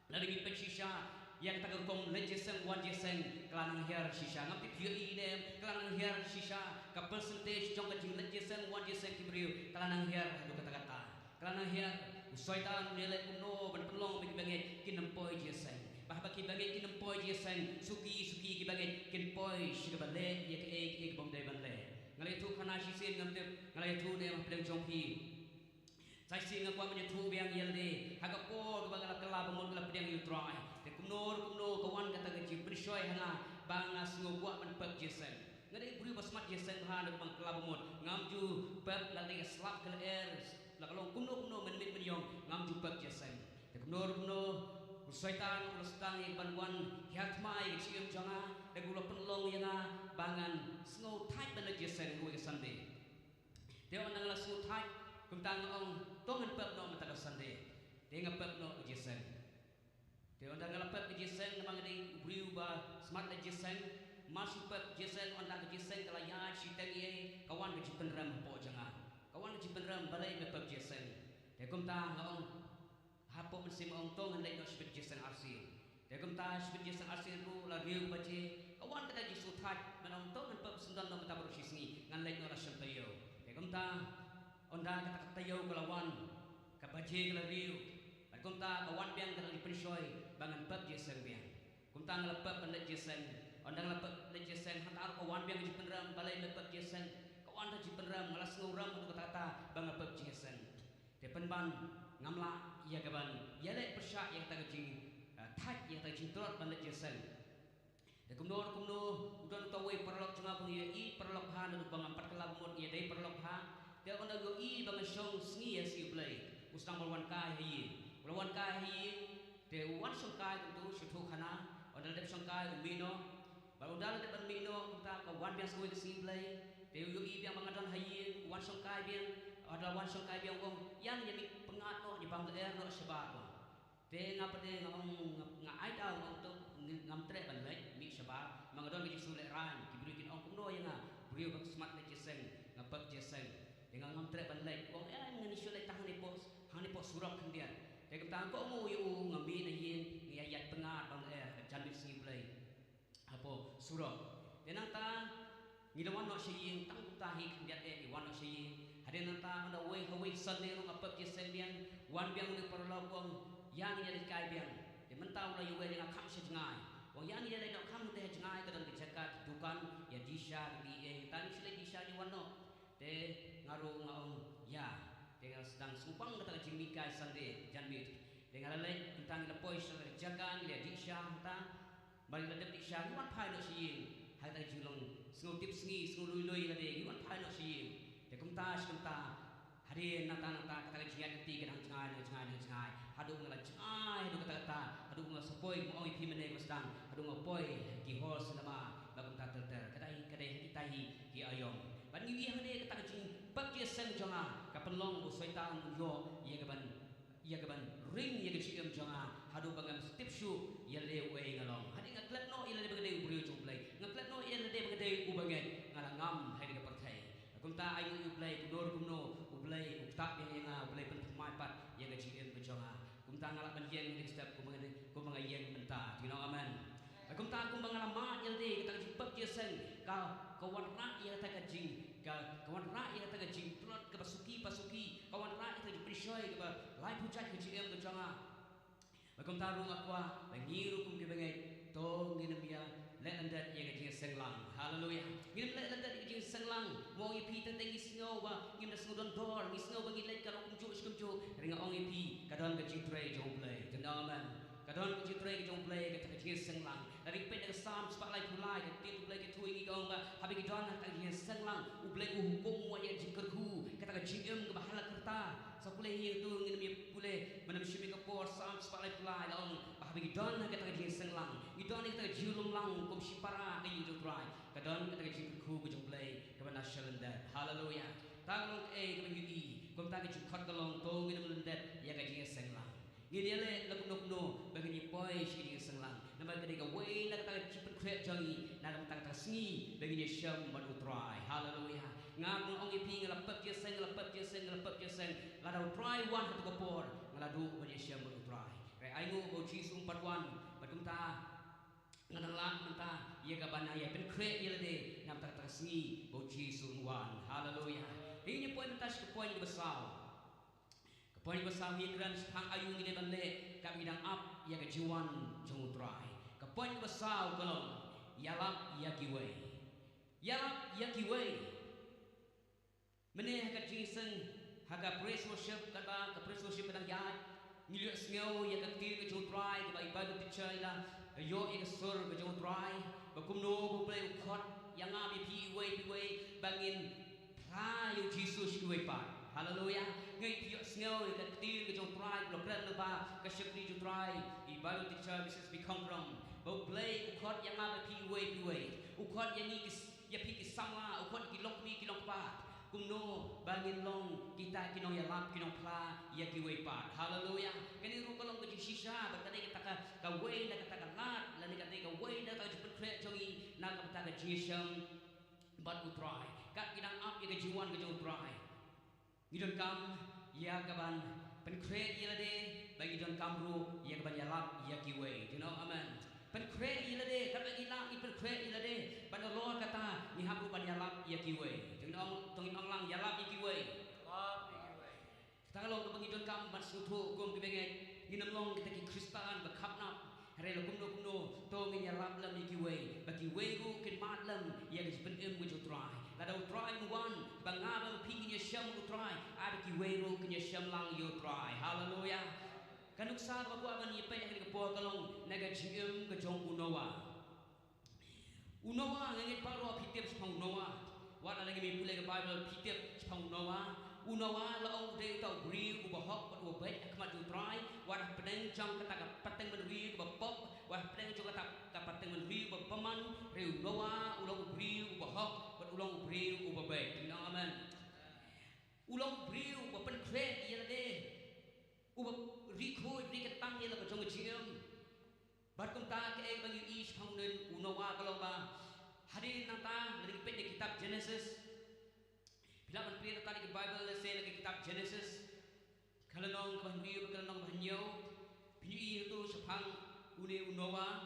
lada ngi peit shisha ïa kata ka rukom leit jingïaseng wan jingïaseng, ka la nang hiar shisha. Ngam tip phi ïohi ne em, ka la nang hiar shisha. Ka percentage jong ka jingleit jingïaseng wan jingïaseng ki briew ka la nang hiar haduh katta katta. Ka la nang hiar. U Soitan u ïaleh kumno ban pynlong ba ki bangeit kin ym poi jingïaseng. Ba haba ki bangeit kin ym poi jingïaseng, suki suki ki bangeit kin poi sha kaba leh ïa kaei kaei kaba ym dei ban leh. Nga la ïathuh khana shisien, ngam tip nga la ïathuh ne em hapdeng jong phi. Sa shisien nga kwah ban ïathuh biang ïa lade ha ka por kaba nga la kylla ba mut nga la pdiang ïa u Trai. Te kumno kumno ka wan kata ka jingpynshoi ha nga ba nga sngew kwah ban pep jingïaseng. Nga dei u briew ba smat jingïaseng bha, naduh ba nga kylla ba mut ngam ju pep, la dei ka slap ka lyer, la ka long kumno kumno, mynmiet mynïong, ngam ju pep jingïaseng. Te kumno kumno u Soitan u la sdang ïa ka ban wan hiar thma ïa ka jingim jong nga, da ka u la pynlong ïa nga ba ngan sngewthait ban leit jingïaseng ha kawei ka Sunday. Te ynda nga la sngewthait, kumta nga ong to ngan pep noh mynta ka Sunday. Te nga pep noh ka jingïaseng. Te ynda nga la pep ka jingïaseng, namar nga dei u briew ba smat leit jingïaseng. Mar shu pep jingïaseng, ynda ka jingïaseng ka la ïaid shiteng ïa, ka wan ka jingpynrem hapoh jong nga. Ka wan ka jingpynrem balei me pep jingïaseng. Te kumta nga ong, hapoh mynsiem nga ong to ngan leit noh shibit jingïaseng arsien. Te kumta shibit jingïaseng arsien ruh la hynriew baje, ka wan kata ka jingsngewthait ban ong to ngan pep, sngewdon noh mynta baroh shi sngi, ngan leit noh la shem taïew. Te kumta ynda kata ka taïew ka la wan, ka baje ka la hynriew, bad kumta ka wan biang kata ka jingpynshoi ba ngan pep jingïaseng biang. Kumta nga la pep ban leit jingïaseng. Ynda nga la pep leit jingïaseng, hangta ruh ka wan biang ka jingpynrem, balei me pep jingïaseng. Ka wan ka jingpynrem, nga la sngewrem haduh katta katta ba nga pep jingïaseng. Te pynban ngam lah ïa ka ban ïaleh pyrshah ïa kata ka jing, eh, thait, ïa kata ka jingtlot ban leit jingïaseng. Te kumno kumno, u don uta uwei u paralok jong nga ba nga ïohi paralok bha, naduh ba ngam pat kylla ba mut nga ïadei paralok bha. Te ynda u ïohi ba nga shong sngi ïa sngi U Blei, u sdang ban wan kai ha ïing. U la wan kai ha ïing, te u wan shong kai kumta, shu thoh khana. Ynda la dep shong kai u mih noh. Bad ynda la dep ban mih noh, kumta ka wan biang sa kawei ka sngi Blei. Te u ïohi biang ba nga don ha ïing, u wan shong kai biang. Ynda la wan shong kai biang u ong, ïa ngin ïa mih pyngngad noh, ïa bam lyer noh shabar, u ong. Te nga pat de nga ong, nga, nga ai daw, nga ong to, ng-, ngam treh ban leit mih shabar, ma nga don ka jingsngewlehraiñ, ki briew kin ong kumno ïa nga, briew ba smat leit jingïaseng, nga pep jingïaseng. Te nga ngam treh ban leit, u ong, eh, ngin shu leit tang hangne hapoh, hangne hapoh surok khyndiat. Te kumta nga ong ïa u, nga mih na ïing, nga ïaid pyngngad bam lyer, ka janmiet sngi Blei hapoh surok. Te nangta ngi la wan noh sha ïing, tang kumta hi khyndiat eh ngi wan noh sha ïing. Hadien nangta ynda uwei ha uwei Sunday ruh nga pep jingïaseng biang, wan biang une u paralok u ong, ïa ngin ïa leit kai biang. Te mynta u la ïohi ïa nga kham sha jngai. U ong ïa ngin ïa leit noh kham te ha jngai, ka don ka jaka, ka dukan, ïa die sha, ka die eh, tang shu leit die sha ngi wan noh. Te nga ruh nga ong ïa. Te nga sdang sngewbang kata ka jingmih kai Sunday janmiet. Te nga la leit, mynta ngi la poi sha ka jaka, ngi la die sha mynta. Bad ngi la dep die sha, ngi wan phai noh sha ïing. Ha kata ka jinglong sngewtip sngi, sngewlui lui lade, ngi wan phai noh sha ïing. Te kumta sha kumta, hadien nangta nangta kata ka jingïaid lynti ka nang jngai, nang jngai, nang jngai. Haduh nga la jngai haduh katta katta, haduh nga sa poi, nga ong ïa phi mynne ba sdang, haduh nga poi ha ki hall cinema bad kumta ter ter. Kata hi, ka dei ha kita hi ki aïom. Bad ngi ïohi hangne kata ka jingpep jingïaseng jong nga ka pynlong ba u Soitan u ïoh ïa ka ban, ïa ka ban ring ïa ka jingim jong nga, haduh ba ngam tip shuh ïa lade uei nga long. Hadien nga klet noh ïa lade ba nga dei u briew jong U Blei, nga klet noh ïa lade ba nga dei u bangeit, nga la ngam ha kane ka pyrthei. Kumta ai nguh ïa U Blei, kumno kumno U Blei u ktah biang ïa nga, U Blei pynthymmai pat ïa ka jingim ka jong nga. Kumta nga lah ban ïeng ha kane ka step kumba nga, kumba nga ïeng mynta. Te ngi ong amen. Kumta kumba nga la mad ïa lade, kata ka jingpep jingïaseng ka, ka wanrah ïa kata ka jing, ka, ka wanrah ïa kata ka jingtlot kaba suki ba suki, ka wanrah ïa kata ka jingpynshoi kaba laiphew jait ka jingim ka jong nga. Bad kumta ruh nga kwah ba ngi ruh kum ki bangeit, to ngin ym ïa leh lyndet ïa ka jingïaseng lang. Haleluya. Ngin ym leh lyndet ïa ka jingïaseng lang. Nga ong ïa phi, teng teng ngi sngew ba ngim da sngew don dor, ngi sngew ba ngi leit ka long kumjuh shi kumjuh. Hynrei nga ong ïa phi, ka don ka jingtrei jong U Blei. Te ngi ong amen. Ka don ka jingtrei ka jong U Blei, kata ka jingïaseng lang. Lada ngi peit na ka Salm spah laiphew lai, ka ktien U Blei ka ïathuh ïa ngi, ka ong ba haba ngi don ha kata ka jingïaseng lang, U Blei u hukum wat ïa ka jingkyrkhu, kata ka jingim kaba hala kyrta. Sa pule hi tu ngin ym pule, mynta shim ïa ka por Salm spah laiphew lai la ong ba haba ngi don ha kata ka jingïaseng lang, ngi don ha kata ka jinglum lang kum shipara ka ïing jong U Trai, ka don kata ka jingkyrkhu ka jong U Blei kaba na shalyndet. Haleluya. Tang long kaei kaba ngi ïohi, kumta ka jingkhot ka long to ngin ym lyndet ïa ka jingïaseng lang. Ngin ïaleh la kumno kumno ba ngin ïapoi sha ka jingïaseng lang. Namar ka dei kawei na kata ka jingpynkhreh jong ngi na ka bynta kata ka sngi ba ngin ïashem bad U Trai. Haleluya. Nga kong ong ïa phi, nga la pep jingïaseng, nga la pep jingïaseng, nga la pep jingïaseng. Lada U Trai wan ha katu ka por, nga la duh ban ïashem bad U Trai. Hynrei ainguh ba U Jisu um pat wan, bad kumta nga dang lah mynta ïa kaban ïa pynkhreh ïa lade na ka bynta kata ka sngi ba U Jisu un wan. Haleluya. Ngin ïapoi mynta sha ka point kaba saw. Ka point kaba saw, ngi kren shaphang aïu ngi dei ban leh katba ngi dang ap ïa ka jingwan jong U Trai. Ka point kaba saw ka long, ïalap ïa kiwei. Ïalap ïa kiwei. Mynne ha ka jingïaseng, ha ka praise worship, katba ka praise worship ka dang ïaid, ngi la ïohsngew ïa ka ktien ka jong U Trai kaba i Bible teacher i la ïoh ïa ka sur ka jong U Trai ba kumno ba U Blei u khot ïa nga bad ïa phi iwei pa iwei ba ngin phla ïa U Jisu sha kiwei pat. Haleluya. Ngi ïohsngew ïa ka ktien ka jong U Trai, la kren lyngba ka shakri jong U Trai, i Bible teacher Missus P. Khongkrom, ba U Blei u khot ïa nga bad ïa phi iwei pa iwei. U khot ïa ngi ki s-, ïa phi ki samla, u khot ïa ki longkmie ki longkpa. Kumno ba ngin long kita ki nongïalap ki nongphla ïa kiwei pat. Haleluya. Kane ruh ka long ka jingshisha bad ka dei kata ka, kawei na kata ka lad lane ka dei kawei na kata ka jingpynkhreh jong ngi na ka bynta ka jingïashem bad U Trai. Katba ngi dang ap ïa ka jingwan ka jong U Trai, ngi donkam ïa kaban pynkhreh ïa lade, bad ngi donkam ruh ïa kaban ïalap ïa kiwei. Jong ngi ong amen. Pynkhreh ïa lade, katba ngi lah ngi pynkhreh ïa lade, bad nalor kata ngi hap ruh ban ïalap ïa kiwei. Jong ngi ong, to ngin ong lang, ïalap ïa kiwei. Ïalap ïa kiwei. Kata ka long kaba ngi donkam ban sngewthuh kum ki bangeit, ngin ym long kita ki Khristan ba khapnap. Hynrei la kumno kumno, to ngin ïalap lem ïa kiwei, ba kiwei ruh kin mad lem ïa ka jingpynim ka jong U Trai. Lada U Trai un wan, ba nga bad phi ngin ïashem U Trai, ai ba kiwei ruh kin ïashem lang ïa U Trai. Haleluya. Ka nuksa kaba kwah ban ïa peit ha kane ka por ka long na ka jingim ka jong u Noah. U Noah, nga ngeit baroh phi tip shaphang u Noah. Wat la ngim ïa pule ka Bible phi tip shaphang u Noah. U Noah la ong u dei uta u briew uba hok bad uba beit ha khmat jong U Trai. Wat hapdeng jong kata ka pateng bynriew kaba pop, wat hapdeng jong kata ka pateng bynriew kaba bymman, hynrei u Noah u long u briew uba hok bad u long u briew uba beit. Ngin ong amen. U long u briew uba pynkhreh ïa lade, uba ri khuid ri kyntang ïa la ka jong ka jingim. Bad kumta kaei ba ngi ïohi shaphang u Noah ka long ba hadien nangta, lada ngi peit na ka kitab Genesis. Phi lah ban plie nangta na ka Bible, lehse na ka kitab Genesis, ka lynnong kaba hynriew bad ka lynnong kaba hynñiew. Phin ïohi hato shaphang une u Noah.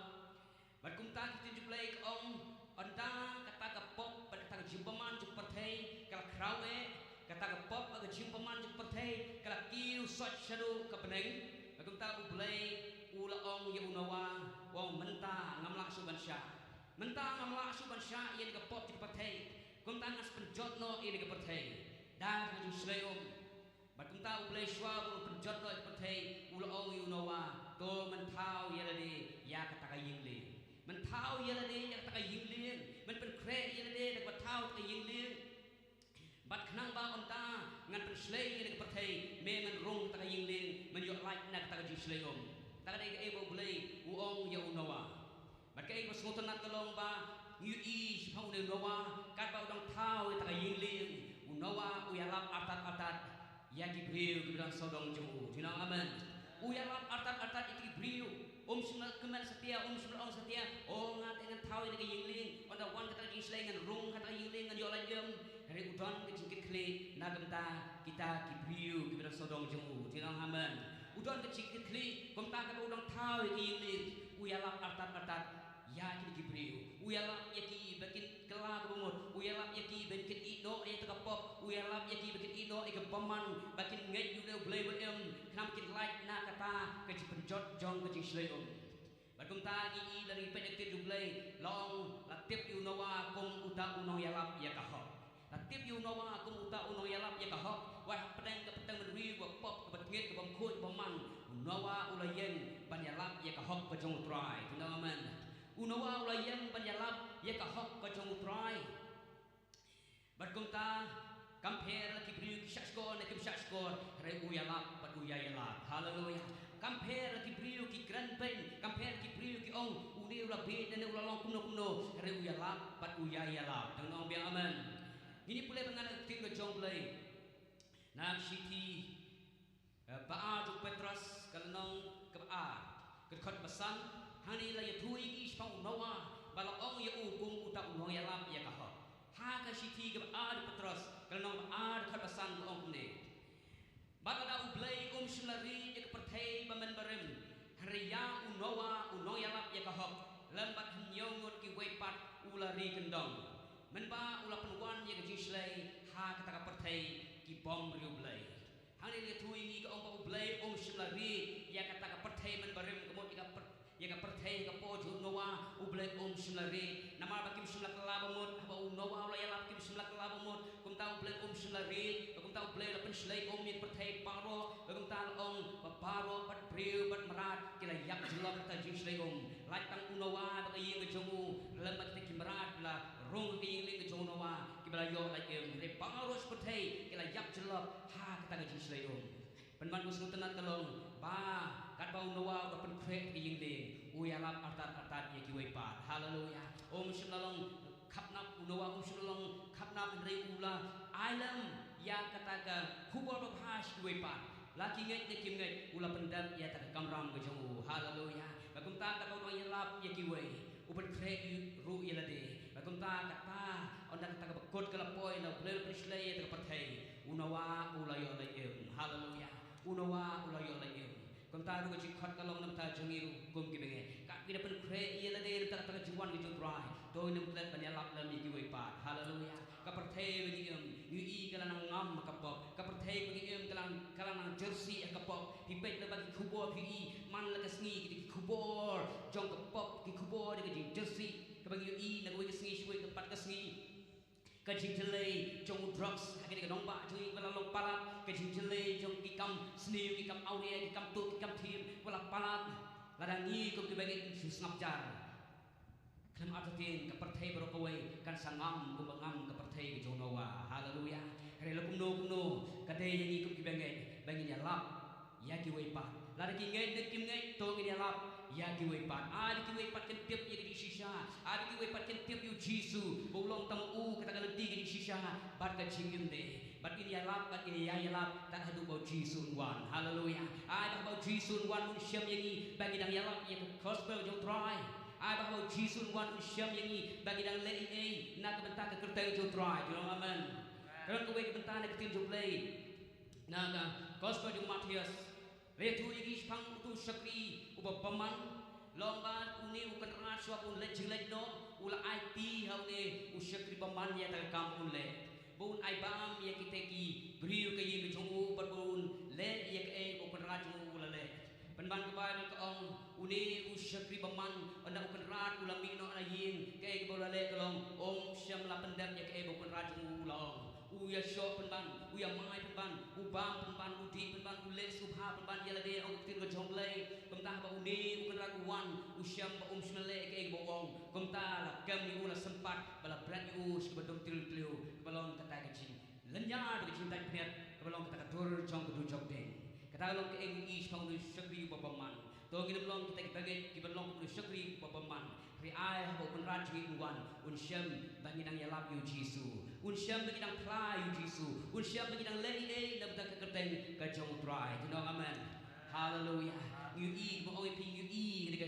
Bad kumta ka ktien jong U Blei ka ong, ynda kata ka pop bad kata ka jingbymman jong ka pyrthei ka la khraw eh, kata ka pop bad ka jingbymman jong ka pyrthei ka la kiew soit shaduh ka bneng. Bad kumta U Blei u la ong ïa u Noah, u ong, mynta ngam lah shuh ban shah. Mynta ngam lah shuh ban shah ïa kane ka pop jong ka pyrthei. Kumta ngan sa pynjot noh ïa kane ka pyrthei da ka jingshlei um. Bad kumta U Blei shuwa ba u pynjot noh ïa ka pyrthei u la ong ïa u Noah, to men thaw ïa lade ïa kata ka ïing lieng. Men thaw ïa lade ïa kata ka ïing lieng. Men pynkhreh ïa lade da kaba thaw kata ka ïing lieng. Bad khnang ba ynda ngan pynshlei ïa kane ka pyrthei, me men rung kata ka ïing lieng, men ïoh lait na kata ka jingshlei um. Kata ka dei kaei ba U Blei u ong ïa u Noah. Bad kaei kaba sngewtynnat ka long ba ngi ïohi shaphang une u Noah, katba u dang thaw ïa kata ka ïing lieng, u Noah u ïalap artat artat ïa ki briew kiba don sawdong jong u. Ngin ong amen. U ïalap artat artat ïa ki briew. Um shym la kmen satia, um shym la ong satia, o nga te ngan thaw ïa kane ka ïing lieng, ynda wan kata ka jingshlei ngan rung ha kata ka ïing lieng, ngan ïoh lait lem. Hynrei u don ka jingkitkhlieh na ka bynta kita ki briew kiba don sawdong jong u. Ngin ong amen. U don ka jingkitkhlieh, kumta katba u dang thaw ïa ka ïing lieng, u ïalap artat artat ïa kine ki briew. U ïalap ïa ki ba kin kylla kaba mut. U ïalap ïa ki ba kin ïehnoh ïa kata ka pop. U ïalap ïa ki ba kin ïehnoh ïa ka bymman, ba kin ngeit ïa U Blei ba im, khnang ba kin lait na kata ka jingpynjot jong ka jingshlei um. Bad kumta ngi ïohi lada ngi peit ïa ka ktien jong U Blei, la ong, la tip ïa u Noah kum uta u nongïalap ïa ka hok. La tip ïa u Noah kum uta u nongïalap ïa ka hok. Wat hapdeng ka pateng bynriew kaba pop, kaba tngit, kaba ym khuid, kaba bymman, u Noah u la ïeng ban ïalap ïa ka hok ka jong U Trai. Ngin ong amen. U Noah u la ïeng ban ïalap ïa ka hok ka jong U Trai. Bad kumta Kam pher la ki briew ki shah shkor ne kim shah shkor, hynrei u ïalap bad u ïai ïalap. Haleluya. Kam pher la ki briew ki kren beiñ, kam pher la ki briew ki ong, une u la bieit ne u la long kumno kumno, hynrei u ïalap bad u ïai ïalap. Dang ong biang amen. Ngin ïa pule ban ngan ktien ka jong Blei. Na ka shithi, eh, ba ar jong u Petros, ka lynnong kaba ar, ka dkhot ba san, hangne la ïathuh ïa ngi shaphang u Noah, ba la ong ïa u kum uta u nongïalap ïa ka hok. Ha ka shithi kaba ar jong u Petros, ka lynnong ba ar, dkhot ba san ka ong kumne. Bad lada u Blei um shym la rieh ïa ka pyrthei ba mynbarim, hynrei ïa u Noah u nongïalap ïa ka hok, lem bad hynñiew ngut kiwei pat u la ri kyndong. Mynba u la pynwan ïa ka jingshlei ha kata ka pyrthei ki bym riewblei. Hangne la ïathuh ïa ngi ka ong ba u Blei um shym la rieh ïa kata ka pyrthei mynbarim, ka mut ïa ka pyr-, ïa ka pyrthei ka por jong u Noah, u Blei um shym la rieh. Namar ba kim shym la kylla ba mut, haba u Noah u la ïalap kim shym la kylla ba mut. Kumta u Blei um shym la rieh, ba kumta u Blei u la pynshlei um ïa ka pyrthei baroh, ba kumta la ong ba baroh bad briew bad mrad ki la ïap jyllop ha kata ka jingshlei um. Lait tang u Noah bad ka ïing ka jong u, lem bad kita ki mrad ki la rung ha ka ïing lieng ka jong u Noah, kiba la ïoh lait im. Hynrei baroh shi pyrthei ki la ïap jyllop ha kata ka jingshlei um. Pynban ka sngewtynnat ka long ba katba u Noah u da pynkhreh ka ïing lieng, u ïalap artat artat ïa kiwei pat. Haleluya. Um shym la long khapnap u Noah, um shym la long khapnap, hynrei u la ai lem ïa kata ka khubor babha sha kiwei pat. La ki ngeit ne kim ngeit, u la pyndep ïa kata ka kamram ka jong u. Haleluya. Ba kumta katba u nongïalap ïa kiwei, u pynkhreh ruh ïa lade. Ba kumta kata, ynda kata kaba kut ka la poi, la u Blei u pynshlei ïa kata ka pyrthei, u Noah u la ïoh lait im. Haleluya. U Noah u la ïoh lait im. Kumta ruh ka jingkhot ka long na ka bynta jong ngi ruh kum ki bangeit. Katba ngi da pynkhreh ïa lade na ka bynta ka jingwan ka jong u Trai, to ngin ym klet ban ïalap lem ïa kiwei pat. Haleluya. Ka pyrthei ba ngi im, ngi ïohi ka la nang ngam ha ka pop. Ka pyrthei ba ngi im ka la, ka la nang jyrsieh ha ka pop. Phi peit lyngba ki khubor phi ïohi man la ka sngi kita ki khubor jong ka pop, ki khubor da ka jingjyrsieh kaba ngi ïohi na kawei ka sngi sha kawei ka pat ka sngi. Ka jingjyllei jong u drugs ha kane ka nongbah jong ngi ba la long palat, ka jingjyllei jong ki kam sniew, ki kam awria, ki kam tuh, ki kam thiem, ba la palat. Lada ngi kum ki bangeit ngim shu sngap jar, khlem artatien ka pyrthei baroh kawei kan sa ngam kumba ngam ka pyrthei ka jong u Noah. Haleluya. Hynrei la kumno kumno, ka dei ïa ngi kum ki bangeit ba ngin ïalap ïa kiwei pat. Lada ki ngeit ne kim ngeit, to ngin ïalap ïa kiwei pat. Ai ba kiwei pat kin tip ïa ka jingshisha, ai ba kiwei pat kin tip ïa u Jisu ba u long tang ma u kata ka lynti ka jingshisha bad ka jingim de. Bad ngin ïalap, bad ngin ïa ïalap tad haduh ba u Jisu un wan. Haleluya. Ai ba haba u Jisu un wan un shem ïa ngi ba ngi dang ïalap ïa ka gospel jong u Trai. Ai ba haba u Jisu un wan un shem ïa ngi ba ngi dang leh ei ei na ka bynta ka kyrteng jong u Trai. Ki ong amen. Ka don kawei ka bynta na ka ktien jong u Blei na ka gospel jong u Mathaios. La ïathuh ïa ngi shaphang uto u shakri uba bymman. Long ba une u kynrad shuwa ba un leit jingleit noh, u la aiti ha une u shakri bymman ïa kata ka kam ba un leh, ba un ai bam ïa kita ki briew ka ïing ka jong u, bad ba un leh ïa kaei ba u kynrad jong u u la leh. Pynban ka Baibl ka ong, une u shakri bymman, ynda u kynrad u la mih noh na ïing, kaei kaba u la leh ka long, um shym la pyndep ïa kaei ba u kynrad jong u u la ong. U ïashoh pynban, u ïamai pynban, u bam pynban, u dih pynban, u leh sngewbha pynban ïa lade, ong ka ktien ka jong u Blei. Kumta haba une u kynrad u wan, u shem ba um shym leh kaei ba u ong. Kumta la kem ïa u, la sympat ba la bret ïa u sha kaba dum tiliw tiliw, kaba long kata ka jinglynñiar, ka jingdait bniat, kaba long kata ka dur jong ka dujok ding. Kata ka long kaei ngi ïohi shaphang une u shakri uba bymman. To ngin ym long kita ki bangeit kiban long kum une u shakri uba bymman. Hynrei ai haba u kynrad jong ngi un wan, un shem ba ngi dang ïalap ïa u Jisu, un shem ba ngi dang phla ïa u Jisu, un shem ba ngi dang leh ei ei na ka bynta ka kyrteng ka jong u Trai. Ki ong amen. Haleluya. Ngi ïohi, kumba ong ïa phi, ngi ïohi ïa ka,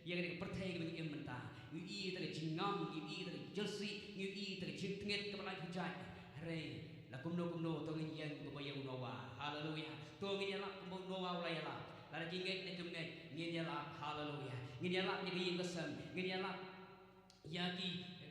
ïa ka pyrthei kaba ngi im mynta. Ngi ïohi ïa ka jingngam, ngi ïohi ïa ka jingïasyrdoh, ngi ïohi ïa ka jingtngit kaba lai pyrshah. Hynrei la kumno kumno to ngin ïeng kumba ïeng u Noah. Haleluya. To ngin ïalap kumba u Noah u la ïalap. Lada ki ngeit ne kim ngeit, ngin ïalap. Haleluya. Ngin ïalap ïa ka ïing ka sem, ngin ïalap ïa ki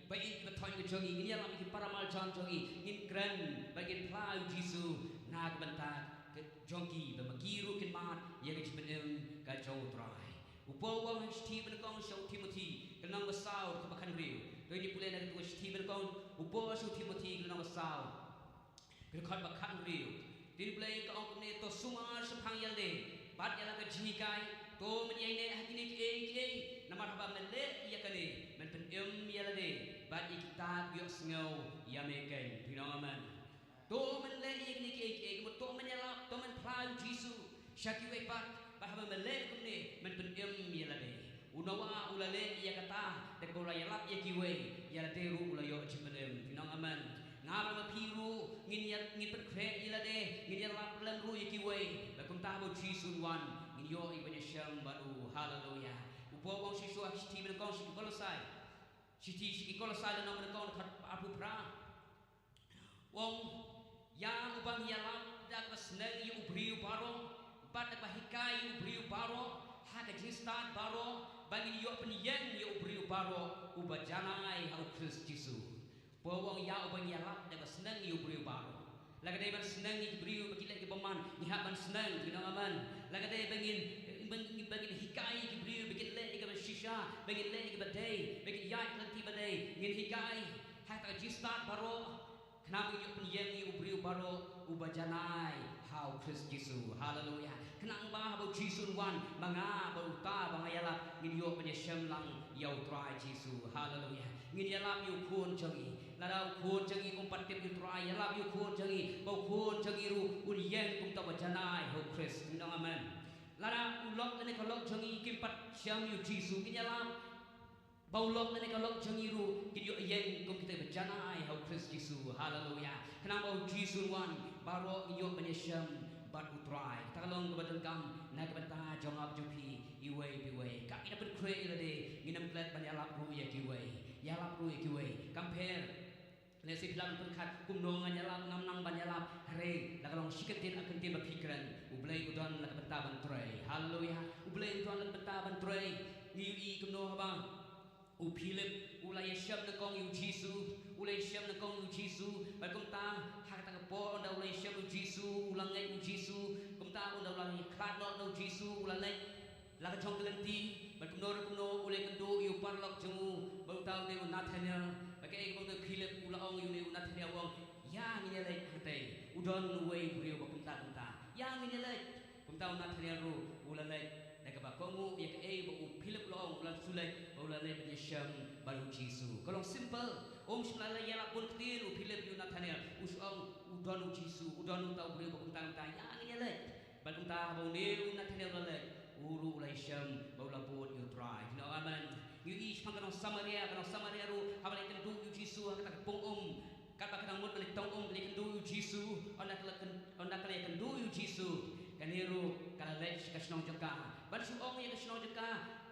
ba ïeit ba thoh ka jong ngi, ngin ïalap ïa ki para marjan jong ngi, ngin kren ba ngin phla ïa u Jisu na ka bynta ka jong ki, ba ma ki ruh kin mad ïa ka jingpynim ka jong u Trai. U Paul u ong ha ka shithi ba nyngkong sha u Timothi, ka lynnong ba saw, ka ba khathynriew. To ngin pule na katu ka shithi ba nyngkong u Paul sha u Timothi, ka lynnong ba saw, ka dkhot ba khathynriew. Ktien Blei ka ong kumne, to sumar shaphang ïa lade bad ïa la ka jinghikai. To men ïaineh ha kine kiei kiei, namar haba men leh ïa kane men pynim ïa lade bad ïa kita ki ïohsngew ïa me keiñ. Phi ong amen. To men leh ïa kine kiei kiei, to men ïalap, to men phla ïa u Jisu sha kiwei pat, bad haba men leh kumne men pynim ïa lade. U Noah u la leh ïa kata da kaba u la ïalap ïa kiwei, ïa lade ruh u la ïoh jingpynim. Phi ong amen. Nga bad ma phi ruh ngin ïa, ngin pynkhreh ïa lade, ngin ïalap lem ruh ïa kiwei, bad kumta haba u Jisu un wan ngin ïoh ïa ban ïashem bad u. Haleluya. U Paul u ong shisha ha ka shithi ba nyngkong sha ki Kolosai, shithi sha ki Kolosai lynnong ba nyngkong dkhot arphew phra. U ong, ïa uba ngi ïalap da kaba sneng ïa u briew baroh, bad da kaba hikai ïa u briew baroh ha ka jingstad baroh, ba ngin ïoh pynïeng ïa u briew baroh uba janai ha u Khrist Jisu. U Paul u ong ïa uba ngi ïalap da kaba sneng ïa u briew baroh. La ka dei ban sneng ïa ki briew ba ki leh ki bymman, ngi hap ban sneng, phi ong amen. La ka dei ba ngin, ba ngin, ba ngin hikai ïa ki briew ba ki leh ïa kaba shisha, ba ngin leh ïa kaba dei, ba ngin ïaid lynti ba dei, ngin hikai ha kata ka jingstad baroh, khnang ba ngin ïoh pynïeng ïa u briew baroh uba janai ha u Khrist Jisu. Haleluya. Khnang ba haba u Jisu un wan, ma nga bad uta ba nga ïalap ngin ïoh ban ïashem lang ïa u Trai Jisu. Haleluya. Ngin ïalap ïa u khun jong ngi. Lada u khun jong ngi um pat tip ïa u Trai, ïalap ïa u khun jong ngi ba u khun jong ngi ruh un ïeng kum uta uba janai ha u Khrist. Phi ong amen. Lada u lok lane ka lok jong ngi kim pat shem ïa u Jisu, ngin ïalap ba u lok lane ka lok jong ngi ruh kin ïoh ïeng kum kita kiba janai ha u Khrist Jisu. Haleluya. Khnang ba u Jisu un wan, baroh ngin ïoh ban ïashem bad u Trai. Kata ka long kaba donkam na ka bynta jong nga bad jong phi iwei pa iwei. Katba ngi da pynkhreh ïa lade, ngin ym klet ban ïalap ruh ïa kiwei. Ïalap ruh ïa kiwei. Kam pher lehse phi lah ban pyrkhat, kumno ngan ïalap, ngam nang ban ïalap. Hynrei la ka long shi kyntien ar kyntien ba phi kren, U Blei u don la ka bynta ban trei. Haleluya. U Blei u don la ka bynta ban trei. Ngi ïohi kumno haba u Philip u la ïashem nyngkong ïa u Jisu, u la ïashem nyngkong ïa u Jisu, bad kumta ha kata ka por ynda u la ïashem ïa u Jisu, u la ngeit ïa u Jisu, kumta ynda u la ïakhlad noh na u Jisu, u la leit la ka jong ka lynti, bad kumno re kumno u la ïakynduh ïa u paralok jong u, bad uta u dei u Nathanael. Bad kaei kaba u dei u Philip u la ong ïa une u Nathanael, u ong, ïa ngin ïaleit hangtei, u don uwei u briew ba kumta kumta, ïa ngin ïaleit. Kumta u Nathanael ruh u la leit da kaba kohnguh ïa kaei ba u Philip u la ong, u la shu leit bad u la leit ban ïashem bad u Jisu. Ka long simple. Um shym la leit ïalap bun ktien u Philip ïa u Nathanael, u shu ong, u don u Jisu, u don uta u briew ba kumta kumta, ïa ngin ïaleit. Bad kumta haba une u Nathanael u la leit, u ruh u la ïashem bad u la bud ïa u Trai. Phi ong amen. Ngi ïohi shaphang ka nong Samaria, ka nong Samaria ruh haba la ïakynduh ïa u Jisu ha kata ka pung um, katba ka dang mut ban leit tong um, ka la ïakynduh ïa u Jisu, ynda ka la kyn-, ynda ka la ïakynduh ïa u Jisu, kane ruh ka la leit sha ka shnong jong ka ban shu ong ïa ka shnong jong ka,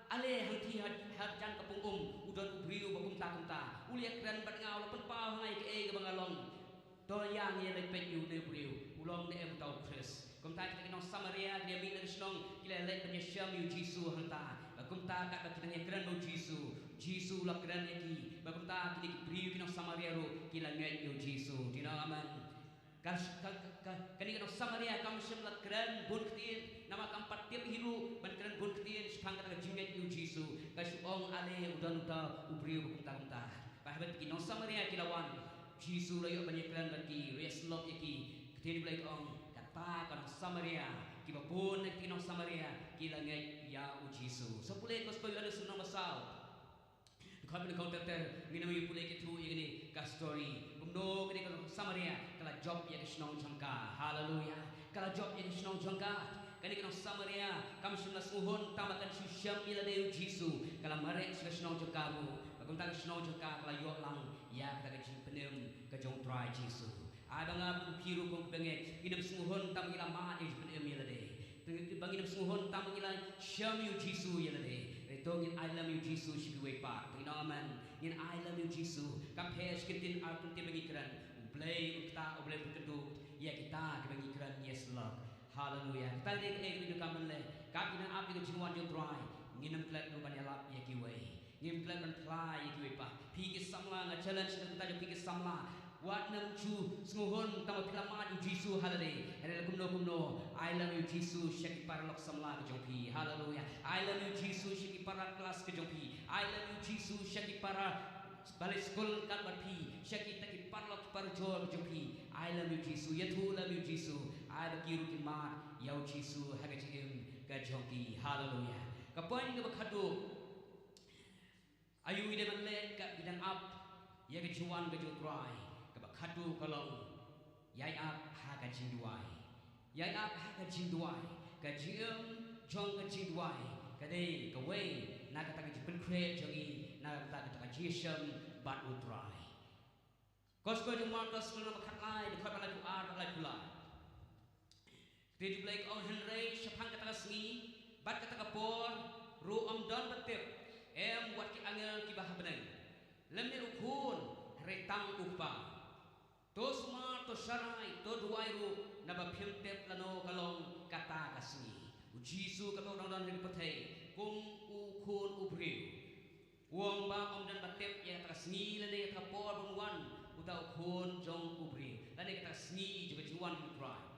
ale hangtei ha, hajan ka pung um u don u briew ba kumta kumta, u la ïakren bad nga, u la pynpaw ha nga ïa kaei kaba nga long. To ïa ngin ïaleit peit ïa une u briew, u long ne em uta u Khrist. Kumta kita ki nong Samaria ki la mih na ka shnong, ki la leit ban ïashem ïa u Jisu hangta. Bad kumta katba ki dang ïakren bad u Jisu, Jisu u la kren ïa ki. Bad kumta kine ki briew ki nong Samaria ruh ki la ngeit ïa u Jisu. Phi ong amen. Ka, ka, ka, ka, kane ka nong Samaria kam shym la kren bun ktien, namar kam pat tip hi ruh ban kren bun ktien shaphang kata ka jingngeit ïa u Jisu. Ka shu ong ale u don uta u briew ba kumta kumta. Bad haba ki nong Samaria ki la wan, Jisu u la ïoh ban ïakren bad ki, u la ïasyllok ïa ki. Ka ktien U Blei ka ong, kata ka nong Samaria, kiba bun na ki nong Samaria ki la ngeit ïa u Jisu. Sa pule Gospel Ïoannis lynnong ba saw, dkhot ba nyngkong ter ter, ngin ym ïa pule ki through ïa kane ka story. Kumno kane ka nong Samaria ka la jop ïa ka shnong jong ka. Haleluya. Ka la jop ïa ka shnong jong ka. Kane ka nong Samaria kam shym la sngewhun tang ba kan shu shem ïa lade u Jisu, ka la mareh sha ka shnong jong ka ruh. Bad kumta ka shnong jong ka ka la ïoh lang ïa kata ka jingpynim ka jong u Trai Jisu. Ai ba nga bad phi ruh kum ki bangeit ngin ym sngewhun tang ba ngi la mad ïa ka jingpynim ïa lade, ba ngin ym sngewhun tang ba ngi la shem ïa u Jisu ïa lade. Hynrei to ngin ai lem ïa u Jisu sha kiwei pat. Phi ong amen. Ngin ai lem ïa u Jisu. Kam pher shi kyntien ar kyntien ba ngi kren, U Blei un ktah, U Blei un pynkynduh ïa kita kiba ngi kren, ïasyllok. Haleluya. Kata ka dei kaei kaba ngi donkam ban leh. Katba ngi nang ap ïa ka jingwan jong u Trai, ngin ym klet ruh ban ïalap ïa kiwei. Ngim klet ban phla ïa kiwei pat. Phi ki samla, nga challenge na ka bynta jong phi ki samla, wat nang shu sngewhun tang ba phi la mad ïa u Jisu ha lade. Hynrei la kumno kumno, ai lem ïa u Jisu sha ki paralok samla ka jong phi. Haleluya. Ai lem ïa u Jisu sha ki para klas ka jong phi. Ai lem ïa u Jisu sha ki para balei skul ryngkat bad phi, sha kita ki paralok ki parajor ka jong phi. Ai lem ïa u Jisu, ïathuh lem ïa u Jisu. Ai ba ki ruh kin mad ïa u Jisu ha ka jingim ka jong ki. Haleluya. Ka point kaba khatduh, aïu ngi dei ban leh katba ngi dang ap ïa ka jingwan ka jong u Trai? Kaba khatduh ka long, Ïai ap ha ka jingduwai. Ïai ap ha ka jingduwai. Ka jingim jong ka jingduwai ka dei kawei na kata ka jingpynkhreh jong ngi na kata ka jingïashem bad U Trai. Gospel jong u Markos lynnong ba khatlai, dkhot ba laiphew ar bad laiphew lai. Te U Blei u ong, hynrei shaphang kata ka sngi bad kata ka por ruh ym don ba tip, em wat ki angel kiba ha bneng, lymne U Khun, hynrei tang U Kpa. To sumar, to sharai, to duwai ruh, naba phim tip lano ka long kata ka sngi. U Jisu kaba u dang don ha ri pyrthei kum U Khun u briew, u ong ba ym don ba tip ïa kata ka sngi lane kata ka por ban wan uta U Khun jong u briew, lane kata ka sngi jong ka jingwan U Trai.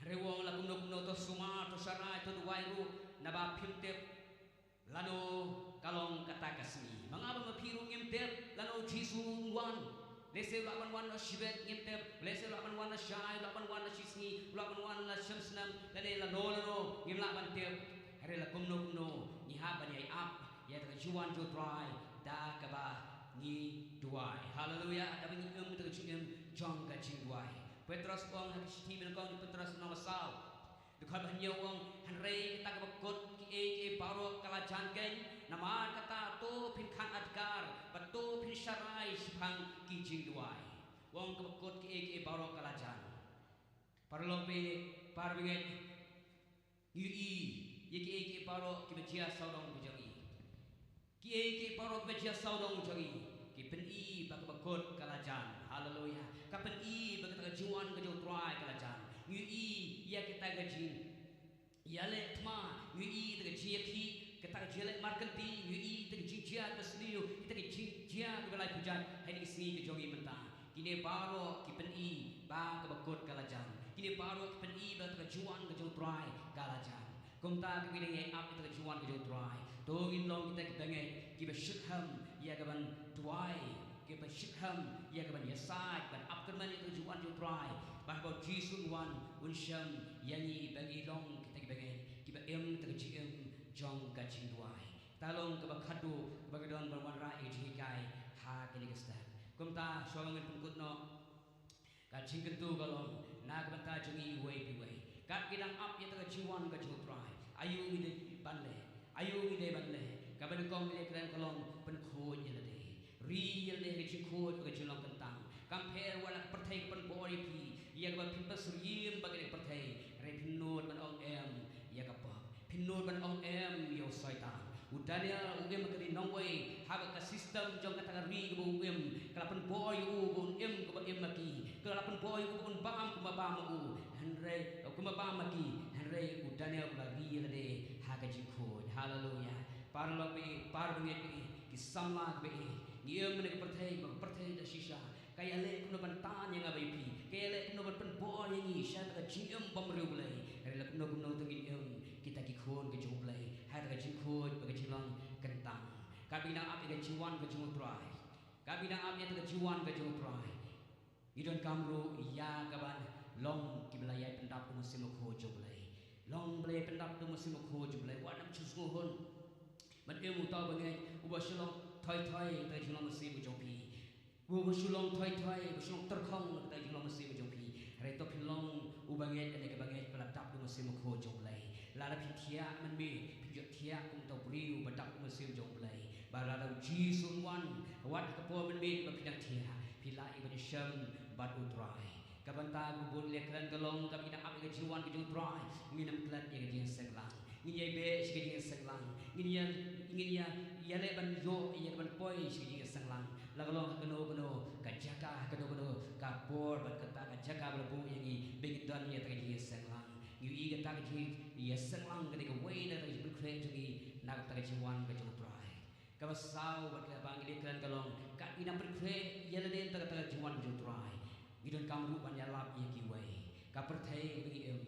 Hynrei u ong la kumno kumno, to sumar, to sharai, to duwai ruh, naba phim tip lano ka long kata ka sngi. Ma nga bad ma phi ruh ngim tip lano U Jisu un wan. Lehse u lah ban wan noh shibit, ngim tip. Lehse u lah ban wan lashai, u lah ban wan la shisngi, u lah ban wan la shem snem, lane lano lano, ngim lah ban tip. Hynrei la kumno kumno, ngi hap ban ïai ap ïa kata ka jingwan jong U Trai da kaba ngi duwai. Haleluya, da kaba ngi im kata ka jingim jong ka jingduwai. Petros u ong ha ka shithi ba nyngkong jong u Petros lynnong ba saw, dkhot ba hynñiew u ong, hynrei kata kaba kut kiei kiei baroh ka la jan keiñ, namar kata to phin khang adkar bad to phin sharai shaphang ki jingduwai. U ong kaba kut kiei kiei baroh ka la jan. Paralok baieit, para bangeit, ngi ïohi ïa kiei kiei baroh kiba jia sawdong ka jong ngi. Kiei kiei baroh kiba jia sawdong jong ngi ki pyni ba kaba kut ka la jan. Haleluya. Ka pyni ba kata ka jingwan ka jong U Trai ka la jan. Ngi ïohi ïa kata ka jingïaleh thma, ngi ïohi ïa kata ka jingïakhih, kata ka jingïaleh markynti, ngi ïohi ïa kata ka jingjia kaba sniew, kata ka jingjia kaba lai pujat ha kine ki sngi ka jong ngi mynta. Kine baroh ki pyni ba kaba kut ka la jan. Kine baroh ki pyni ba kata ka jingwan ka jong U Trai ka la jan. Kumta, haba ngi dang ïai ap ïa kata ka jingwan ka jong U Trai, to ngin long kita ki bangeit kiba shitrhem ïa kaban duwai, kiba shitrhem ïa kaban ïasaid ban ap kyrmen ïa kata ka jingwan jong U Trai, ba haba U Jisu un wan, un shem ïa ngi ba ngi long kita ki bangeit kiba im kata ka jingim jong ka jingduwai. Kata long kaba khadduh kaba ngi don ban wanrah ïa ka jinghikai ha kane ka step. Kumta, shuwa ba ngin pynkut noh ka jingkyntu ka long na ka bynta jong ngi iwei pa iwei. Katba ngi dang ap ïa kata ka jingwan ka jong U Trai, aïu ngi dei ban leh? Aïu ngi dei ban leh? Kaba nyngkong ngi dei kren ka long pynkhuid ïa lade. Ri ïa lade ha ka jingkhuid bad ka jinglong kyntang. Kam pher wat la ka pyrthei ka pynbor ïa phi ïa kaba phin pynsyriem bad kane ka pyrthei, hynrei phin nud ban ong em ïa ka pop. Phin nud ban ong em ïa u Soitan. U Daniel u im ha ka ri nongwei, haba ka system jong kata ka ri kaba u im ka la pynbor ïa u ba un im kaba im ma ki, ka la pynbor ïa u ba un bam kumba bam ma u, hynrei, kumba bam ma ki, hynrei u Daniel u la ri ïa lade ha ka jingkhuid. Haleluya. Paralok baieit, para bangeit baieit, ki samla kiba ïeit, ngi im ha kane ka pyrthei ba ka pyrthei da shisha ka ïaleh kumno ban tan ïa nga bad ïa phi, ka ïaleh kumno ban pynbor ïa ngi sha kata ka jingim bymriewblei. Hynrei la kumno kumno to ngin im kita ki khun ka jong U Blei ha kata ka jingkhuid bad ka jinglong kyntang. Katba ngi dang ap ïa ka jingwan ka jong U Trai, katba ngi dang ap ïa kata ka jingwan ka jong U Trai, ngi donkam ruh ïa kaban long kiba la ïai pyndap da u Mynsiem Bakhuid jong U Blei. Long ba la ïai pyndap da u Mynsiem Bakhuid jong U Blei. Wat nym shu sngewhun ban im uta u bangeit uba shu long thoi thoi ha kata ka jinglong mynsiem ka jong phi. Uba shu long thoi thoi, uba shu long tyrkhong ha kata ka jinglong mynsiem ka jong phi. Hynrei to phin long u bangeit, kane ka bangeit ba la dap da u Mynsiem Bakhuid jong U Blei. Lada phi thiah mynmiet, phin jot thiah kum uta u briew ba dap da u Mynsiem jong U Blei. Ba lada U Jisu un wan, wat ha ka por mynmiet ba phi dang thiah, phi lah ïa ban ïashem bad U Trai. Ka bynta kaba bun ngi leh kren ka long, katba ngi dang ap ïa ka jingwan ka jong U Trai, ngin ym klet ïa ka jingïaseng lang. Ngin ïai beh sha ka jingïaseng lang. Ngin ïa, ngin ïa, ïaleh ban ïoh ïa kaban poi sha ka jingïaseng lang. La ka long ha kano kano ka jaka, ha kano kano ka por bad kata ka jaka ba la buh ïa ngi ba ngin don ïa kata ka jingïaseng lang. Ngi ïohi kata ka jingïaseng lang ka dei kawei na kata ka jingpynkhreh jong ngi na kata ka jingwan ka jong U Trai. Kaba saw bad kaba ngi leh kren ka long, katba ngi dang pynkhreh ïa lade na kata ka jingwan jong U Trai, ngi donkam ruh ban ïalap ïa kiwei. Ka pyrthei kaba ngi im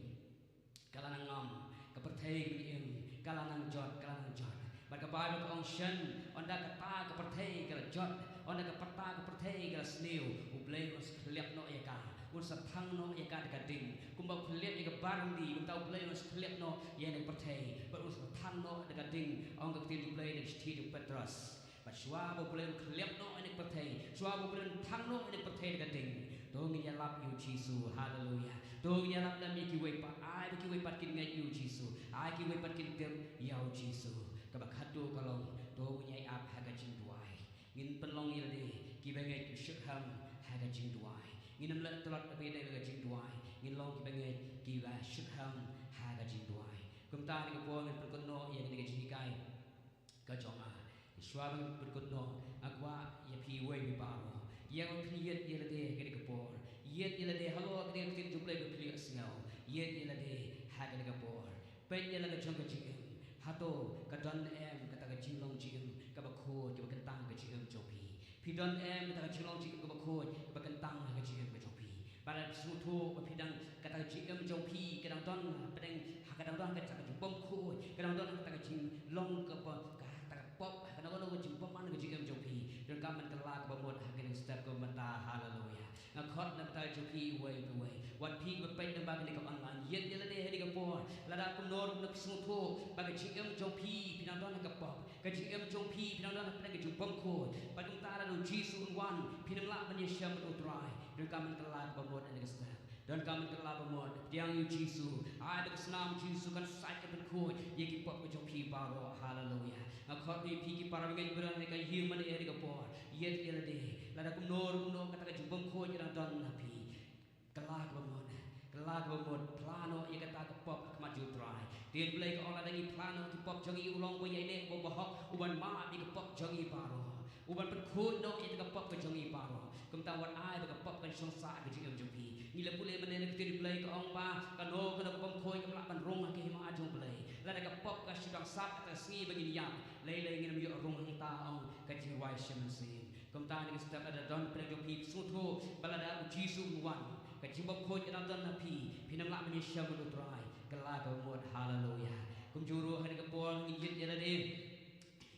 ka la nang ngam, ka pyrthei kaba ngi im ka la nang jot, ka la nang jot. Bad ka Baibl ka ong shen, ynda kata ka pyrthei ka la jot, ynda kata ka pyrthei ka la sniew, U Blei un sa khylliap noh ïa ka, un sa thang noh ïa ka da ka ding. Kumba u khylliap ïa ka bar ryndi, kumta U Blei un sa khylliap noh ïa kane ka pyrthei bad un sa thang noh da ka ding, ong ka ktien U Blei na ka shithi jong u Petros. Bad shuwa ba U Blei un khylliap noh ïa kane ka pyrthei, shuwa ba U Blei un thang noh ïa kane ka pyrthei da ka ding, To ngin ïalap ïa u Jisu. Haleluya. To ngin ïalap lem ïa kiwei pat. Ai ba kiwei pat kin ngeit ïa u Jisu. Ai kiwei pat kin tip ïa u Jisu. Kaba khatduh ka long, to ngin ïai ap ha ka jingduwai. Ngin pynlong ïa lade kiba ngeit kiba shitrhem ha ka jingduwai. Ngin ym leh tlot ïa lade ha ka jingduwai. Ngin long kiba ngeit kiba shitrhem ha ka jingduwai. Kumta ha kane ka por ngin pynkut noh ïa kane ka jinghikai ka jong nga. Shuwa ban pynkut noh, nga kwah ïa phi uwei uwei baroh, ïa ba phin ïeit ïa lade ha kane ka por. Ïeit ïa lade halor kane ka ktien jong U Blei ba phi la ïohsngew. Ïeit ïa lade ha kane ka por. Peit ïa la ka jong ka jingim. Hato ka don em kata ka jinglong jingim kaba khuid, kaba kyntang ha ka jingim jong phi? Phi don em kata ka jinglong jingim kaba khuid, kaba kyntang ha ka jingim ka jong phi? Bad lada phi sngewthuh ba phi dang, kata ka jingim jong phi ka dang don hapdeng, ha ka dang don kata ka jingbymkhuid, ka dang don kata ka jinglong kaba, kata ka pop, ha kano kano ka jingbymman ka jingim jong phi, donkam ban kylla kaba mut ha kane ka step kaba mynta. Haleluya. Nga khot na ka bynta jong phi uwei pa uwei. Wat phi ba peit lyngba kane ka online, ïeit ïa lade ha kane ka por. Lada kumno ruh phi sngewthuh ba ka jingim jong phi, phi dang don ha ka pop. Ka jingim jong phi, phi dang don hapdeng ka jingbymkhuid. Bad kumta lada u Jisu un wan, phin ym lah ban ïashem bad u Trai. Donkam ban kylla kaba mut ha kane ka step. Donkam ban kylla kaba mut. Pdiang ïa u Jisu. Ai ba ka snam u Jisu kan sait, kan pynkhuid ïa ki pop ka jong phi baroh. Haleluya. Nga khot ïa phi ki para bangeit ba don ha kane ka ïing mane ha kane ka por. Ïeit ïa lade. Lada kumno ruh kumno kata ka jingbymkhuid ka dang don ha phi. Kylla kaba mut, kylla kaba mut, phla noh ïa kata ka pop ha khmat jong u Trai. Ktien Blei ka ong lada ngi phla noh ki pop jong ngi, u long uba ïaineh, uba bahok, uban map ïa ka pop jong ngi baroh. Uban pynkhuid noh ïa ka pop ka jong ngi baroh. Kumta wat ai ba ka pop kan shong sah ha ka jingim jong phi. Ngi la pule mynne na ka ktien Blei ka ong ba kano kano ka bymkhuid kam lah ban rung ha ka hima jong u Blei. Lada ka pop ka shu dang sah ha ka sngi ba ngin ïap, lei lei ngin ym ïoh rung hangta, ong ka jingrwai shimet mynsiem. Kumta ha kane ka step lada don pdeng jong phi, phi sngewthuh ba lada u Jisu un wan, ka jingbymkhuid ka dang don ha phi, phin ym lah ban ïashem bad u Trai. Kylla kaba mut. Haleluya. Kumjuh ruh ha kane ka por ngin ïeit ïa lade.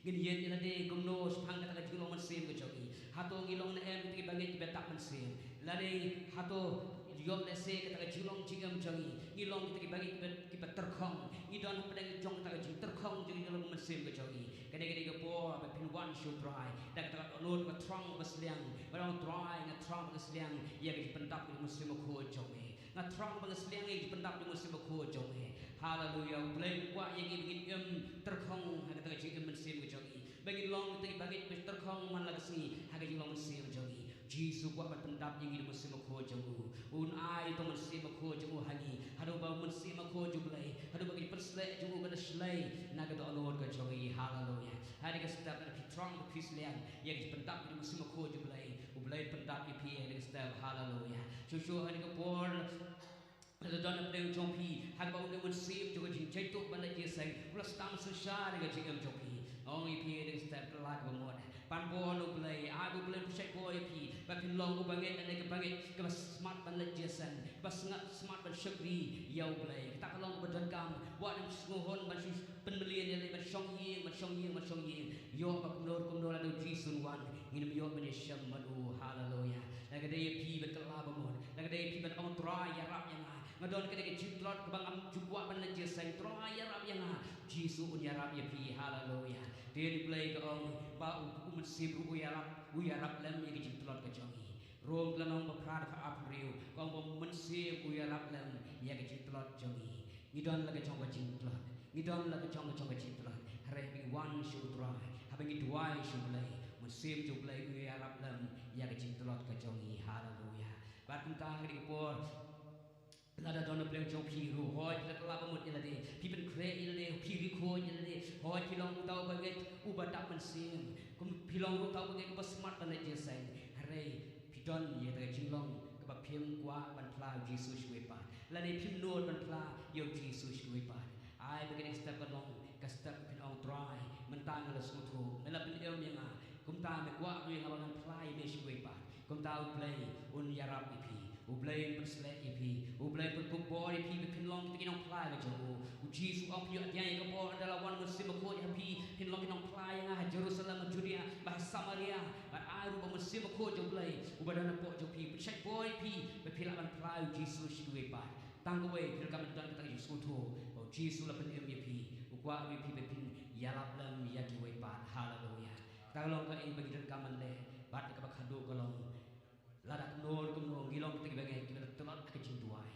Ngin ïeit ïa lade kumno shaphang kata ka jinglong mynsiem ka jong ngi. Hato ngi long ne em kita kiba ngeit kiba dap mynsiem? Lane hato ïoh lehse kata ka jinglong jingim jong ngi, ngi long kita kiba ngeit kiba, kiba tyrkhong. Ngi don hapdeng jong kata ka jingtyrkhong jong ka jinglong mynsiem ka jong ngi. Kane, kane ka por ba phin wan sha u Trai da kata ka dohnud kaba thrang kaba sliang, ba ong, Trai, nga thrang kaba sliang ïa ka jingpyndap ka mynsiem bakhuid jong me. Nga thrang kaba sliang ïa ka jingpyndap ka mynsiem bakhuid jong me. Haleluya. U Blei u kwah ïa ngi ba ngin im tyrkhong ha kata ka jingim mynsiem ka jong ngi, ba ngin long kita kiba ngeit kiba tyrkhong man la ka sngi ha ka jinglong mynsiem jong ngi. Jisu u kwah ban pyndap ïa ngi da u Mynsiem Bakhuid jong u. Un ai ïa u Mynsiem Bakhuid jong u ha ngi. Haduh ba u Mynsiem Bakhuid jong u Blei, haduh ba ka jingpynshlei jong u ka da shlei na ka dohnud ka jong ngi. Haleluya. Ha kane ka step lada phi thrang, phi sliang ïa ka jingpyndap ka jong u Mynsiem Bakhuid jong u Blei, u Blei un pyndap ïa phi ha kane ka step. Haleluya. Shuh shuh ha kane ka por, lada don hapdeng jong phi ha kaba u Mynsiem jong ka jingjaituh ban leit jingïaseng u la sdang synshar ïa ka jingim jong phi, nga ong ïa phi ha kane ka step, kylla kaba mut. Pan bor na u Blei, ai ba u Blei un pynshait bor ïa phi ba phin long uba ngeit lane kaba ngeit kaba smat ban leit jingïaseng, kaba smat, smat ban shakri ïa u Blei. Kata ka long kaba donkam. Wat nym sngewhun ban shu pynmlien ïaleh ban shong ïing, ban shong ïing, ban shong ïing. Ïoh ba kumno kumno lada u Jisu un wan, ngin ym ïoh ban ïashem bad u. Haleluya. La ka dei ïa phi ban kylla ba mut, la ka dei ïa phi ban ong, Trai, ïarap ïa nga. Nga don kane ka jingtlot kaba ngam ju kwah ban leit jingïaseng, Trai, ïarap ïa nga. Jisu un ïarap ïa phi. Haleluya. Ktien Blei ka ong ba u, u Mynsiem ruh u ïarap, u ïarap lem ïa ka jingtlot ka jong ngi. Rom ka lynnong ba phra dkhot arphew hynriew ka ong ba u Mynsiem u ïarap lem ïa ka jingtlot jong ngi. Ngi don la ka jong ka jingtlot, ngi don la ka jong ka jong ka jingtlot. Hynrei haba ngi wan sha u Trai, haba ngi duwai sha u Blei, u Mynsiem jong u Blei u ïarap lem ïa ka jingtlot ka jong ngi. Haleluya. Bad kumta ha kane ka por, lada don hapdeng jong phi ruh, hooid phi la kylla ba mut ïa lade, phi pynkhreh ïa lade, phi riewkhuid ïa lade, hooid phi long uta uba ngeit uba dap mynsiem, kum phi long ruh uta uba ngeit uba smat ban leit jingïaseng. Hynrei phi don ïa kata ka jinglong kaba phim kwah ban phla ïa u Jisu sha kiwei pat, lane phim nud ban phla ïa u Jisu sha kiwei pat. Ai ba kane ka step kan long ka step ba phin ong, Trai, mynta nga la sngewthuh, me la pynim ïa nga. Kumta me kwah ruh ïa nga ba ngan phla ïa me sha kiwei pat. Kumta u Blei un ïarap ïa phi, u Blei un pynshlei ïa phi, u Blei un pynkup bor ïa phi ba phin long kita ki nongphla ka jong u. U Jisu u ong, phin ïoh pdiang ïa ka bor, ynda la wan u Mynsiem Bakhuid ha phi, phin long ki nongphla ïa nga ha Jerusalem, ha Judia bad ha Samaria. Bad ai ruh ba u Mynsiem Bakhuid jong u Blei uba don hapoh jong phi un pynshait bor ïa phi ba phi lah ban phla ïa u Jisu sha kiwei pat. Tang kawei, phi donkam ban don kata ka jingsngewthuh ba u Jisu u la pynim ïa phi, u kwah ruh ïa phi ba phin ïalap lem ïa kiwei pat. Haleluya. Kata ka long kaei ba ngi donkam ban leh. Bad kaba khatduh ka long, Lada kumno kumno ngi long kita kiba ngeit kiba la tlot ha ka jingduwai.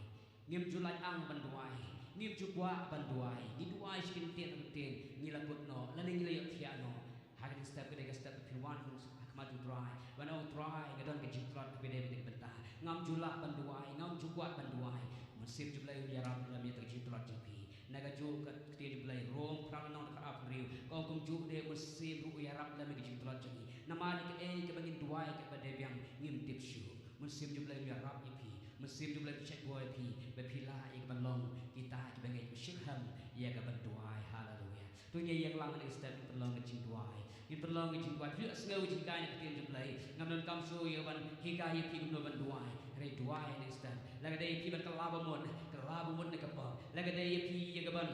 Ngim ju lait ang ban duwai, ngim ju kwah ban duwai. Ngi duwai sha ki ktien ktien, ngi la kut noh lane ngi la ïohthiah noh. Ha kane ka step ka dei ka step ba phin wan ha khmat U Trai ban ong, Trai, nga don ka jingtlot kaba dei bad kaba bynta. Ngam ju lah ban duwai, ngam ju kwah ban duwai. Mynsiem jong U Blei un ïarap lem ïa ka jingtlot jong phi. Na kajuh ka ktien jong U Blei, Rom phra lynnong dkhot arphew hynriew, ka ong kumjuh de u Mynsiem ruh u ïarap lem ïa ka jingtlot jong ngi. Namar ïa kaei kaba ngin duwai kaba dei biang ngim tip shuh. Mynsiem jong U Blei un ïarap ïa phi. Mynsiem jong U Blei un shait buh ïa phi ba phi lah ïa ka ban long kita kiba ngeit ba shitrhem ïa ka ban duwai. Haleluya. To ngin ïeng lang ha kane ka step, ngin pynlong ka jingduwai. Ngin pynlong ka jingduwai. Phi ïohsngew jinghikai na ka ktien jong U Blei. Ngam donkam shuh ïa ban hikai ïa phi kumno ban duwai. Hynrei duwai ha kane ka step. Lada ka dei ïa phi ban kylla ba mut, kylla ba mut na ka pop. Lada ka dei ïa phi ïa ka ban,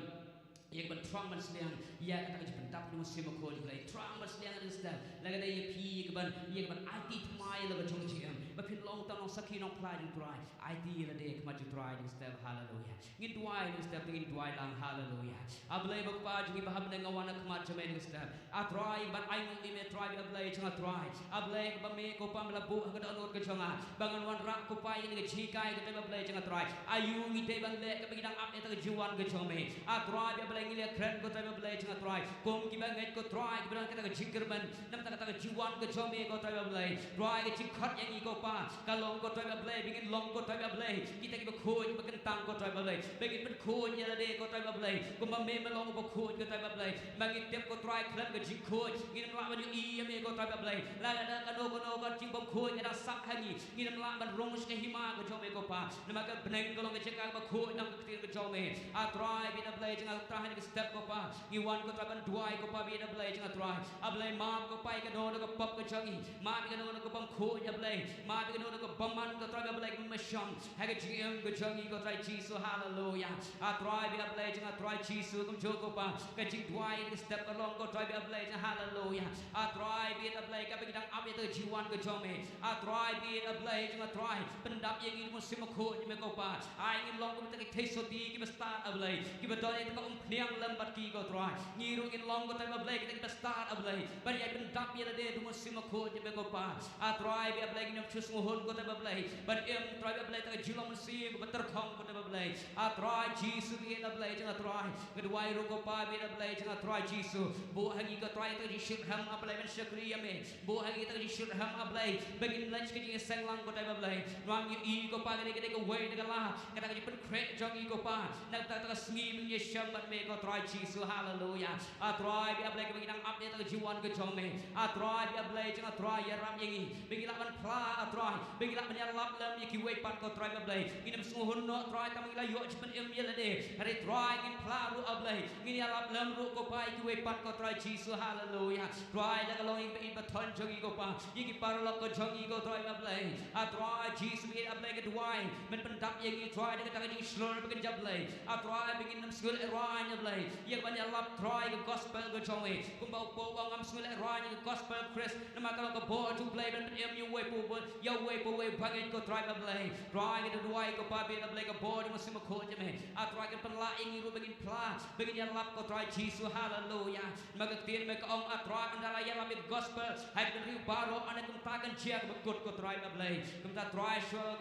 ïa ka ban thrang ban sliang ïa kata ka jingpyndap na u Mynsiem Bakhuid jong U Blei. Thrang ban sliang ha kane ka step. Lada ka dei ïa phi ïa ka ban, ïa ka ban aiti thymmai ïa la ka jong ka jingim. Ba phin long tang u nongshakri nongphla jong U Trai. Aiti ïa lade ha khmat jong U Trai ha kane ka step. Haleluya. Ngin duwai ha kane ka step, ngin duwai lang. Haleluya. A Blei bad Kpa jong ngi ba ha bneng, nga wan ha khmat jong me ha kane ka step. A Trai, ban ainguh ïa me Trai bad A Blei jong nga Trai. A Blei, kaba me ko Pa me la buh ha ka dohnud ka jong nga ba ngan wanrah ko Pa ïa kane ka jinghikai ko Trai bad A Blei jong nga Trai. Aïu ngi dei ban leh kaba ngi dang ap ïa kata ka jingwan ka jong me. A Trai bad A Blei, ngi la kren ko Trai bad A Blei jong nga Trai kum kiba ngeit ko Trai, kiba don kata ka jingkyrmen na bynta kata ka jingwan ka jong me ko Trai bad A Blei. Trai, ka jingkhot ïa ngi ko Pa ka long ko Trai bad A Blei ba ngin long ko Trai bad A Blei kita kiba khuid kiba kyntang ko Trai bad A Blei. Ba ngin pynkhuid ïa lade ko Trai bad A Blei kumba me me long uba khuid ko Trai bad A Blei. Ba ngin tip ko Trai khlem ka jingkhuid ngin ym lah ban ïohi ïa me ko Trai bad A Blei. Lada kano kano ka jingbymkhuid ka dang sah ha ngi, ngin ym lah ban rung sha ka hima ka jong me ko Pa. Namar ka bneng ka long ka jaka kaba khuid na ka ktien ka jong me. A Trai bad A Blei jong nga Trai, ha kane ka step ko Pa ngi wan ko Trai ban duwai ko Pa bad A Blei jong nga Trai. A Blei, map ko Pa ïa kano kano ka pop ka jong ngi. Map ïa kano kano ka bymkhuid A Blei. Map ïa kano kano ka bymman ko Trai bad A Blei kaba me shong ha ka jingim ka jong ngi ko Trai Jisu. Haleluya. A Trai bad A Blei jong nga Trai Jisu, kumjuh ko Pa ka jingduwai ha kane ka step ka long ko Trai bad A Blei jong nga. Haleluya. A Trai bad A Blei kaba ngi dang ap ïa kata ka jingwan ka jong me. A Trai bad A Blei jong nga Trai, pyndap ïa ngi da u Mynsiem Bakhuid jong me ko Pa. Ai ngin long kum kita ki theisotti kiba stad A Blei, kiba don ïa kata ka umphniang lem bad ki ko Trai. Ngi ruh ngin long ko Trai bad A Blei kita kiba stad A Blei ban ïai pyndap ïa lade da u Mynsiem Bakhuid jong me ko Pa. A Trai bad A Blei, ngin ym shu sngewhun ko Trai bad A Blei ban im Trai bad A Blei kata ka jinglong mynsiem kaba tyrkhong ko Trai bad A Blei. A Trai Jisu bad A Blei jong nga Trai, nga duwai ruh ko Pa bad A Blei jong nga Trai Jisu, buh ha ngi ko Trai kata ka jingshitrhem A Blei ban shakri ïa me. Buh ha ngi kata ka jingshitrhem A Blei ba ngin leit sha ka jingïaseng lang ko Trai bad A Blei. Namar ngi ïohi ko Pa kane ka dei kawei na ka lad kata ka jingpynkhreh jong ngi ko Pa na kata ka sngi ba ngin ïashem bad me ko Trai Jisu. Haleluya. A Trai bad A Blei kaba ngi dang ap ïa kata ka jingwan ka jong me. A Trai bad A Blei jong nga Trai, ïarap ïa ngi ba ngi lah ban phla A Trai, ba ngi lah ban ïalap lem ïa kiwei pat ko Trai bad A Blei. Ngin ym sngewhun noh Trai tang ba ngi la ïoh jingpynim ïa lade. Hynrei Trai ngin phla ruh A Blei, ngin ïalap lem ruh ko Pa ïa kiwei pat ko Trai Jisu. Haleluya. Trai la ka long ïa kiba ïeit ba thon jong ngi ko Pa, ïa ki paralok ka jong ngi ko Trai bad A Blei. A Trai Jisu bad A Blei, nga duwai men pyndap ïa ngi Trai da kata ka jingshlur ba kynja Blei. A Trai ba ngin ym sngewlehraiñ A Blei ïa ka ban ïalap Trai ka gospel ka jong me. Kumba u Paul u ong, ngam sngewlehraiñ ïa ka gospel Khrist namar ka long ka bor jong U Blei ban pynim ïa uwei pa uwei, ïa uwei pa uwei ba ngeit ko Trai bad A Blei. Trai nga duwai ko Pa bad A Blei ka bor jong u Mynsiem Bakhuid jong me A Trai kan pynlah ïa ngi ruh ba ngin phla, ba ngin ïalap ko Trai Jisu. Haleluya. Namar ka ktien me ka ong A Trai ynda la ïalap ïa ka gospel ha ki briew baroh, ane kumta kan jia kaba kut ko Trai bad A Blei. Kumta Trai shuwa,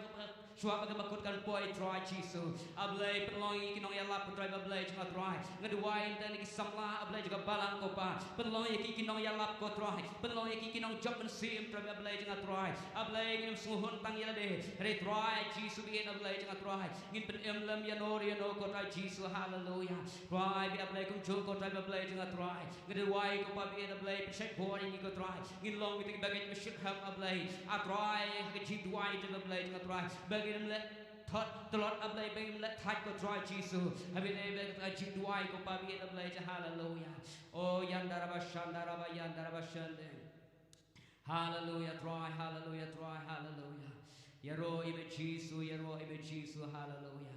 shuwa ba kaba kut kan poi Trai Jisu. A Blei pynlong ïa ki nongïalap ko Trai bad A Blei jong nga Trai. Nga duwai ynda ki samla A Blei jong ka balang ko Pa, pynlong ïa ki ki nongïalap ko Trai, pynlong ïa ki ki nongjop mynsiem Trai bad A Blei jong nga Trai. A Blei ngin ym sngewhun tang ïa lade. Hynrei Trai Jisu bad A Blei jong nga Trai, ngin pynim lem ïano ïano ko Trai Jisu. Haleluya. Trai bad A Blei kumjuh ko Trai bad A Blei jong nga Trai. Nga duwai ko Pa bad A Blei pynshait bor ïa ngi ko Trai. Ngin long kita kiba ngeit ba shitrhem A Blei. A Trai ha ka jingduwai jong A Blei jong nga Trai, ba ngin ym leh thot tlot A Blei, ba ngin ym leh thait ko Trai Jisu. Ha bad A Blei ka jingduwai ko Pa bad A Blei jong. Haleluya. O yanda raba shanda raba yanda raba shande. Haleluya Trai, haleluya Trai, haleluya. Ïaroh ïa me Jisu, ïaroh ïa me Jisu. Haleluya.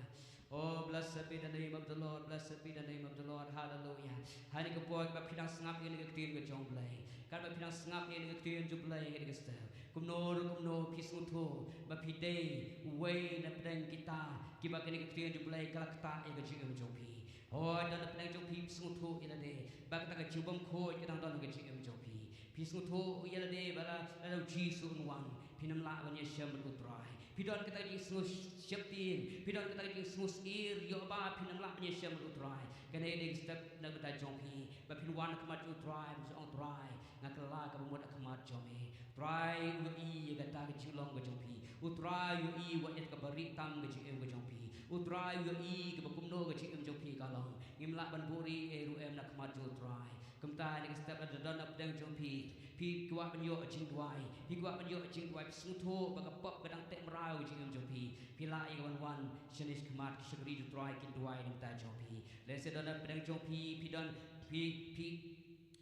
Oh, blessed be the name of the Lord, blessed be the name of the Lord. Haleluya. Ha kane ka por ba phi dang sngap ïa kane ka ktien ka jong U Blei, katba phi dang sngap ïa kane ka ktien jong U Blei ha kane ka step, kumno ruh kumno phi sngewthuh ba phi dei uwei na pdeng kita kiba kane ka ktien jong U Blei ka la ktah ïa ka jingim jong phi. Hooid, don na pdeng jong phi, phi sngewthuh ïa lade ba kata ka jingbymkhuid ka dang don ha ka jingim jong phi. Phi sngewthuh ïa lade ba la, lada u Jisu un wan, phin ym lah ban ïashem bad u Trai. Phi don kata ka jingsngew sheptieng, phi don kata ka jingsngew syier ïoh ba phin ym lah ban ïashem bad u Trai. Kane ka dei ka step na ka bynta jong phi ba phin wan ha khmat jong u Trai, phin ong, Trai, nga kylla kaba mut ha khmat jong me. Trai u ïohi ïa kata ka jinglong ka jong phi. U Trai u ïohi wat ïa kaba ri tam ka jingim ka jong phi. U Trai u ïohi kaba kumno ka jingim jong phi ka long. Ngim lah ban buhrieh ruh em na khmat jong u Trai. Kumta ha kane ka step lada don na pdeng jong phi, phi kwah ban ïoh jingduwai, phi kwah ban ïoh jingduwai, phi sngewthuh ba ka pop ka dang teh mraw ka jingim jong phi, phi lah ïa ka ban wan shane shakhmat, ki shakri jong u Trai kin duwai na ka bynta jong phi. Lehse don na pdeng jong phi, phi don, phi, phi,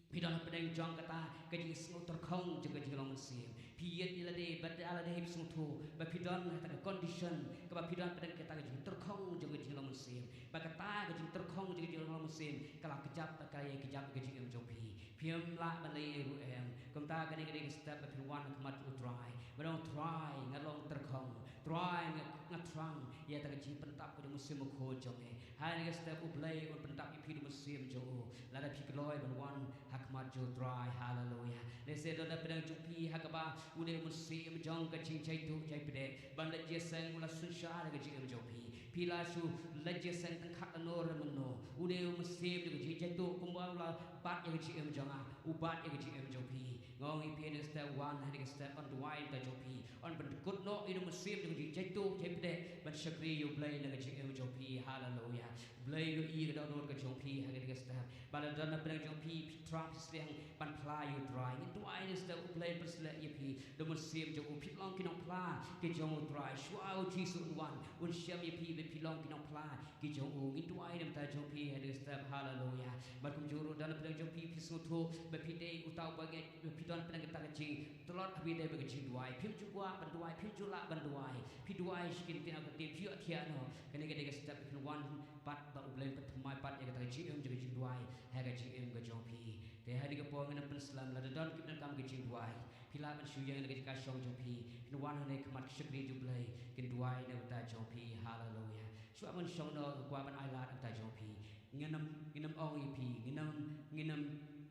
phi don na pdeng jong kata ka jingsngew tyrkhong jong ka jinglong mynsiem. Phi ïeit ïa lade, bad ïa lade phi sngewthuh ba phi don ha kata ka condition kaba phi don pdeng kata ka jingtyrkhong jong ka jinglong mynsiem. Ba kata ka jingtyrkhong jong ka jinglong mynsiem ka la kjap, ba ka la ïa kjap ka jingim jong phi. Phi ym lah ban leh ei ruh em. Kumta kane ka dei ka step ba phin wan ha khmat u Trai, ban ong, Trai, nga long tyrkhong. Trai, nga, nga thrang ïa kata ka jingpyntap ka jong u Mynsiem Bakhuid jong me. Ha kane ka step U Blei un pyntap ïa phi da u Mynsiem jong u lada phi kloi ban wan ha khmat jong u Trai. Haleluya. Lehse don na pdeng jong phi ha kaba u dei u mynsiem jong ka jingjaituh jaipdeh, ban leit jingïaseng u la synshar ïa ka jingim jong phi. Phi la shu leit jingïaseng tang khatlano re mano. U dei u mynsiem jong ka jingjaituh, kumba u la bat ïa ka jingim jong nga, u bat ïa ka jingim jong phi. Nga ong ïa phi ha kane ka step, wan ha kane ka step, yn duwai na ka bynta jong phi. Yn pynkut noh ïa u mynsiem jong ka jingjaituh jaipdeh ban shakri ïa U Blei na ka jingim jong phi. Haleluya. U Blei u ïohi ïa ka dohnud ka jong phi ha kane ka step. Ba lada don na pdeng jong phi, phi thrang, phi sliang ban phla ïa u Trai, ngin duwai ha kane ka step, U Blei un pynshlur ïa phi da u Mynsiem jong u. Phin long ki nongphla ki jong u Trai. Shuwa u Jisu un wan, un shem ïa phi ba phin long ki nongphla ki jong u. Ngin duwai na ka bynta jong phi ha kane ka step. Haleluya. Bad kumjuh ruh don na pdeng jong phi, phi sngewthuh ba phi dei uta u bangeit, ba phi don pdeng kata ka jingtlot ha phi dei bad ka jingduwai. Phim ju kwah ban duwai, phim ju lah ban duwai. Phi duwai sha ki ktien, ka ktien, phi ïohthiah noh. Kane ka dei ka step ba phin wan pat, ba U Blei un pynthymmai pat ïa kata ka jingim jong ka jingduwai ha ka jingim ka jong phi. Te ha kane ka por ngin ym pynslem, lada don kiba donkam ka jingduwai, phi lah ban shu ïeng na ka jaka shong jong phi, phin wan hangne ha khmat ka shakri jong U Blei, kin duwai na ka bynta jong phi. Haleluya. Shuwa ban shong noh, nga kwah ban ailad na ka bynta jong phi. Ngin ym, ngin ym ong ïa phi, ngin ym, ngin ym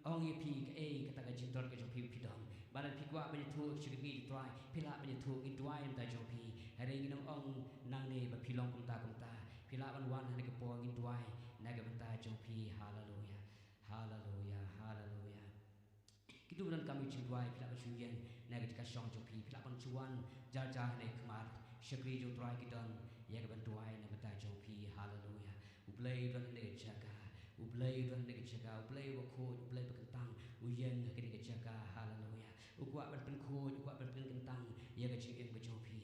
ong ïa phi kaei kata ka jingtlot ka jong phi ba phi don. Ba lada phi kwah ban ïathuh sha ka kmie jong u Trai, phi lah ban ïathuh, ngin duwai na ka bynta jong phi. Hynrei ngin ym ong nangne ba phi long kumta kumta. Phi lah ban wan ha kane ka por, ngin duwai na ka bynta jong phi. Haleluya. Haleluya. Haleluya. Kito kiba donkam ka jingduwai, phi lah ban shu ïeng na ka jaka shong jong phi, phi lah ban shu wan jar jar hangne ha khmat shakri jong u Trai, ki don ïa kaban duwai na ka bynta jong phi. Haleluya. U Blei u don hangne ha kane ka jaka. U Blei u don hangne ha kane ka jaka. U Blei uba khuid, U Blei uba kyntang, u ïeng ha kane ka jaka. Haleluya. U kwah ban pynkhuid, u kwah ban pynkyntang ïa ka jingim ka jong phi.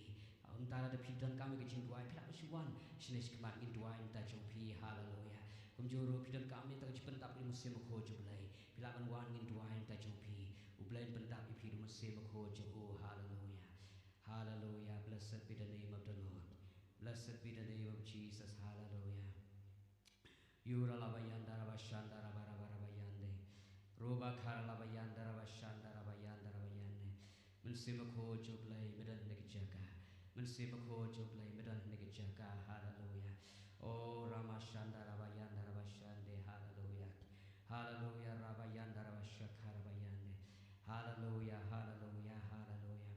Kumta lada phi donkam ïa ka jingduwai, phi lah ban shu wan shane shakhmat, ngin duwai na ka bynta jong phi. Haleluya. Kumjuh ruh phi donkam ïa kata ka jingpyntap ka jong u Mynsiem Bakhuid jong U Blei, phi lah ban wan, ngin duwai na ka bynta jong phi. U Blei un pyntap ïa phi da u Mynsiem Bakhuid jong u. Haleluya. Haleluya. Blessed be the name of the Lord. Blessed be the name of Jesus. Haleluya. Yura labayanda rabashanda rabaraba rabayande. Ruba kara labayanda rabashanda rabayanda rabayande. Mynsiem Bakhuid jong U Blei, me don hangne ha kane ka jaka. Mynsiem Bakhuid jong U Blei, me don hangne ha kane ka jaka. Haleluya. O ramashanda rabayanda rabashande. Haleluya. Haleluya. Rabayanda rabashaka rabayande. Haleluya. Haleluya. Haleluya.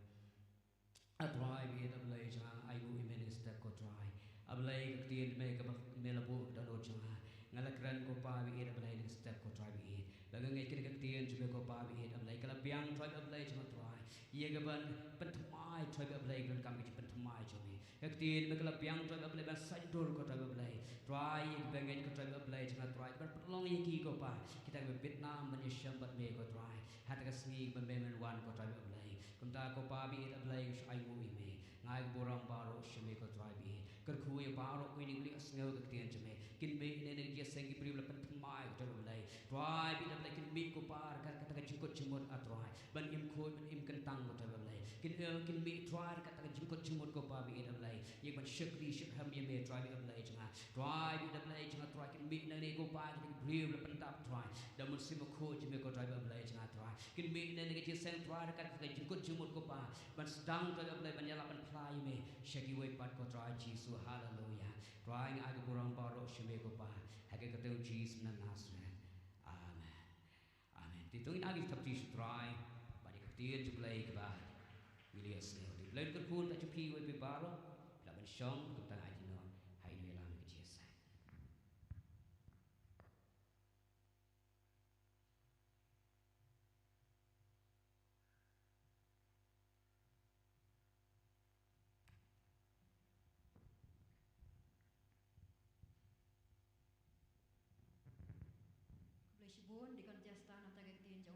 A Trai baieit, A Blei jong nga, ai nguh ïa me ha kane ka step ko Trai. A Blei, ka ktien me kaba me la buh ha ka dohnud jong nga, nga la kren ko Pa baieit, A Blei, ha kane ka step ko Trai baieit. Ba nga ngeit kane ka ktien jong me ko Pa baieit, A Blei, ka la biang Trai A Blei jong nga Trai, ïa kaban pynthymmai Trai A Blei, ka donkam ka jingpynthymmai jong me. Ka ktien me ka la biang Trai A Blei ban saiñdur ko Trai A Blei. Trai, ïa kiba ngeit ko Trai A Blei jong nga Trai, ban pynlong ïa ki ko Pa, kita kiba bit nam ban ïashem bad me ko Trai. Ha kata ka sngi ba me men wan ko Trai A Blei. Kumta ko Pa baieit A Blei, nga shu ai nguh ïa me. Nga ai ka burom baroh sha me ko Trai baieit. Kyrkhu ïa baroh kiba ïohi ïa ka sngew ka ktien jong me. Kin mih na kane ka jingïaseng ki briew ba la pynthymmai ko Trai A Blei. Trai baieit A Blei, kin mih ko Pa ryngkat kata ka jingkut jingmut A Trai, ban im khuid ban im kyntang ko Trai A Blei. Kin, eh, kin mih Trai ryngkat kata ka jingkut jingmut ko Pa baieit A Blei, ïa ban shakri shitrhem ïa me Trai baieit A Blei jong nga. Trai baieit A Blei jong nga Trai, kin mih nangne ko Pa, kita ki briew ba la pyntap Trai da u Mynsiem Bakhuid jong me ko Trai baieit A Blei jong nga Trai. Kin mih na kane ka jingïaseng Trai ryngkat kata ka jingkut jingmut ko Pa, ban sdang Trai A Blei ban ïalap ban phla ïa me sha kiwei pat ko Trai Jisu. Haleluya. Trai nga ai ka burom baroh sha me ko Pa, ha ka kyrteng u Jisu na Nasareth. Amen. Amen. Te to ngin ai ka jingthap kti sha u Trai. Ktien jong U Blei kaba ngi la ïohsngew. Te U Blei un kyrkhu ïa phi, ïa phi baroh, phi lah ban shong, kumta ai jingmut ha ïing ha sem ka jingïaseng. Khublei shibun, Deacon Jester, na ka bynta ka ktien jong